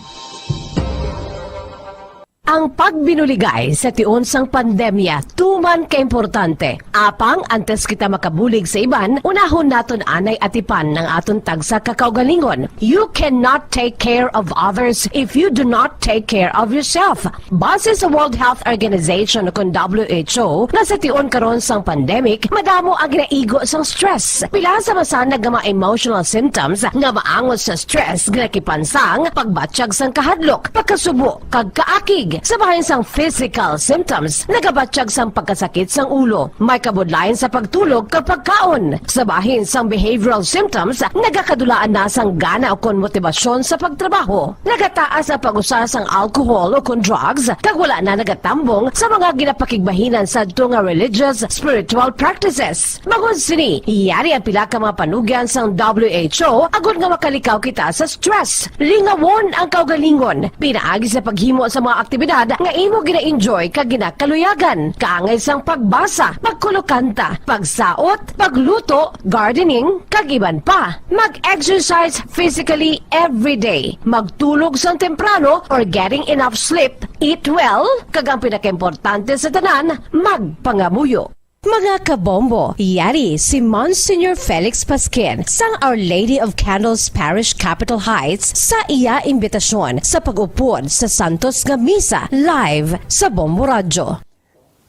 Ang pagbinuligay sa tion sang pandemya tuman ka importante. Apang antes kita makabulig sa iban, unahon naton anay atipan ang aton tagsa ka kaugalingon. You cannot take care of others if you do not take care of yourself. Base sa World Health Organization, kun W H O, nga sa tion karon sang pandemic, madamo ang ginaigo sang stress. Pila sa masanag nga mga emotional symptoms nga maangot sa stress ginakipan sang pagbatyag sang kahadlok, pagkasubo, kag kaakig. Sa bahin sang physical symptoms, nagabatyag sang pagkasakit sang ulo, may kabudlayan sa pagtulog kag pagkaon. Sa bahin sang behavioral symptoms, nagakadulaan na sang gana ukon motibasyon sa pagtrabaho. Nagataas ang pag-usa sang alcohol ukon drugs, kag wala na nagatambong sa mga ginapakigbahinan sadto nga religious, spiritual practices. Bangod sini, yari ang pila ka mga panugyan sang W H O agod nga makalikaw kita sa stress. Lingawon ang kaugalingon pinaagi sa paghimo sa mga aktibidad nga imo gina-enjoy kag ginakaluyagan, kaangay sang pagbasa, pagkulokanta, pagsaot, pagluto, gardening, kag iban pa. Mag-exercise physically every day. Magtulog sang temprano or getting enough sleep. Eat well, kag ang pinakaimportante sa tanan, magpangamuyo. Mga kabombo, yari si Monsignor Felix Pasquin sang Our Lady of Candles Parish, Capitol Heights, sa iya imbitasyon sa pag-upod sa santos nga misa live sa Bombo Radyo.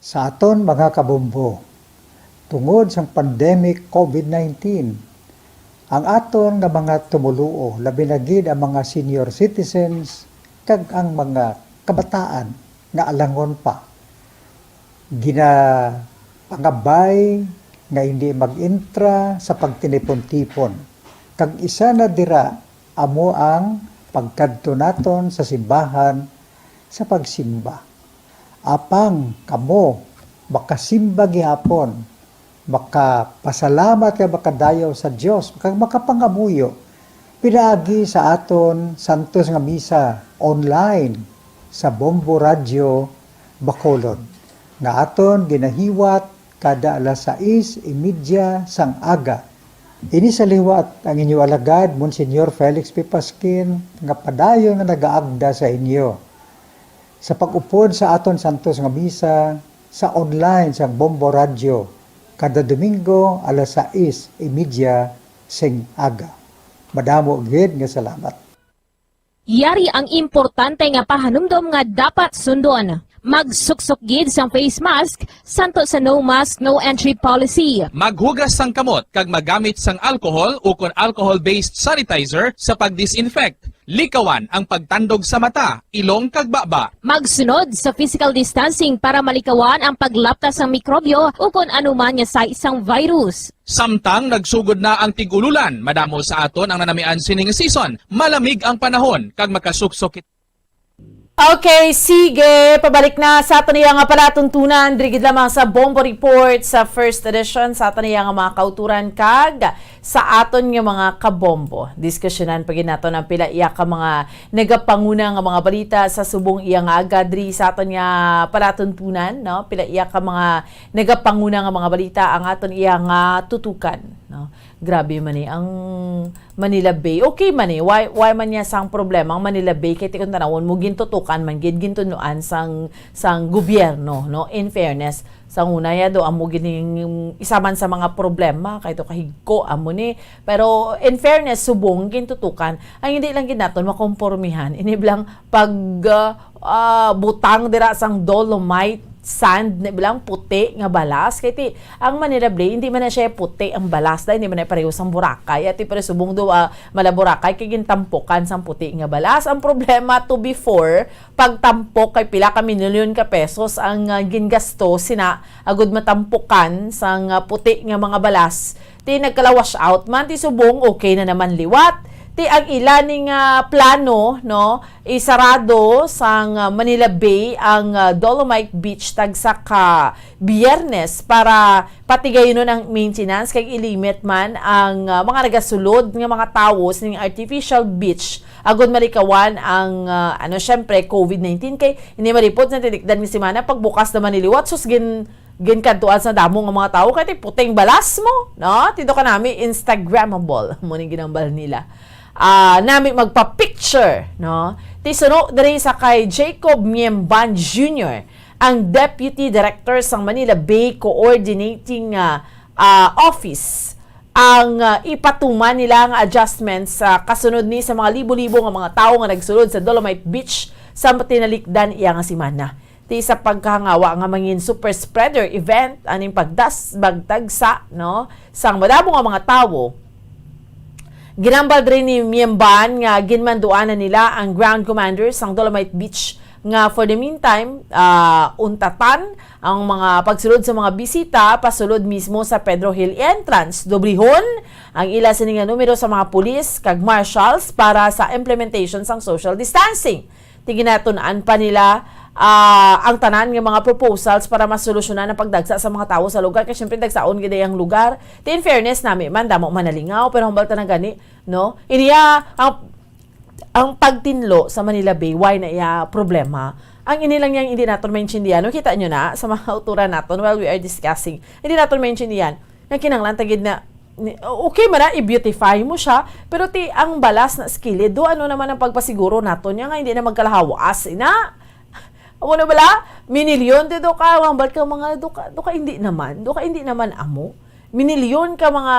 Sa aton mga kabombo, tungod sang pandemic COVID nineteen, ang aton nga mga tumoluo, labi na gid ang mga senior citizens kag ang mga kabataan nga alangon pa, ginapangabay nga hindi mag-entra sa pagtinipon-tipon. Kag isa na dira amo ang pagkadto naton sa simbahan sa pagsimba. Apang kamo makasimba gihapon, makapasalamat kag makadayaw sa Dios, kag makapangamuyo pinaagi sa aton santos nga misa online sa Bombo Radyo Bacolod, nga aton ginahiwat kada alas sais y media sang aga. Ini sa liwat ang inyo alagad, Monsignor Felix P. Pasquin, nga padayon nga nagaagda sa inyo sa pag-upod sa aton santos nga misa sa online sang Bombo Radyo kada Domingo alas sais y media sing aga. Madamo gid nga salamat. Yari ang importante nga pahanumdom nga dapat sundon. Magsuksok gid sang face mask, santo sa no mask, no entry policy. Maghugas sang kamot kag magamit sang alcohol ukon alcohol-based sanitizer sa pag-disinfect. Likawan ang pagtandog sa mata, ilong kag baba. Magsunod sa physical distancing para malikawan ang paglapta sang mikrobyo ukon anuman nga sais sang virus. Samtang nagsugod na ang tig-ululan, madamo sa aton ang nanamian sining season. Malamig ang panahon kag makasuksok it- Okay, sige. Pabalik na sa aton iya nga palatuntunan. Diri gid lamang sa Bombo Report sa first edition sa aton iya nga mga kauturan kag sa aton nga mga kabombo. Diskusyonan pa gid naton ang pila iya ka mga nagapanguna nga mga balita sa subong iya nga aga diri sa aton nga palatuntunan, no? Pila iya ka mga nagapanguna nga mga balita ang aton iya nga tutukan, no? Grabe man ni ang Manila Bay. Okay man ni. Why, why man niya sang problema ang Manila Bay? Kay ti kung tanawon mo, gintutukan man gid, gintunuan sang, sang gobyerno, no? In fairness, sang una ya do, amo gining isa man sa mga problema, kay to kahigko, amo ni. Pero in fairness, subong gintutukan, ang hindi lang gid naton makompormihan. Ini bilang pag, ah, ah, butang dira sang dolomite sand, ni bilang puti nga balas. Kay ti, ang Manila Bay, hindi man na siya puti ang balas, dahil hindi man na pareho sang Boracay. Ati pero subong do, ah, mala Boracay, kay gintampukan sang puti nga balas. Ang problema, to before, pagtampok kay pila ka milyon ka pesos ang, ah, gingasto sina agud matampukan sang, ah, puti nga mga balas. Ti nagkala wash out man, ti subong okay na naman liwat. Ti ang ila ni nga plano, no, isarado sang, ah, Manila Bay ang, ah, Dolomite Beach tagsa ka Biyernes para patigayunon ang maintenance kag ilimit man ang, ah, mga nagasulod nga mga tawo sining artificial beach agud malikawan ang, ah, ano, syempre, COVID nineteen kay hindi malipot sa tinikdan nga semana pagbukas naman ni liwat sus gin ginkadtuan sa damo nga mga tawo kay ti puting balas mo, no? Ti do ka nami Instagrammable mo ning ginambal nila. Ah, nami magpa-picture, no? Ti suno diri sa kay Jacob Miemban Junior, ang Deputy Director sang Manila Bay Coordinating, ah, ah, Office, ang, ah, ipatuman nila nga adjustments sa kasunod ni sa mga libo-libo nga mga tawo nga nagsulod sa Dolomite Beach sa tinalikdan iya nga semana. Ti sa pagkahangawa nga mangin super spreader event aning pagdasbag tagsa, no, sang madamo nga mga tawo. Ginambal diri ni Miemban nga ginmanduan na nila ang ground commander sang Dolomite Beach nga for the meantime, ah, untatan ang mga pagsulod sa mga bisita pasulod mismo sa Pedro Hill entrance. Dublihon ang ila sini nga numero sa mga pulis kag marshals para sa implementation sang social distancing. Ti ginatun-an pa nila, ah, ang tanan nga mga proposals para masolusyonan ang pagdagsa sa mga tawo sa lugar. Kay syempre, dagsaon gid ang lugar. Ti in fairness nami man, damo man nalingaw, pero hambal ta na gani, no? Iniya, ang, ang pagtinlo sa Manila Bay, why na iya problema? Ang ini lang yang hindi naton maintindihan. No? Kita nyo na sa mga kauturan naton while we are discussing. Hindi naton maintindihan. Nga kinahanglan ta gid na, ni-, okay man na, i-beautify mo siya, pero ti ang balas na skilid, do ano naman ang pagpasiguro naton niya nga hindi na magkalahawas, ina? Amo na bala? Minilyon ti do ka, hambal ka mga do ka, do ka hindi naman, do ka hindi naman amo. Minilyon ka mga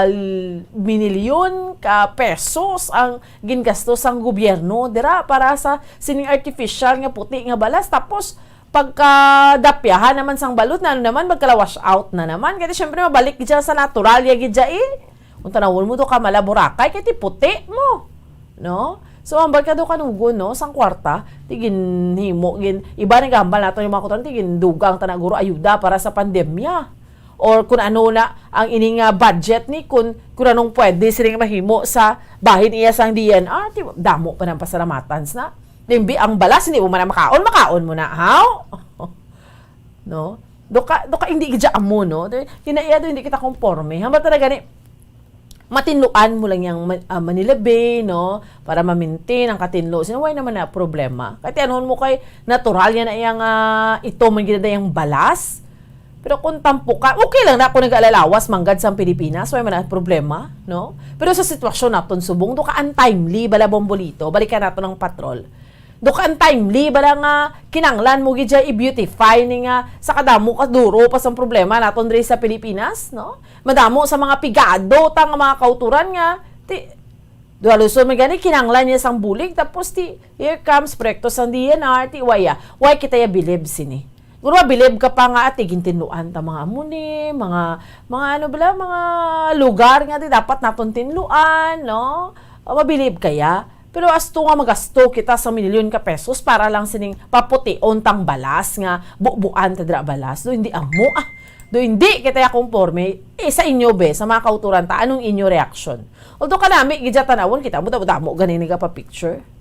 l-, minilyon ka pesos ang gingastos sang gobyerno dira para sa sining artificial nga puti nga balas. Tapos, pagkadapyahan naman sang balod, na ano naman, magkala-wash out na naman. Kaya syempre, mabalik gid siya sa natural, ya gid siya eh. Kung tanawon mo do ka mala Boracay, kay ti puti mo. No? So, hambal ka do kanugon, no? Sang kwarta, ti ginhimo, gin, iba nagahambal nato yung mga kutoran, ti gindugang ta na guro ayuda para sa pandemya. Or kung ano na ang ining, ah, budget ni, kung, kung anong pwede sining mahimo sa bahin iya sang D N R, ti damo pa ng pasalamatan na. Limbi ang balas, hindi mo man na makaon, makaon mo na, haw? No? Do ka, do ka hindi gid amo, no? Do, kinaiya do, hindi kita konporme. Hambal talaga ni, matinluan mo lang yang Ma-, ah, Manila Bay, no? Para ma-maintain ang katinlo. Sino, why naman na problema? Kaya tiyanon mo kay natural yan na yang, ah, ito man gid na yang balas. Pero kung tampo ka, okay lang na ako nag-alalawas manggad sa Pilipinas, why man na problema, no? Pero sa sitwasyon naton subong, do ka untimely, bala Bombolito, balikan nato ng patrol. Do ka untimely, bala nga kinanglan mo gid siya i-beautify ni nga sa kadamo ka duro pa sang problema naton diri sa Pilipinas, no? Madamo sa mga pigado ta nga mga kauturan nga, ti, duha Luzon man gani, kinanglan niya sang bulig, tapos ti, here comes proyekto sang D N R, ti, waya, why kita ya bilib sini? Guro, bilib ka pa nga, ati, gintinluan ta mga amo ni, mga, mga ano bala, mga lugar nga di dapat naton tinluan, no? O, mabilib kaya? Pero asto nga magasto kita sa milyon ka pesos para lang sining papution tang balas nga bubuan ta dira balas. Do, hindi amo, ah. Do, hindi kita ya konporme. Eh, sa inyo, be, sa mga kauturan ta, anong inyo reaksyon? Although kanami, gid ya tanawon, kita mo, damo-damo gani nagapa-picture.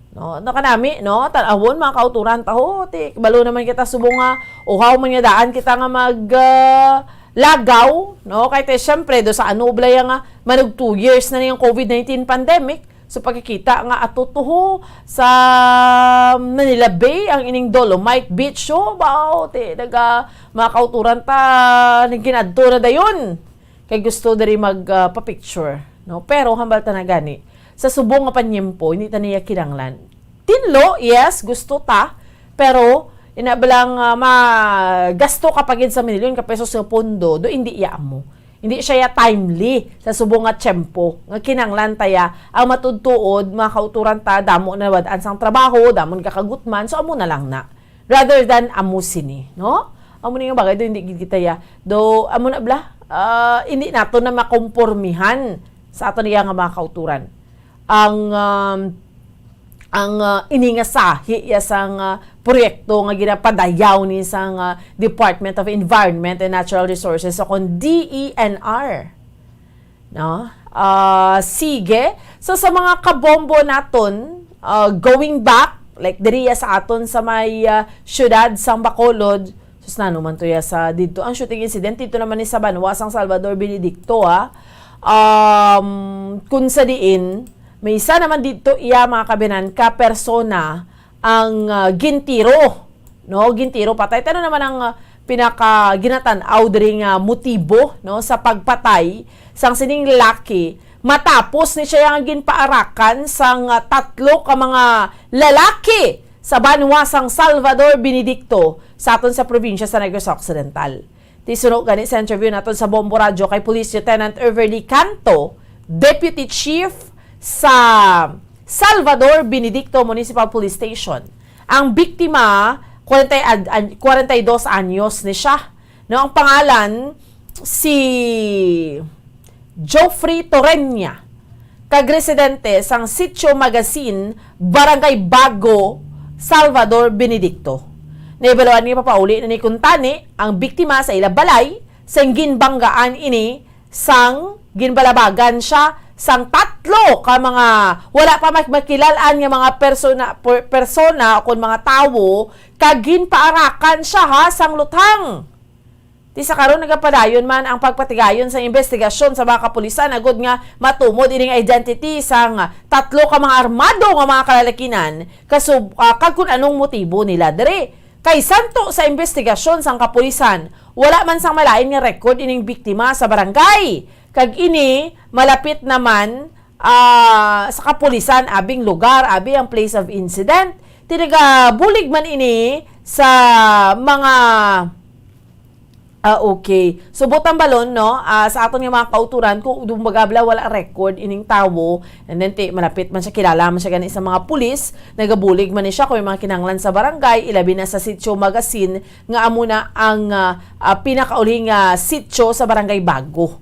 No, no, kanami, no, tan-awon, mga kauturan ta, ho, ti, balo naman kita subong nga, uhaw man nga daan kita nga mag, ah, lagaw, no, kay ti, syempre, do sa ano, blaya nga, manug two years na ning covid nineteen pandemic, so pagkikita nga ato to, ho, sa Manila Bay, ang ining Dolomite Beach, ho, bao, ti, naga, mga kauturan ta, nagkinadto na dayon. Kay gusto diri mag, ah, pa-picture, no? Pero hambal ta na gani, sa subong nga panyempo, hindi ta niya kinanglan. Tinlo, yes, gusto ta, pero ina ba lang, ah, magasto ka pa gid sa milyon ka pesos sa pondo, do hindi iya amo. Hindi siya ya timely sa subong nga tiyempo nga kinanglan ta ya ang matudtuod, mga kauturan ta, damo na wad-an sang trabaho, damo nagakagutman, so amo na lang na. Rather than amo sini, no? Amo ni nga bagay, do hindi gid kita ya. Do, amo na bala, ah, hindi nato na makompormihan sa ato niya nga mga kauturan. Ang, um, ang, ah, ini nga sahi ya sang, ah, proyekto nga ginapadayaw ni sang, ah, Department of Environment and Natural Resources, o kon D E N R. No? Ah, sige. So, sa mga kabombo naton, ah, going back, like, diri ya sa aton sa may, ah, siyudad sang Bacolod, sus, nano man to ya sa didto. Ang shooting incident, dito naman ni sa banwa sang Salvador Benedicto, ah. Um, kung sa diin, may isa naman dito iya, mga kabinan, ka persona ang, ah, gintiro, no? Gintiro patay. Ti ano naman ang, ah, pinaka ginatan-aw diri nga motibo, no, sa pagpatay sang sining lalaki matapos ni siya nga ginpaarakan sang, ah, tatlo ka mga lalaki sa banwa sang Salvador Benedicto sa aton sa probinsya sa Negros Occidental. Ti suno gani sa interview naton sa Bombo Radyo kay Police Lieutenant Everly Canto, Deputy Chief sa Salvador Benedicto Municipal Police Station. Ang biktima, kwarenta, an-, kwarenta y dos anyos ni siya. No, ang pangalan, si Geoffrey Torreña, kag residente sang Sitio Magazine, Barangay Bago, Salvador Benedicto. Nahibaluan nga papauli na ni kuntani ang biktima sa ila balay sang ginbanggaan ini sang ginbalabagan siya sang tatlo ka mga wala pa mak-, makilal-an nga mga persona, per-, persona o kon mga tawo, kag ginpaarakan siya, ha, sang luthang. Ti sa karon, nagapadayon man ang pagpatigayon sa investigasyon sa mga kapulisan agud nga matumod ining identity sang tatlo ka mga armado nga mga kalalakinan kasub-, ah, kag kun anong motibo nila diri. Kay santo sa investigasyon sang kapulisan, wala man sang malain nga record ining biktima sa barangay, kag ini malapit naman, ah, sa kapulisan abing lugar, abi ang place of incident. Tinaga bulig man ini sa mga Ah, okay. So, butang balon, no? Ah, sa aton nga mga kauturan, kung dumbaga bala wala record ining tawo, and then ti, malapit man siya, kilala man siya gani sa mga pulis, nagabulig man ni siya kung may mga kinahanglan sa barangay, ilabi na sa Sitio Magasin, nga amo na ang, ah, ah, pinakaulhing, ah, sitio sa Barangay Bago.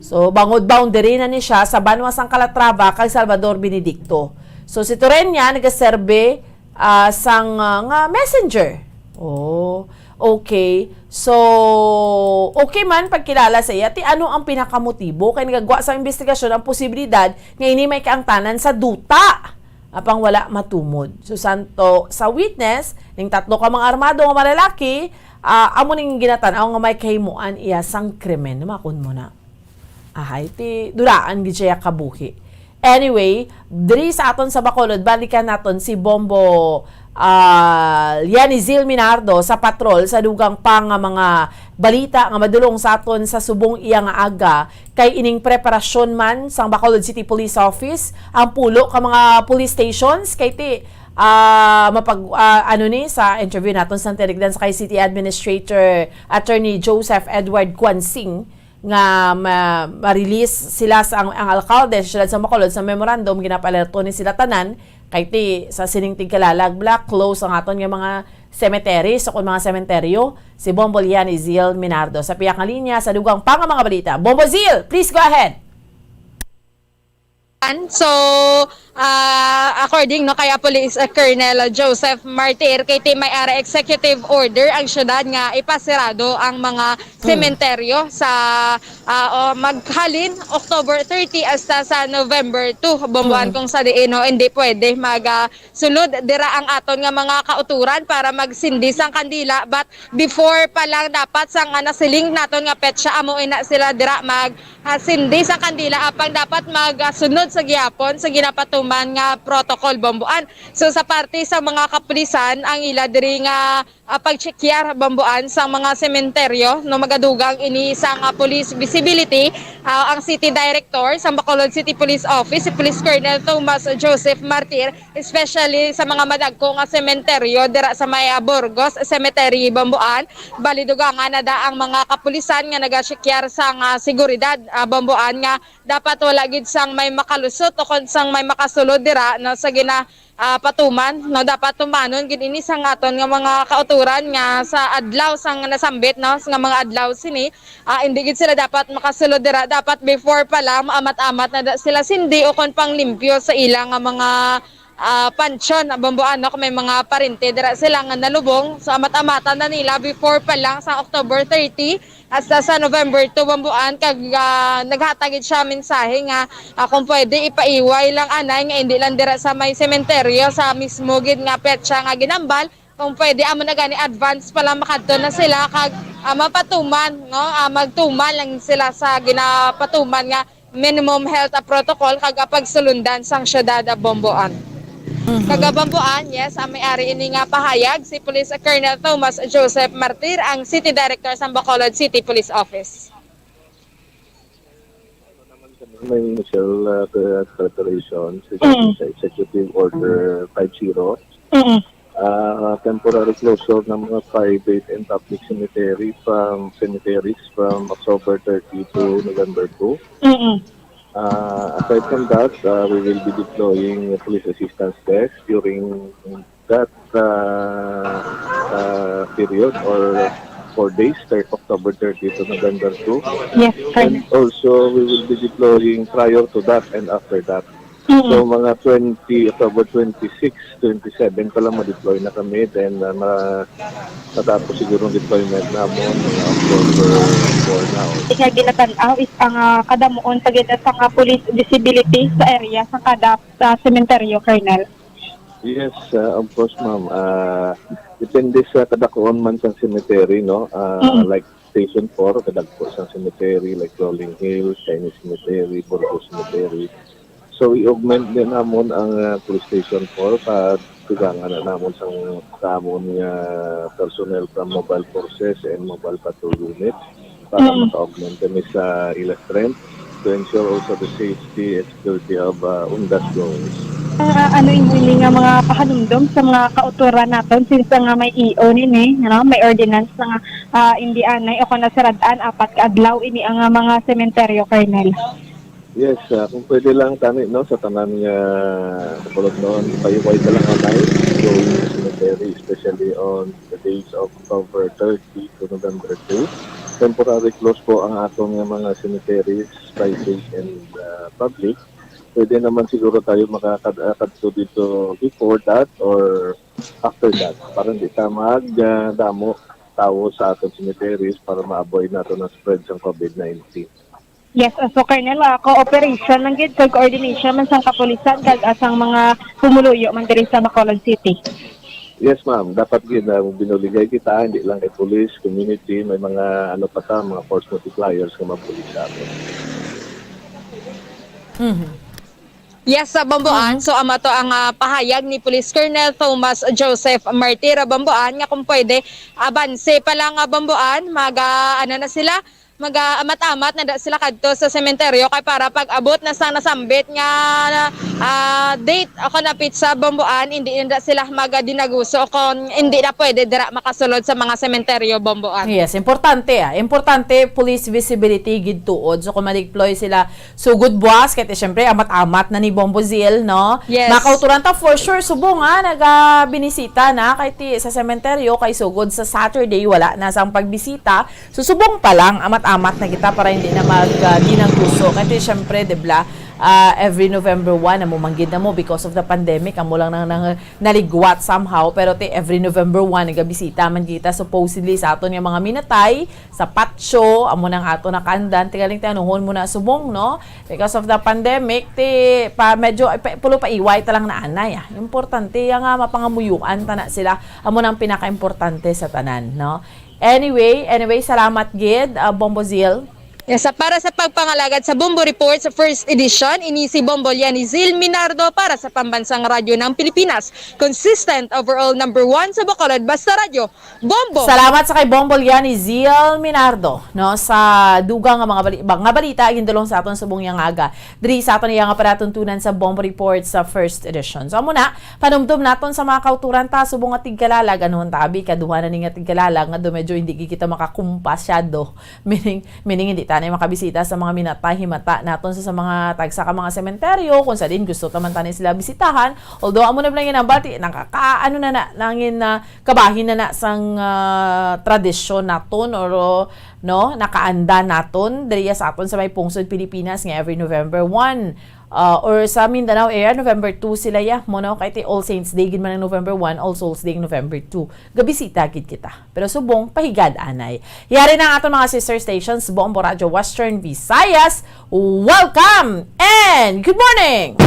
So, bangod boundary na ni siya sa banwa sang Calatrava kag Salvador Benedicto. So, si Torenia nagaserbe ah, sang, ah, nga messenger. Oh, okay. So, okay man pagkilala sa iya, ti ano ang pinakamotibo? Kay nagagwa sa investigasyon ang posibilidad nga ini may kaangtanan sa duta, apang wala matumod. So, santo sa witness, ning tatlo ka mga armado nga malalaki, ah, amo ning ginatan-aw nga may kahimuan iya sang krimen. Makon mo na. Ahay, ti dulaan gid siya kabuhi. Anyway, diri sa aton sa Bacolod, balikan naton si Bombo, ah, Yanizil Minardo sa patrol sa dugang pa nga mga balita nga madulong sa aton sa subong iya nga aga. Kay ining preparasyon man sang Bacolod City Police Office ang pulo ka mga police stations kay ti, ah, mapag, ah, ano ni, sa interview naton sa tinigdan sa kay City Administrator Attorney Joseph Edward Quansing, nga ma-, ma-release sila sa ang, ang alkalde sa siyudad sa Bacolod sa memorandum, ginapaalerto ni sila tanan kay ti sa sining tigkalalag bala, close ang aton nga mga cemetery, sa kun mga sementeryo, si Bombo Lian Iziel Minardo sa piyak nga linya sa dugang pa nga mga balita. Bombo Zil, please go ahead. So, ah, according, no, kay, ah, Police, ah, Colonel Joseph Martir, kay ti may ara executive order ang syudad nga ipasirado ang mga sementeryo sa, ah, o, maghalin October thirty hasta sa November two, Bomboan, kung sa diin, no, hindi pwede mag, ah, sulod dira ang aton nga mga kauturan para magsindi sang kandila, but before pa lang dapat sang, ah, nasiling naton nga petsa, amo ina sila dira mag, ah, sindi sang kandila, apang dapat magasunod sa gihapon sa ginapatuman nga protocol, Bomboan. So, sa parte sa mga kapulisan, ang ila diri nga, ah, pagtsekyar, Bomboan, sa mga sementeryo, no, magadugang ini sa nga police visibility, ah, ang City Director sa Bacolod City Police Office, si Police Colonel Thomas Joseph Martir, especially sa mga madagko nga sementeryo dira sa may, ah, Burgos Cemetery, Bomboan. Bali, dugangan na da ang mga kapulisan nga nagasekyar sang, ah, seguridad, ah, Bomboan, nga dapat wala gid sang may makalusot o kon sang may makasulod dira, no, sa gina, ah, patuman, no, dapat tumanon gid ini sang aton nga mga kauturan nga sa adlaw sang nasambit, no, nga mga adlaw sini, ah, hindi gid sila dapat makasulod dira. Dapat before pa lang, maamat-amat na da sila sindi o kon panglimpyo sa ila nga mga, ah, pansyon, Bomboan, no, kung may mga parente dira sila nga nalubong. So, amat-amatan na nila before pa lang sa October thirty hasta sa November two, Bomboan, kag, ah, naghatag gid siya mensahe nga, ah, kung pwede, ipaiway lang anay nga hindi lang dira sa may sementeryo, sa mismo gid nga petsa nga ginambal, kung pwede, amo na gani, advance pa lang makadto na sila kag, ah, mapatuman, no? Ah, magtuman lang sila sa ginapatuman nga minimum health, ah, protocol kag, ah, pagsulundan sang siyudad, ah, Bomboan. Mhm. Taga Bomboan, yes, ang may-ari ini nga pahayag, si Police Colonel Thomas Joseph Martir, ang City Director sang Bacolod City Police Office. May initial, ah, pre-, preparation sa, mm, sa Executive Order five zero. Mm-mm. Ah, temporary closure ng mga private and public cemetery from, cemeteries from October thirty to November two. Mm-mm. Ah, aside from that, ah, we will be deploying a police assistance desk during that, ah, ah, period or four days, thir-, October thirty to November two. Yes, sir. And also, we will be deploying prior to that and after that. Mm. So, mga twenty, October twenty-six, twenty-seven pa lang ma-deploy na kami. Then, ah, ma-, matapos siguro ang deployment namon, mga October four na. Kaya ginatan-aw is ang, ah, kadamuon pa gid sa nga police visibility sa area sa kada, ah, sementeryo, Colonel. Yes, ah, of course, ma'am. Ah, depende sa kadakuan man sang cemetery, no? Ah, Mm. Like Station four, kadagko sang cemetery, like Rolling Hills, Chinese Cemetery, Burgos Cemetery. So, i-augment din namon ang, ah, Police Station four, pagtugangan na namon sang, sa amon nga personnel from mobile forces and mobile patrol units para Mm. maka-augment kami sa ila strength to ensure also the safety and security of, ah, Undas goers. Ah, ano imo ini nga mga pahanumdom sa mga kautoran naton, since nga may E O nini, ano, may ordinance na nga, ah, indi anay o kon nasarad-an apat ka adlaw ini ang, ah, mga sementeryo, Colonel? Yes, ah, kung pwede lang tani, no, sa tanan nga Bacolodnon, paiway ta lang anay sa cemetery, especially on the days of October thirty to November two. Temporary close po ang aton nga mga cemeteries, private and, ah, public. Pwede naman siguro tayo makakad-, ah, kadto dito before that or after that, para hindi ta mag, ah, damo tawo sa aton cemeteries para ma-avoid nato ang spread sang COVID nineteen. Yes, uh, so, Colonel, ah, cooperation lang gid kag coordination man sang kapulisan kag, ah, sang mga pumuluyo man diri sa Bacolod City. Yes, ma'am. Dapat gid, ah, binuligay kita, hindi lang kay police, community, may mga, ano pa ta, mga force multipliers nga mga pulis sa aton. Mhm. Yes, sa Bomboan. Mhm. So, amo to ang, ah, pahayag ni Police Colonel Thomas Joseph Martira Bomboan nga kung pwede, abanse pa lang, ah, Bomboan, mag, ah, ano na sila, mag, ah, amat-amat na da sila kadto sa sementeryo kay para pag-abot na sang nasambit nga, ah, date o kon napit sa Bomboan, hindi na da sila magadinaguso o kon hindi na pwede dira makasulod sa mga sementeryo, Bomboan. Yes, importante, ah. Importante, police visibility gid tuod. So, kung ma-deploy sila sugod buwas, kay ti, syempre, amat-amat na ni Bombo Zil, no? Yes. Makauturan ta, for sure, subong, ah, nagabinisita na, kay ti, sa sementeryo, kay sugod sa Saturday, wala na sang pagbisita. So, subong pa lang, amat-amat na kita para hindi na mag, ah, dinangguso. Kay ti, syempre, di bla, ah, every November one, amo man gid na mo because of the pandemic, amo lang nang, nang naligwat somehow. Pero ti, every November one, nagabisita man kita supposedly sa aton nga mga minatay, sa patio, amo nang ato nakaandan. Tingaling ti anuhon mo na subong, no? Because of the pandemic, ti, pa, medyo, eh, pa, pulo pa iway ta lang na anay, ah. Importante ya nga mapangamuyuan ta na sila. Amo nang pinakaimportante sa tanan, no? Anyway, anyway, salamat gid, ah, Bombo Zil. Yes, sa, para sa pagpangalagad sa Bombo Report sa first edition, ini si Bombo Liani Zil Minardo para sa Pambansang Radyo ng Pilipinas. Consistent, overall number one sa Bacolod, Basta Radyo, Bombo! Salamat sa kay Bombo Liani Zil Minardo, no, sa dugang nga mga bali-, ba-, nga balita gindulong sa aton subong yang aga diri sa aton iya nga palatuntunan sa Bombo Report sa first edition. So, amo na, panumdom naton sa mga kauturan ta subong nga tigkalalag, anuhon ta abi, kaduha na ni nga tigkalalag nga do medyo hindi gid kita makakumpas syado. Meaning, meaning hindi ta na makabisita sa mga minatay, himata naton sa, sa mga tagsa ka mga sementeryo, kung sa din gusto ta man tani sila bisitahan. Although, amo na lang yung nabati, nakaka-, ano na na, nangin na, kabahin na na sang, ah, tradisyon naton or, no, nakaanda naton diriya sa aton sa may pungsod Pilipinas nga every November one, ah, or sa Mindanao area, November two sila, ya, mo, no? Kay ti All Saints Day gid man ang November one, All Souls Day ang November two. Gabisita gid kita. Pero subong, pahigad anay. Yari na ang aton mga sister stations, Bombo Radyo Western Visayas. Welcome and good morning!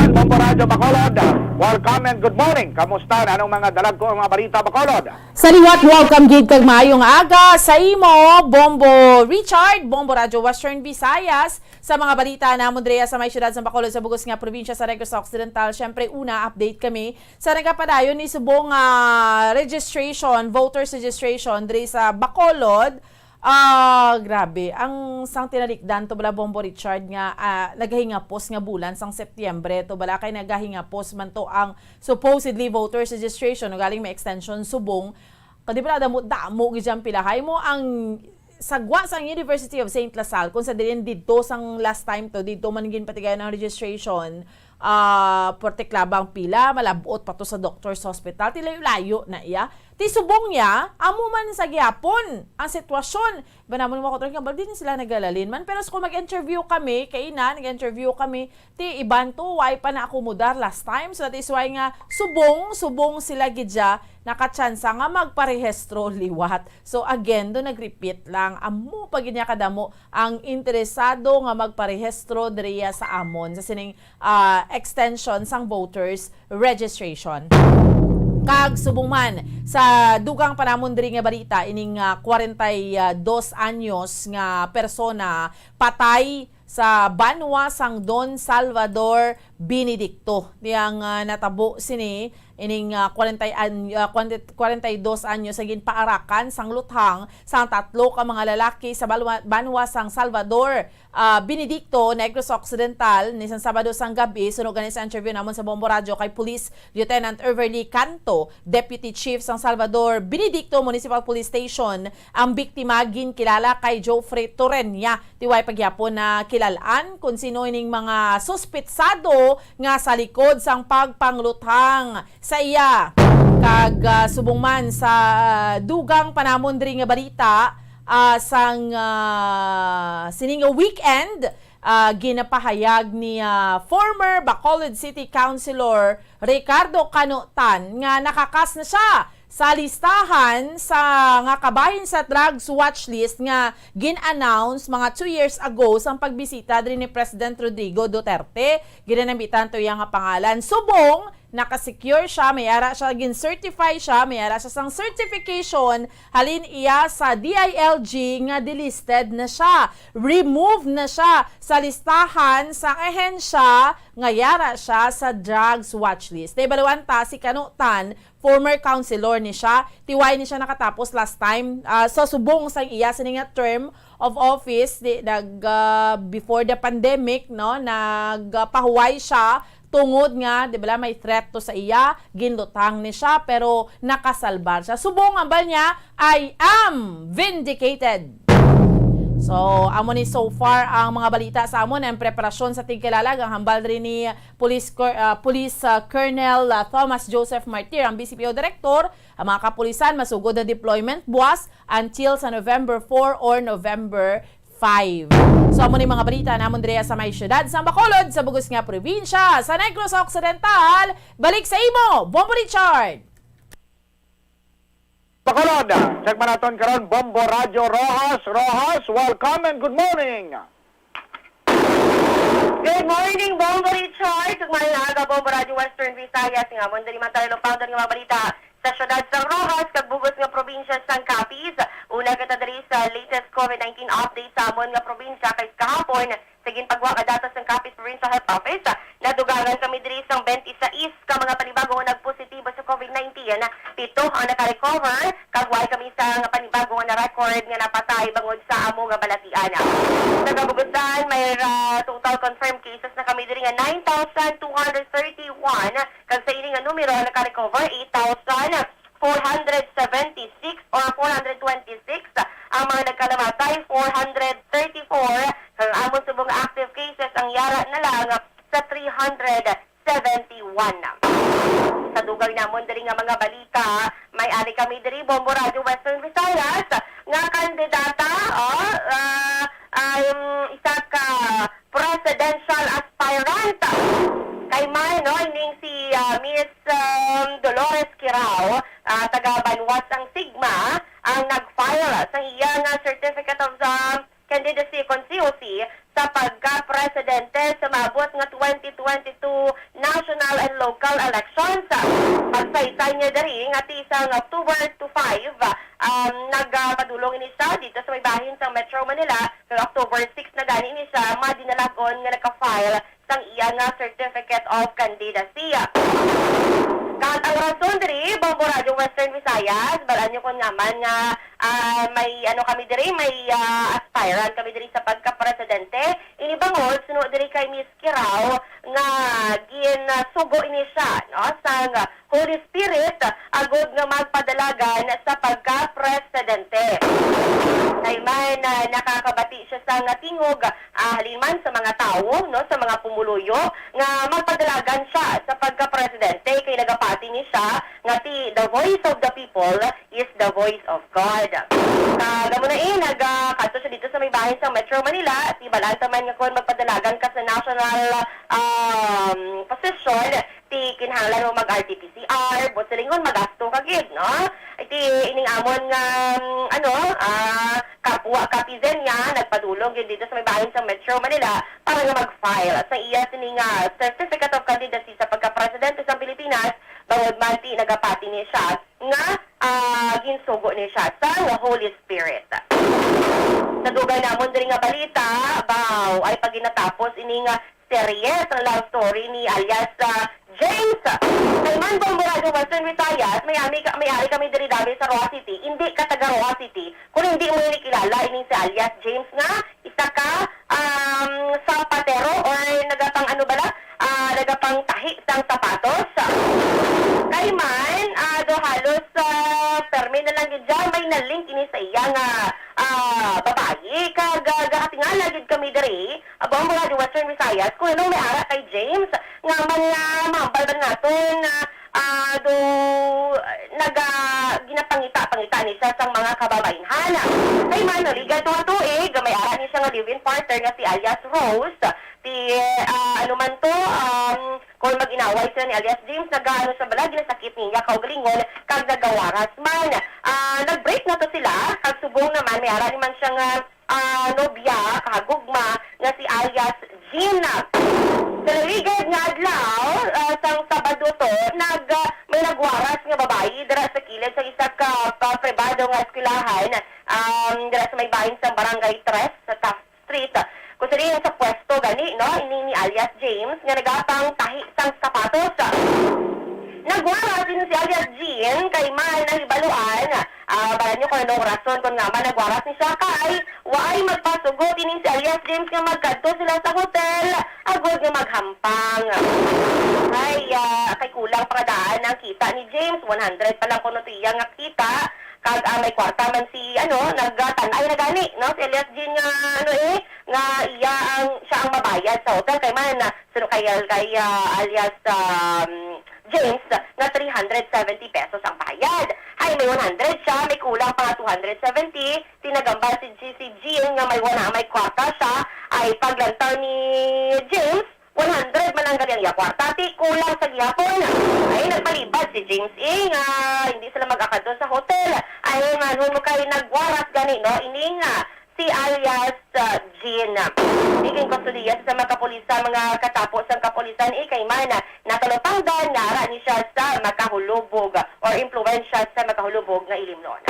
Bombo Radyo Bacolod, welcome and good morning. Kamusta? Anong mga dalag ko ang mga balita, Bacolod? Sa liwat, welcome gid kag maayong aga sa imo, Bombo Richard, Bombo Radyo Western Visayas. Sa mga balita namon diri sa may siyudad sa Bacolod, sa bugos nga probinsya sa Negros Occidental, syempre, una, update kami sa nagapadayon ni subong nga registration, voters registration diri sa Bacolod. Ah, grabe. Ang sang tinalikdan to bala, Bombo Richard, nga, ah, nagahingapos nga bulan sang Setyembre to bala, kay nagahingapos man to ang supposedly voters registration, no, galing may extension subong. Kadi pala, damo, damo gid ang pilahay mo ang sagwa sang University of Saint La Salle, kung sa diin didto sang last time to, didto man ginpatigayon ang registration, ah, puwerte klaba ang pila, malab-ot pa to sa doctor sa hospital, ti layo-layo na iya. Ti subong niya, amo man sa gihapon ang sitwasyon. Iban namon mga kauturan nga, bal, di na sila nagalalin man. Pero sa kung mag-interview kami, kay ina, nag-interview kami, ti iban to, way pa naakomodar last time. So, that is why nga subong, subong sila gid siya nakatsansa nga magparehistro liwat. So, again, do nag-repeat lang. Amo pa gid niya kadamo ang interesado nga magparehistro diriya sa amon, sa sining, ah, extension sang voters registration. Kag subong man sa dugang pa namon diri nga balita, ining, ah, kwarenta y dos anyos nga persona patay sa banwa sang Don Salvador Benedicto. Diyang, ah, natabo sini ining, ah, kwarenta an-, ah, kwarenta, kwarenta y dos anyos nga ginpaarakan sang luthang sang tatlo ka mga lalaki sa balwa-, banwa sang Salvador, ah, Benedicto, Negros Occidental, ni sang Sabado sang gab-i. Suno gani sa interview namon sa Bombo Radyo kay Police Lieutenant Everly Canto, Deputy Chief sang Salvador Benedicto Municipal Police Station, ang biktima ginkilala kay Geoffrey Torreña. Ti way pa gihapon nakilal-an kon sino ining mga suspetsado nga sa likod sang pagpangluthang sa iya. Kag, ah, subong man sa, ah, dugang pa namon diri nga balita, ah, sang, ah, sini nga weekend, ah, ginapahayag ni, ah, former Bacolod City Councilor Ricardo Cano Tan nga nakakas na siya sa listahan sa, nga kabahin sa drugs watch list nga gin-announce mga two years ago sang pagbisita diri ni President Rodrigo Duterte. Ginanamitan to iya nga pangalan. Subong, naka-secure siya, may ara siya, gin-certify siya, may ara siya sang certification halin iya sa D I L G nga delisted na siya, remove na siya sa listahan sang ahensya nga yara siya sa drugs watch list. Nahibaluan ta si Cano Tan, former councilor ni siya, ti way ni siya nakatapos last time, ah, sa subong sang iya sini nga term of office, di, nag, ah, before the pandemic, no, nagpahuway siya tungod nga, di ba, may threat to sa iya, ginluthang ni siya, pero nakasalbar siya. Subong ang hambal niya, "I am vindicated." So, amo ni so far ang mga balita sa amon. Ang preparasyon sa tigkalalag, ang hambal rin ni Police Cor-, ah, Police, ah, Colonel, ah, Thomas Joseph Martir, ang B C P O Director, ang mga kapulisan masugod na deployment buwas until sa November four or November five. So, amo ni mga balita namon diri sa may siyudad sa Bacolod, sa bugos nga probinsya sa Negros Occidental. Balik sa imo, Bombo Richard. Bacolod, check man naton karon, Bombo Radyo Roxas. Roxas, welcome and good morning. Good morning, Bombo Richard. Ug maayong aga, Bombo Radyo Western Visayas. Nga mo, diri man tayo, founder nga mga balita sa siyudad sang Roxas kag bugos nga probinsya sang Capiz. Una kita diri sa latest COVID nineteen update sa amon nga probinsya, kay kahapon, sa ginpagwa nga datos sang Capiz Provincial Health Office, nadugangan kami diri sang twenty-six ka mga panibago nga nagpositibo sa COVID nineteen. Pito ang naka-recover, kag way kami sa nga panibago nga na-record nga napatay bangod sa amo nga balatian. Sa kabugutan, may ra-, total confirmed cases na kami diri nga nine thousand two hundred thirty-one, kag sa ini nga numero ang naka-recover, eight thousand four hundred seventy-six or four hundred twenty-six, ang mga nagkalamatay, four hundred thirty-four, ang amon subong active cases, ang yara na lang sa three hundred seventy-one. Sa dugay namon diri nga mga balita, may ari kami diri, Bombo Radyo Western Visayas, nga kandidata, oh, ah, um, isa ka presidential aspirant. Kay man, no, ining si, ah, Miss, um, Dolores Kirao, ah, taga Banwa sang Sigma, ang nag-file sa iya nga Certificate of, um, Candidacy kon C O C sa pagka-presidente sa maabot nga twenty twenty-two national and local elections. Pagsaysay niya diri nga ti sang October two five, um, nagapadulong ini siya dito sa may bahin sa Metro Manila, kag October six na gani ini siya madinalag-on nga naka-file sang iya nga Certificate of Candidacy. Kag ang rason diri, Bombo Radyo Western Visayas, bal-an nyo kon ngaa man nga, ah, may ano kami diri, may, ah, aspirant kami diri sa pagka-presidente. Ini bangod, suno diri kay Miss Kirao, nga ginsugo ini siya, no, sang Holy Spirit, agod nga magpadalagan sa pagka-presidente. Kay man, ah, nakakabati siya sa nga tingog, ah, halin man sa mga tawo, no, sa mga pumuluyo, nga magpadalagan siya sa pagka-presidente, kay nagapati ni siya nga ti-, the voice of the people is the voice of God. Kag amo na, eh, nagakadto siya dito sa may bahin sa Metro Manila, ti balaan ta man nga kon magpadalagan ka sa national, um, position, ti kinahanglan mo mag-R T P C R, buot silingon magasto ka gid, no? Ti ining amon nga, um, ano, ah, kapwa Kapizenya nagpadulong gid dito sa may bahin sa Metro Manila para nga mag-file sa iya sini nga Certificate of Candidacy sa pagka-presidente sa Pilipinas, bangod man ti nagapati ni siya nga, ah, ginsugo ni siya sa Holy Spirit. Sa dugay namon diri nga balita, baw, ay pag ginatapos ini nga serye sang love story ni alias, ah, James. Kay man, Bombo Radyo Western Visayas, may ami ka, may ari kami diri dami sa Roxas City. Hindi ka taga Roxas City kung hindi mo ini kilala, ining si alias James nga isa ka, um, sapatero or nagapang ano bala, ah, nagapang tahi sang sapatos. Kay man, ah, do halos, ah, permi na lang gid dyan, may na-link ini sa iya nga, ah, babayi. Kag, ah, gakatingala gid kami diri, Bombo Radyo Western Visayas, kung ano may ara kay James, nga man nga mambal man naton, ah, ah, do, naga-, ginapangita-pangita ni siya sang mga kababainhan. Kay man, naligan to nga tuig, may ara ni siya nga live-in partner nga si alias Rose. Ti, ah, ano man to, um, kung mag-inaway sila ni alias James, nagaano siya bala, ginasakit niya kaugalingon, kag nagawaras man. Ah, nag-break na to sila, kag subong naman, may ara ni man siya nga ah, nobya, kahagugma, nga si alias Gina. Sa naligad nga adlaw, ah, sang Sabado to, nag, ah, may nagwaras nga babayi dira sa kilid sa isa ka, ka pribado nga eskwelahan, um, dira sa may bahin sa Barangay Tres sa Taft Street. Kung sa diin sa pwesto gani, no, ini ni alias James nga nagapang tahi sang sapatos. Nagwaras din si alias Jean kay may nahibaluan. Ah, balaan nyo kung anong rason kung nga man nagwaras ni siya kay waay magpasugot ining si alias James nga magkadto sila sa hotel agod nga maghampang. Ay, ah, kay kulang pa nga daan ang kita ni James, one hundred pa lang kuno to iya nga kita. Kag, ah, may kwarta man si, ano, nagtan-ay na gani, no, si alias Jean nga, ano, eh, nga iya ang, siya ang mabayad sa hotel kay man, ah, suno kay, kay, ah, alias, um, James, nga three hundred seventy pesos ang bayad. Ay, may one hundred siya, may kulang pa nga two hundred seventy. Tinagambal si G C Jean nga may wala, may kwarta siya. Ay, paglantaw ni James, one hundred man ang gali ang iya kwarta, ti kulang sa gihapon. Ay, nagpalibad si James A nga hindi sila mag-akadto sa hotel. Ay, nganhon mo kay nagwaras gani, no? Ini nga si alias, ah, Jean. Igin kustodiya sa mga kapulisan, mga katapo sang kapulisan, eh, kay man, nakalupangdan nga ara ni siya sa makahulubog or impluwensya sa makahulubog nga ilimnon.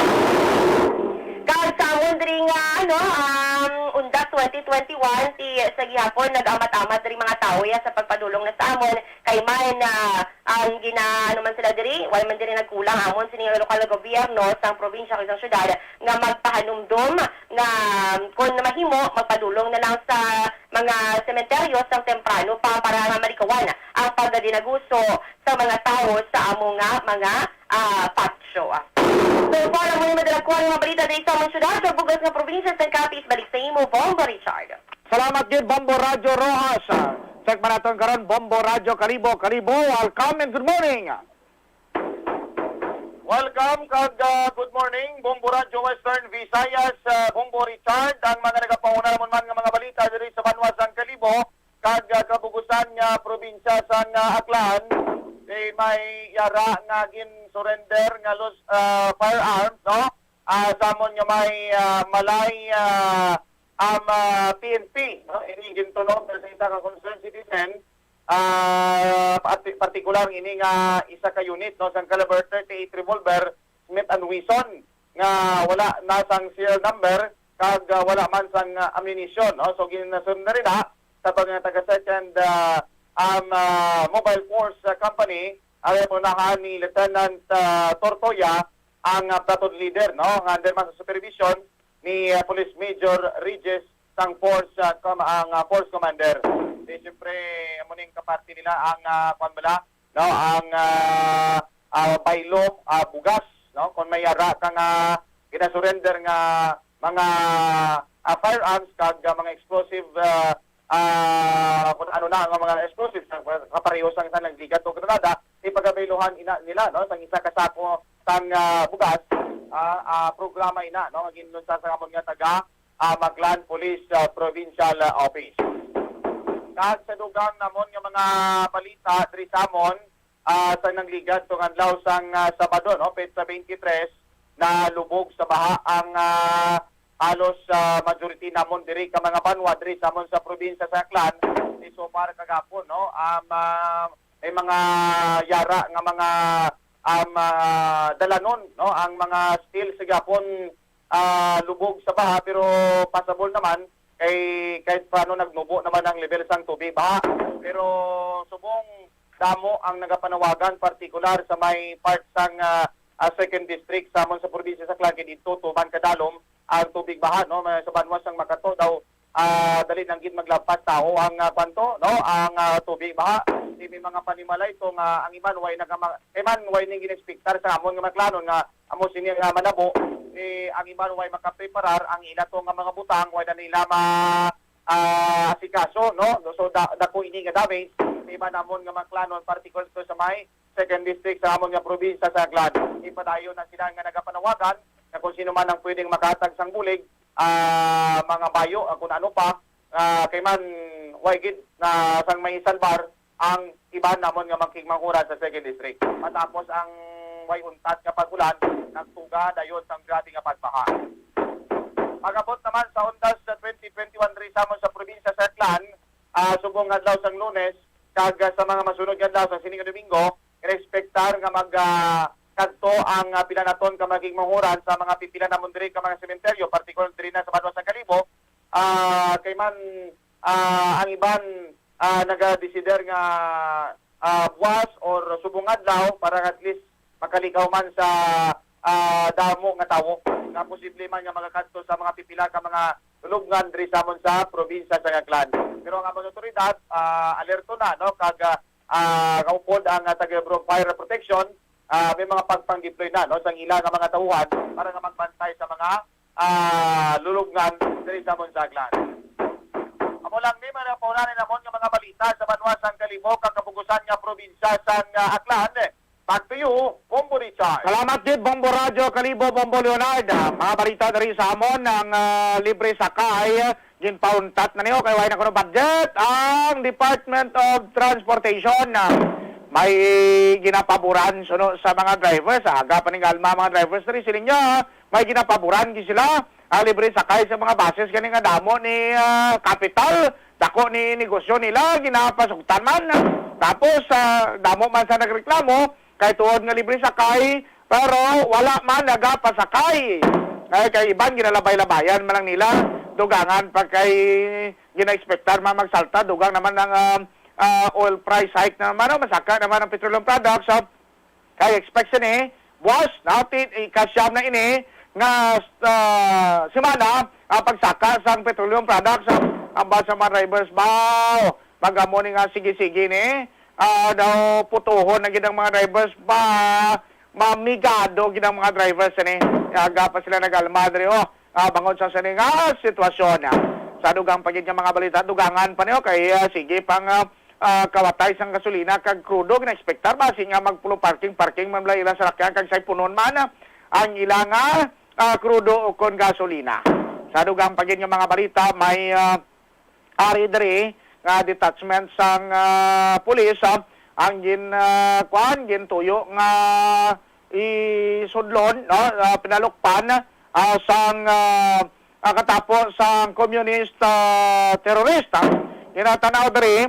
Kag sa amon diri nga, ano, um, Undak twenty twenty-one, ti sa gihapon nag-amat-amat diri mga tawo ya sa pagpadulong na sa amon kay man, ah, ang gina, ano man sila diri, wala man diri nagkulang amon sini nga lokal nga gobyerno sang probinsya kag sang syudad nga magpahanumdom nga, um, kon mahimo, magpadulong na lang sa mga sementeryo sang temprano pa para nga malikawan ang pagdinaguso sa mga tawo sa amo nga mga, ah, patio. So, para mo madala ko ang mga balita diri sa among syudad, sa bugas nga probinsya sang Capiz, balik sa imo, Bombo Richard. Salamat gid, Bombo Radyo Roxas. Check man naton karon, Bombo Radyo Kalibo. Kalibo, welcome and good morning. Welcome kag, ah, good morning, Bombo Radyo Western Visayas, ah, Bombo Richard, ang mga nagapahuna namon man nga mga balita diri sa banwa sang Kalibo kag, ah, kabugusan nga probinsya sang, ah, Aklan. Kay may yara nga gin-surrender nga lus-, ah, firearms, no? Ah, sa amon nga may, ah, Malay, ah, um, ah, P N P, no? Ini gintunog sa isa ka concerned citizen, ah, parti-, partikular ini nga isa ka unit, no, sang caliber thirty-eight revolver Smith and Wesson nga wala na sang serial number kag, ah, wala man sang, ah, ammunition, no? So, ginasunda rin na sa pag-, taga Search and, ah, um, ah, Mobile Force, ah, Company, ang unahan ni Lieutenant, ah, Tortoya, ang, ah, platoon leader, no? Nga under man sa supervision ni, ah, Police Major Regis sang force, ah, com-, ang, ah, force commander. Di, siyempre, amo ning kaparte nila ang, ah, kwan bala, no? Ang, ah, ah, baylo, ah, bugas, no? Kung may ara ka nga ginasurrender nga mga ah, firearms kag, ah, mga explosive, ah, ah, kung ano na ang mga explosives, ang kapareho sang sa nagligad o granada, ipagabayluhan ina nila, no, sang isa ka sako sang, ah, bugas, ah, ah, programa ina, no, nga ginlunsad sa amon nga taga, ah, Maclan Police, ah, Provincial, ah, Office. Kag sa dugang namon nga mga balita diri sa amon, ah, sa nangligad tong adlaw sang, ah, Sabado, no, petsa twenty-three, nalubog sa baha ang, ah, halos, ah, majority namon diri ka mga banwa diri sa amon sa probinsya sa Aklan. Ni so far kagapon, no, um, ah, may mga yara nga mga, um, ah, dalanon, no, ang mga steel sa gapon, ah, lubog sa baha, pero passable naman kay kahit paano nagnubo naman ang level sang tubig baha. Pero subong damo ang nagapanawagan, partikular sa may part sang, ah, ah, second district sa amon sa probinsya sa Aklan, kay didto tuman kadalom ang tubig baha, no? May sa banwa sang Makato daw, ah, dali lang gid maglampas tawo ang, ah, kwanto, no? Ang, ah, tubig baha. Di may mga panimalay to nga ang iban way nagama-, kay man way ning gin-expectar sa amon nga mga Aklanon nga amo sini nga manabo, eh, ang iban way makapreparar ang ila to nga mga butang, way na nila ma, ah, asikaso, no? So, da-, dako ini nga damage. Sa iban namon nga mga Aklanon, particular to sa may second district sa amon nga probinsya sa Aklan. Ipadayon na sila nga nagapanawagan na kung sino man ang pwedeng makahatag sang bulig, ah, mga bayo, ah, kung ano pa, ah, kay man, way gid na sang may salbar ang iban namon nga mga higmanghuran sa second district. Matapos ang way untat nga pag-ulan, nagtuga dayon sang grabe nga pagbaha. Pag-abot naman sa undas sa twenty twenty-one diri sa amon sa probinsya sa Aklan, ah, subong nga adlaw sang Lunes, kag, ah, sa mga masunod nga adlaw sa sini nga Domingo, ina-expectar nga mag, ah, kadto ang, ah, pila naton ka mga higmanghuran sa mga pipila namon diri ka mga sementeryo, partikular diri na sa banwa sa Kalibo, ah, kay man, ah, ang iban, ah, nagadesider nga, ah, buwas or subong adlaw para at least makalikaw man sa, ah, damo nga tawo nga posible man nga makakadto sa mga pipila ka mga lulubngan diri sa amon sa probinsya sa Aklan. Pero ang amon otoridad, ah, alerto na, no, kag, ah, ah, kaupod ang, ah, Taga Libro Fire Protection, ah, may mga pagpang-deploy na, no, sang ila nga mga tauhan para nga magbantay sa mga, ah, lulubngan diri sa amon sa Aklan. Amo lang ni mga paulanin namon nga mga balita sa banwa sang Kalibo kag kabugusan nga probinsya sang, ah, Aklan. Back to you, Bombo Richard. Salamat gid, Bombo Radyo Kalibo, Bombo Leonard. Ah, mga balita diri sa amon, ang, ah, libre sakay, ginpauntat na niyo kay way na kuno budget ang Department of Transportation. Ah, may ginapaboran suno sa mga drivers. Aga pa ning alma mga drivers diri, siling niya, may ginapaboran gid sila ang libre sakay sa mga buses gani nga damo ni, ah, kapital, dako ni negosyo nila, ginapasugtan man. Tapos, ah, damo man sa nagreklamo kay tuod nga libre sakay, pero wala man nagapasakay. Ay, kay iban ginalabay-labayan man lang nila, dugangan pa kay ginaekspektar man magsalta, dugang naman ang, ah, ah, oil price hike na naman, no? Masaka naman ang petroleum products. So, kay expect sini, buwas, no? Ti-, ikasyam na ini nga, ah, semana, ah, pagsaka sang petroleum products, ah, ang basa mga drivers, baw, pag amo ni nga sige-sige ni, ah, daw putuhon na gid ang mga drivers, ba, mamigado gid ang mga drivers ni. Aga pa sila nag-alma diri, oh. Ah, bangod sa sini nga sitwasyon, ah. Sa dugang pa gid nga mga balita, dugangan pa niyo kay, ah, sige pang, ah, ah, kawatay sang gasolina kag krudo, ginaekspektar basi nga magpulo parking, parking man bala ila sa lakyan kag saypunon man ang ila nga, ah, krudo o kon gasolina. Sa dugang pa gid nga mga balita, may, ah, ari diri nga detachment sang, ah, pulis, ah, ang gin, ah, kuan, gintuyo nga isudlon, no, ah, pinalukpan, ah, sang, ah, ah, katapo sang communist, ah, terorista. Ginatanaw diri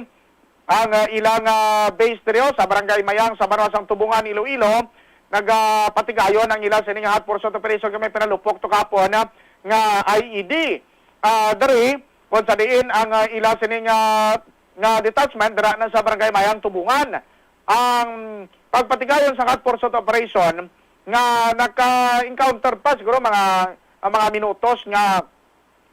ang, ah, ilang, ah, base diri, oh, sa Barangay Mayang, sa Banwa sang Tubungan, Iloilo. Nagapatigayon ang ila sini nga hot pursuit operation kay may pinalupok to kapon, ah, nga I E D, ah, diri, kung sa diin ang, ah, ila sini nga, nga detachment dira na sa Barangay Mayang, Tubungan. Ang pagpatigayon sa hot pursuit operation nga naka-encounter pa siguro mga, ang mga minutos nga,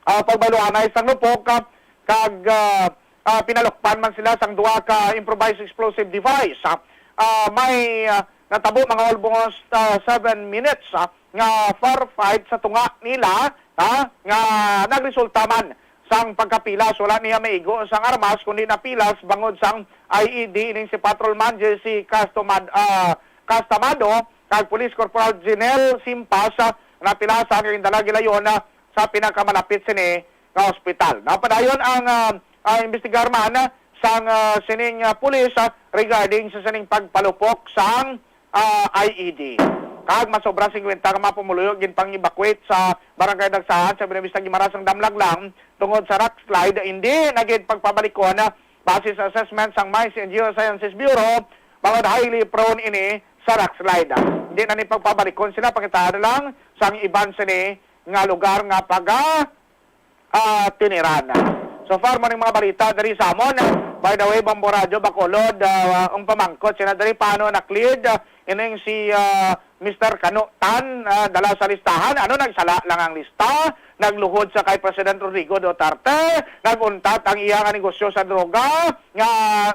ah, pagbaluanay sang lupok, ah, kag, ah, ah, pinalukpan man sila sang duha ka improvised explosive device. Ah, ah, may, ah, natabo mga almost, ah, seven minutes, ah, nga firefight sa tunga nila, ha, nga nagresulta man sang pagkapilas. Wala niya maigo sang armas, kundi napilas bangod sang I E D ining si Patrolman J C Castomad-, ah, Castamado kag Police Corporal Jinel Simpas, ah, napilasan kag gindala gilayon, ah, sa pinakamalapit sini nga ospital. Napadayon ang, ah, ah, investigar man, ah, sang, ah, sining, ah, pulis, ah, regarding sa sining pagpalupok sang, ah, I E D. Kag masobra singkwenta ka mga pumuluyo ginpang-evacuate sa Barangay Dagsahan sa Buenavista Guimaras sang damlag lang tungod sa rock slide, hindi na gid pagpabalikon, ah, base sa assessment sang Mines and Geosciences Bureau, bangod highly prone ini sa rock slide. Hindi na ni pagpabalikon sila, pangitaan lang sang iban sini nga lugar nga paga, ah, tiniran. So far, mo ning mga balita diri sa amon. By the way, Bombo Radyo Bacolod, ah, ang pamangkot sina diri, paano na-cleared, ah, ining si, ah, Mister Kano Tan, ah, dala sa listahan? Ano, nagsala lang ang lista? Nagluhod sa kay President Rodrigo Duterte? Nag-untat ang iya nga negosyo sa droga? Nga,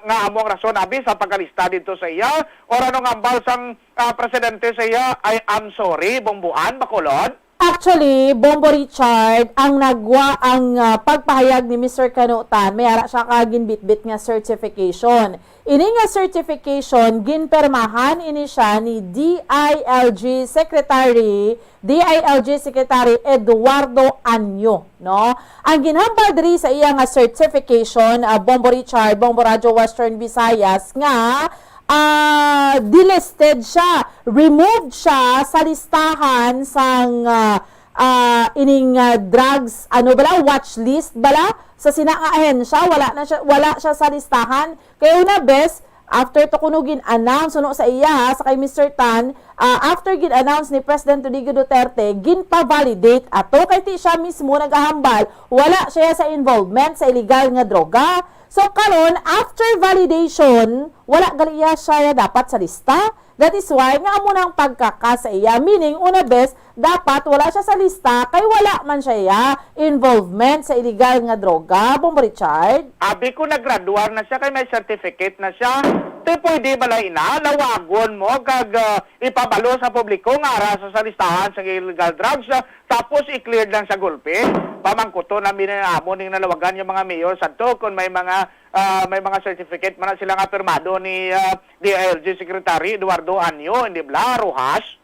nga amo ang rason, abi, sa pagkalista dito sa iya? Or anong hambal sang, ah, presidente sa iya? I am sorry, Bomboan, Bacolod? Actually, Bombo Richard, ang nagwa ang, ah, pagpahayag ni Mister Kanutan, may ara siya ka ginbitbit nga certification. Ini nga certification, ginpermahan ini siya ni D I L G Secretary, D I L G Secretary Eduardo Anyo, no? Ang ginhambal diri sa iya nga certification, ah, Bombo Richard, Bombo Radyo Western Visayas, nga ah, delisted siya, removed siya sa listahan sang, ah, ah, ining, ah, drugs, ano bala, watch list bala, sa sina nga ahensya, wala na siya, wala siya sa listahan. Kay una bes, after to kuno gin-announce, suno sa iya, ha, sa kay Mister Tan, ah, after gin-announce ni President Rodrigo Duterte, ginpa-validate ato kay ti siya mismo nagahambal, wala siya sa involvement sa illegal nga droga. So karon, after validation, wala gali iya siya dapat sa lista. That is why nga amo nang pagkaka sa iya. Meaning, una bes, dapat wala siya sa lista kay wala man siya iya involvement sa illegal nga droga, Bombo Richard. Abi ko naggraduar na siya kay may certificate na siya. Ti pwede bala ina, lawagon mo kag, ah, ipabalo sa publiko nga ara sa, sa listahan sa illegal drugs, ah, tapos i-clear lang sa gulpi. Pamangkuton namin ang amo ning nalawagan yung mga mayor sadto kung may mga, ah, may mga certificate man na sila nga pirmado ni, ah, D I L G Secretary Eduardo Anyo, hindi bla, Rojas?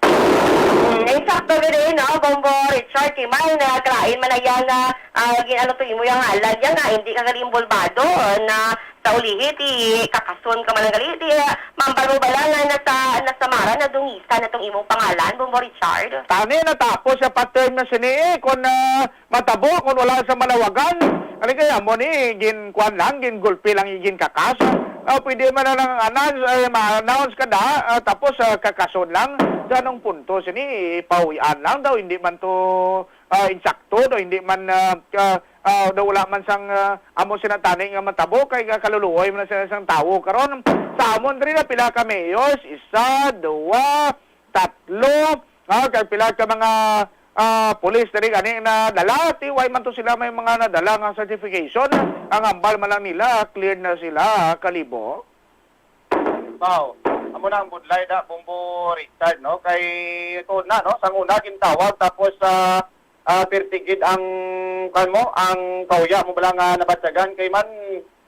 Hmm, insakto gid eh, no, Bombo Richard, kay may na kalain man na iya nga, ah, gin-, ano to, imo yang ngalan, iya nga, hindi ka gali involvado na sa ulihi, ti kakason ka man ang gali, ti, ah, mambal mo bala nga nasa, nasa mara, nadungisan na tong imong pangalan, Bombo Richard? Tani, natapos sa pa-term na sini, eh, kung, ah, matabo, kung wala sa malawagan. Ano kaya mo ni, gin-, kuwan lang, gin-gulpi lang, gin-kakas. Ah, pwede man na lang announce, eh, ma-announce ka da, ah, tapos, ah, kakason lang. Sa anong punto sini, ipawian lang daw, hindi man to, ah, insakto, daw, hindi man, ah, ka-, ah, daw wala man sang, ah, amo sinatani nga matabo, kay kaluluoy man sa isang tawo. Karon, sa amon diri na pila ka mayors, isa, duwa, tatlo, ah, kay pila ka mga, ah, pulis diri gani na dala, ti way man to sila may mga nadala nga certification. Ang hambal man lang nila, cleared na sila, Kalibo. Wow. Amo na ang budlay da, Bombo Richard, no? Kay tuod na, no? Sang una, gintawag, tapos, ah, ah, perti gid ang, kan mo, ang kauya mo bala nga nabatyagan kay man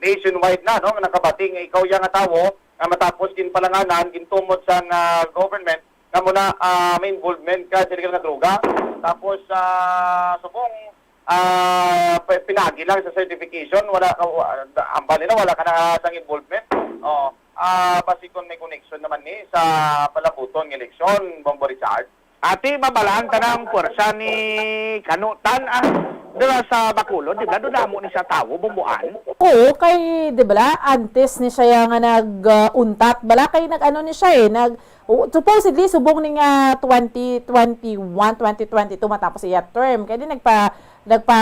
nationwide na, no, nga nakabati nga ikaw ya nga tawo nga matapos ginpalanganan, gintumod sang, ah, government nga mo na, ah, may involvement ka sa illegal nga droga. Tapos, ah, subong, ah, pa-, pinaagi lang sa certification, wala ka, wa-, hambal nila, wala ka na sang involvement. Oh, ah, basi kung may connection naman ni sa palabuton nga eleksyon, Bombo Richard. Ati, mabalaan ta na ang puwersa ni Kanutan, ah, dira sa Bacolod, di ba? Doon amo ni sa tawo, Bomboan. Oo, kay, di ba, antes ni siya nga nag, ah, untat, bala, kay nag-ano ni siya eh, nag, o, supposedly, subong ni nga twenty twenty-one, twenty twenty-two, matapos iya term. Kaya di nagpa, nagpa,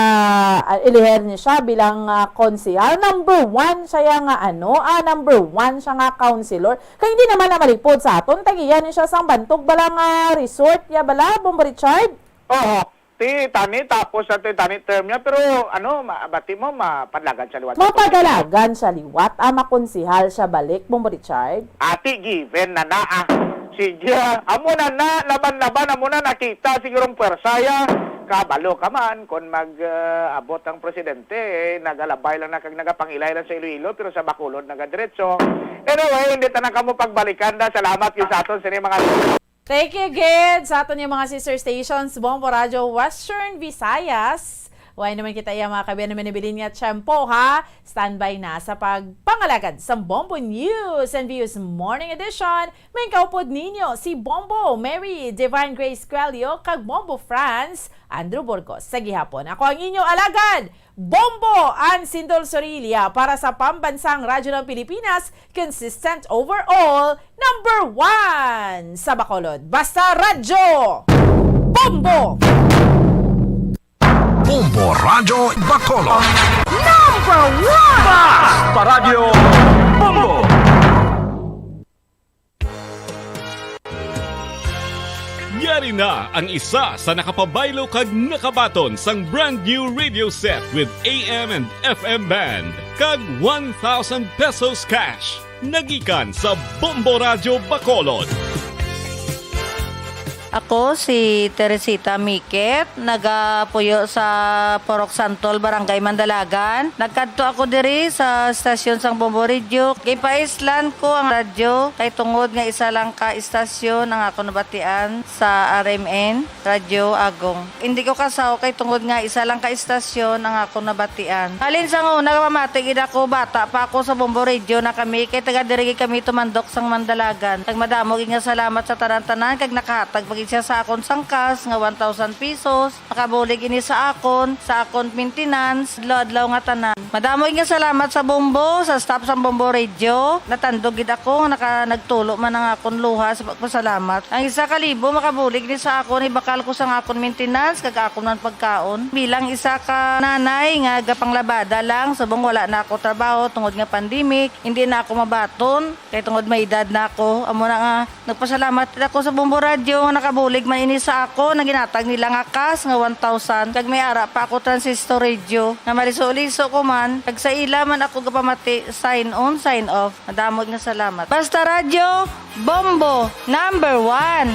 ah, iliher ni siya bilang, ah, konsehal. Number one siya nga, ano, ah, number one siya nga councilor. Kay hindi naman na malipod sa aton, tagiya ni siya sang bantog bala nga resort, ya bala, Bombo Richard? Oo, ti tani, tapos na ti tani term niya, pero ano, ma-, bati mo, mapadlagan siya liwat. Mapadalagan siya liwat, ah, makonsehal siya balik, Bombo Richard? Ati, given na na, ah. Sige, ah. Amo na na, laban-laban, amo na nakita sigurong puwersa, ya. Kabalo ka man, kung mag, ah, abot ang presidente, eh, nagalabay lang na kag nagapangilay lang sa Iloilo, pero sa Bacolod nagadiretso. Anyway, hindi ta na kamo pagbalikan na. Salamat gyud sa aton sini mga Thank you gid sa aton yung mga sister stations, Bombo Radio Western Visayas. Way naman kita iya mga kabiyan naman nabilin nga tiyempo, ha? Standby na sa pagpangalagad sa Bombo News and Views Morning Edition. May kaupod ninyo si Bombo Mary Divine Grace Coelho kag Bombo Franz Andrew Burgos. Sa gihapon, ako ang inyo alagad, Bombo Ansindol Sorilla para sa Pambansang Radyo ng Pilipinas, consistent overall, number one sa Bacolod. Basta Radyo! Bombo! Bombo Radyo Bacolod. Number one! Basta Radyo Bombo! Yari na ang isa sa nakapabaylo kag nakabaton sang brand new radio set with A M and F M band kag one thousand pesos cash. Nagikan sa Bombo Radyo Bacolod. Ako si Teresita Miket, nagapuyo sa Purok Santol, Barangay Mandalagan. Nagkadto ako diri sa stasyon sang Bombo Radio. Gipaislan ko ang radyo kay tungod nga isa lang ka istasyon ang ako nabatian sa R M N, Radyo Agong. Hindi ko kasaw kay tungod nga isa lang ka istasyon ang ako nabatian. Halin sang una, pamati gid ako, bata pa ako, sa Bombo Radio na kami, kay taga diri gid kami tumandok sang Mandalagan. Kag madamo gid nga salamat sa tanan-tanan, kag nakahatag pa gid siya sa akon sang cash nga one thousand pesos. Nakabulig ini sa akon, sa akon maintenance, adlaw-adlaw nga tanan. Madamo gid nga salamat sa Bombo, sa staff sang Bombo Radio. Natandog gid ako nga naka-, nagtulo man ang akon luha sa pagpasalamat. Ang isa ka libo makabulig ni sa akon, ibakal ko sang akon maintenance kag akon man pagkaon. Bilang isa ka nanay nga gapanglabada lang, subong wala na ako trabaho tungod nga pandemic, hindi na ako mabaton, kay tungod may edad na ako. Amo na nga, nagpasalamat ako sa Bombo Radio nga nakabulig man ini sa ako, nga ginhatag nila nga cash nga one thousand, kag may ara pa ako transistor radio, nga maliso-liso ko man, kag sa ila man ako gapamati, sign on, sign off. Madamo nga salamat. Basta Radyo, Bombo, number one.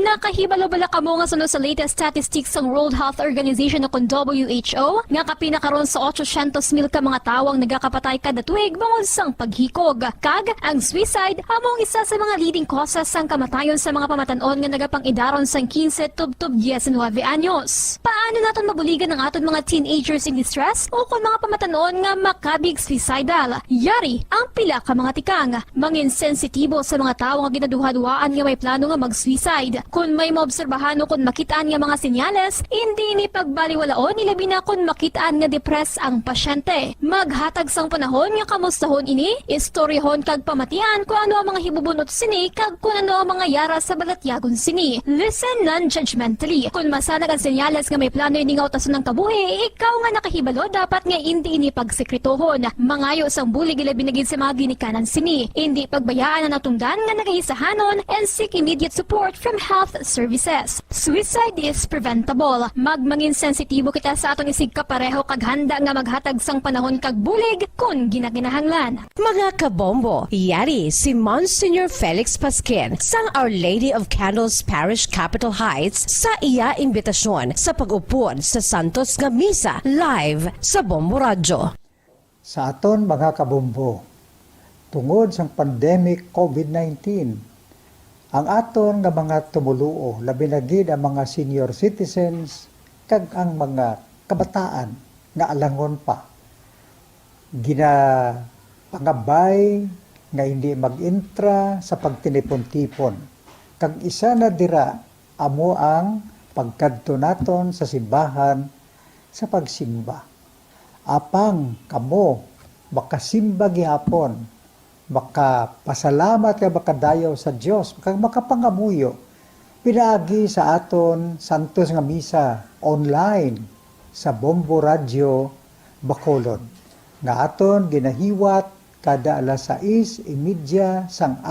Nakahibalo bala kamo nga suno sa latest statistics sang World Health Organization o kon W H O nga kapin na karon sa ochocientos mil ka mga tawo ang nagakapatay kada tuig bangod sang paghikog? Kag ang suicide amo ang isa sa mga leading causes sang kamatayon sa mga pamatan-on nga nagapang-idaron sang quince tubtob diecinuebe anyos. Paano naton mabuligan ang aton mga teenagers in distress o kon mga pamatan-on nga makabig suicidal? Yari ang pila ka mga tikang. Mangin sensitibo sa mga tawo nga ginaduhaduhaan nga may plano nga mag-suicide. Kon may maobserbahan o kon makit-an nga mga senyales, indi ini pagbaliwalaon, ilabi na kon makit-an nga depressed ang pasyente. Maghatag sang panahon nga kamustahon ini, istoryahon kag pamatian kon ano ang mga hibubunot sini kag kon ano ang mga yara sa balatyagon sini. Listen non-judgmentally. Kon masanag ang senyales nga may plano ini nga utason ang kabuhi, ikaw nga nakahibalo dapat nga indi ini pagsekretohon. Mangayo sang bulig ilabi na gid sa mga ginikanan sini. Indi pagbayaan ang natungdan nga nagahisahanon and seek immediate support from health services. Suicide is preventable. Magmangin sensitibo kita sa aton isigkapareho kag handa nga maghatag sang panahon kag bulig kon ginakinahanglan. Mga kabombo, yari si Monsignor Felix Pasquin sang Our Lady of Candles Parish, Capitol Heights, sa iya imbitasyon sa pag-upod sa Santos nga Misa live sa Bombo Radyo. Sa aton mga kabombo, tungod sang pandemic COVID nineteen, ang aton nga mga tumoluo, labi na gid ang mga senior citizens kag ang mga kabataan nga alangon pa, ginapangabay nga hindi mag-intra sa pagtinipon-tipon, kag isa na dira amo ang pagkadto naton sa simbahan sa pagsimba. Apang kamo makasimba gihapon, makapasalamat kag makadayaw sa Dios, kag makapangamuyo Pinaagi sa aton santos nga misa online sa Bombo Radyo Bacolod, nga aton ginahiwat kada alas sais y media sang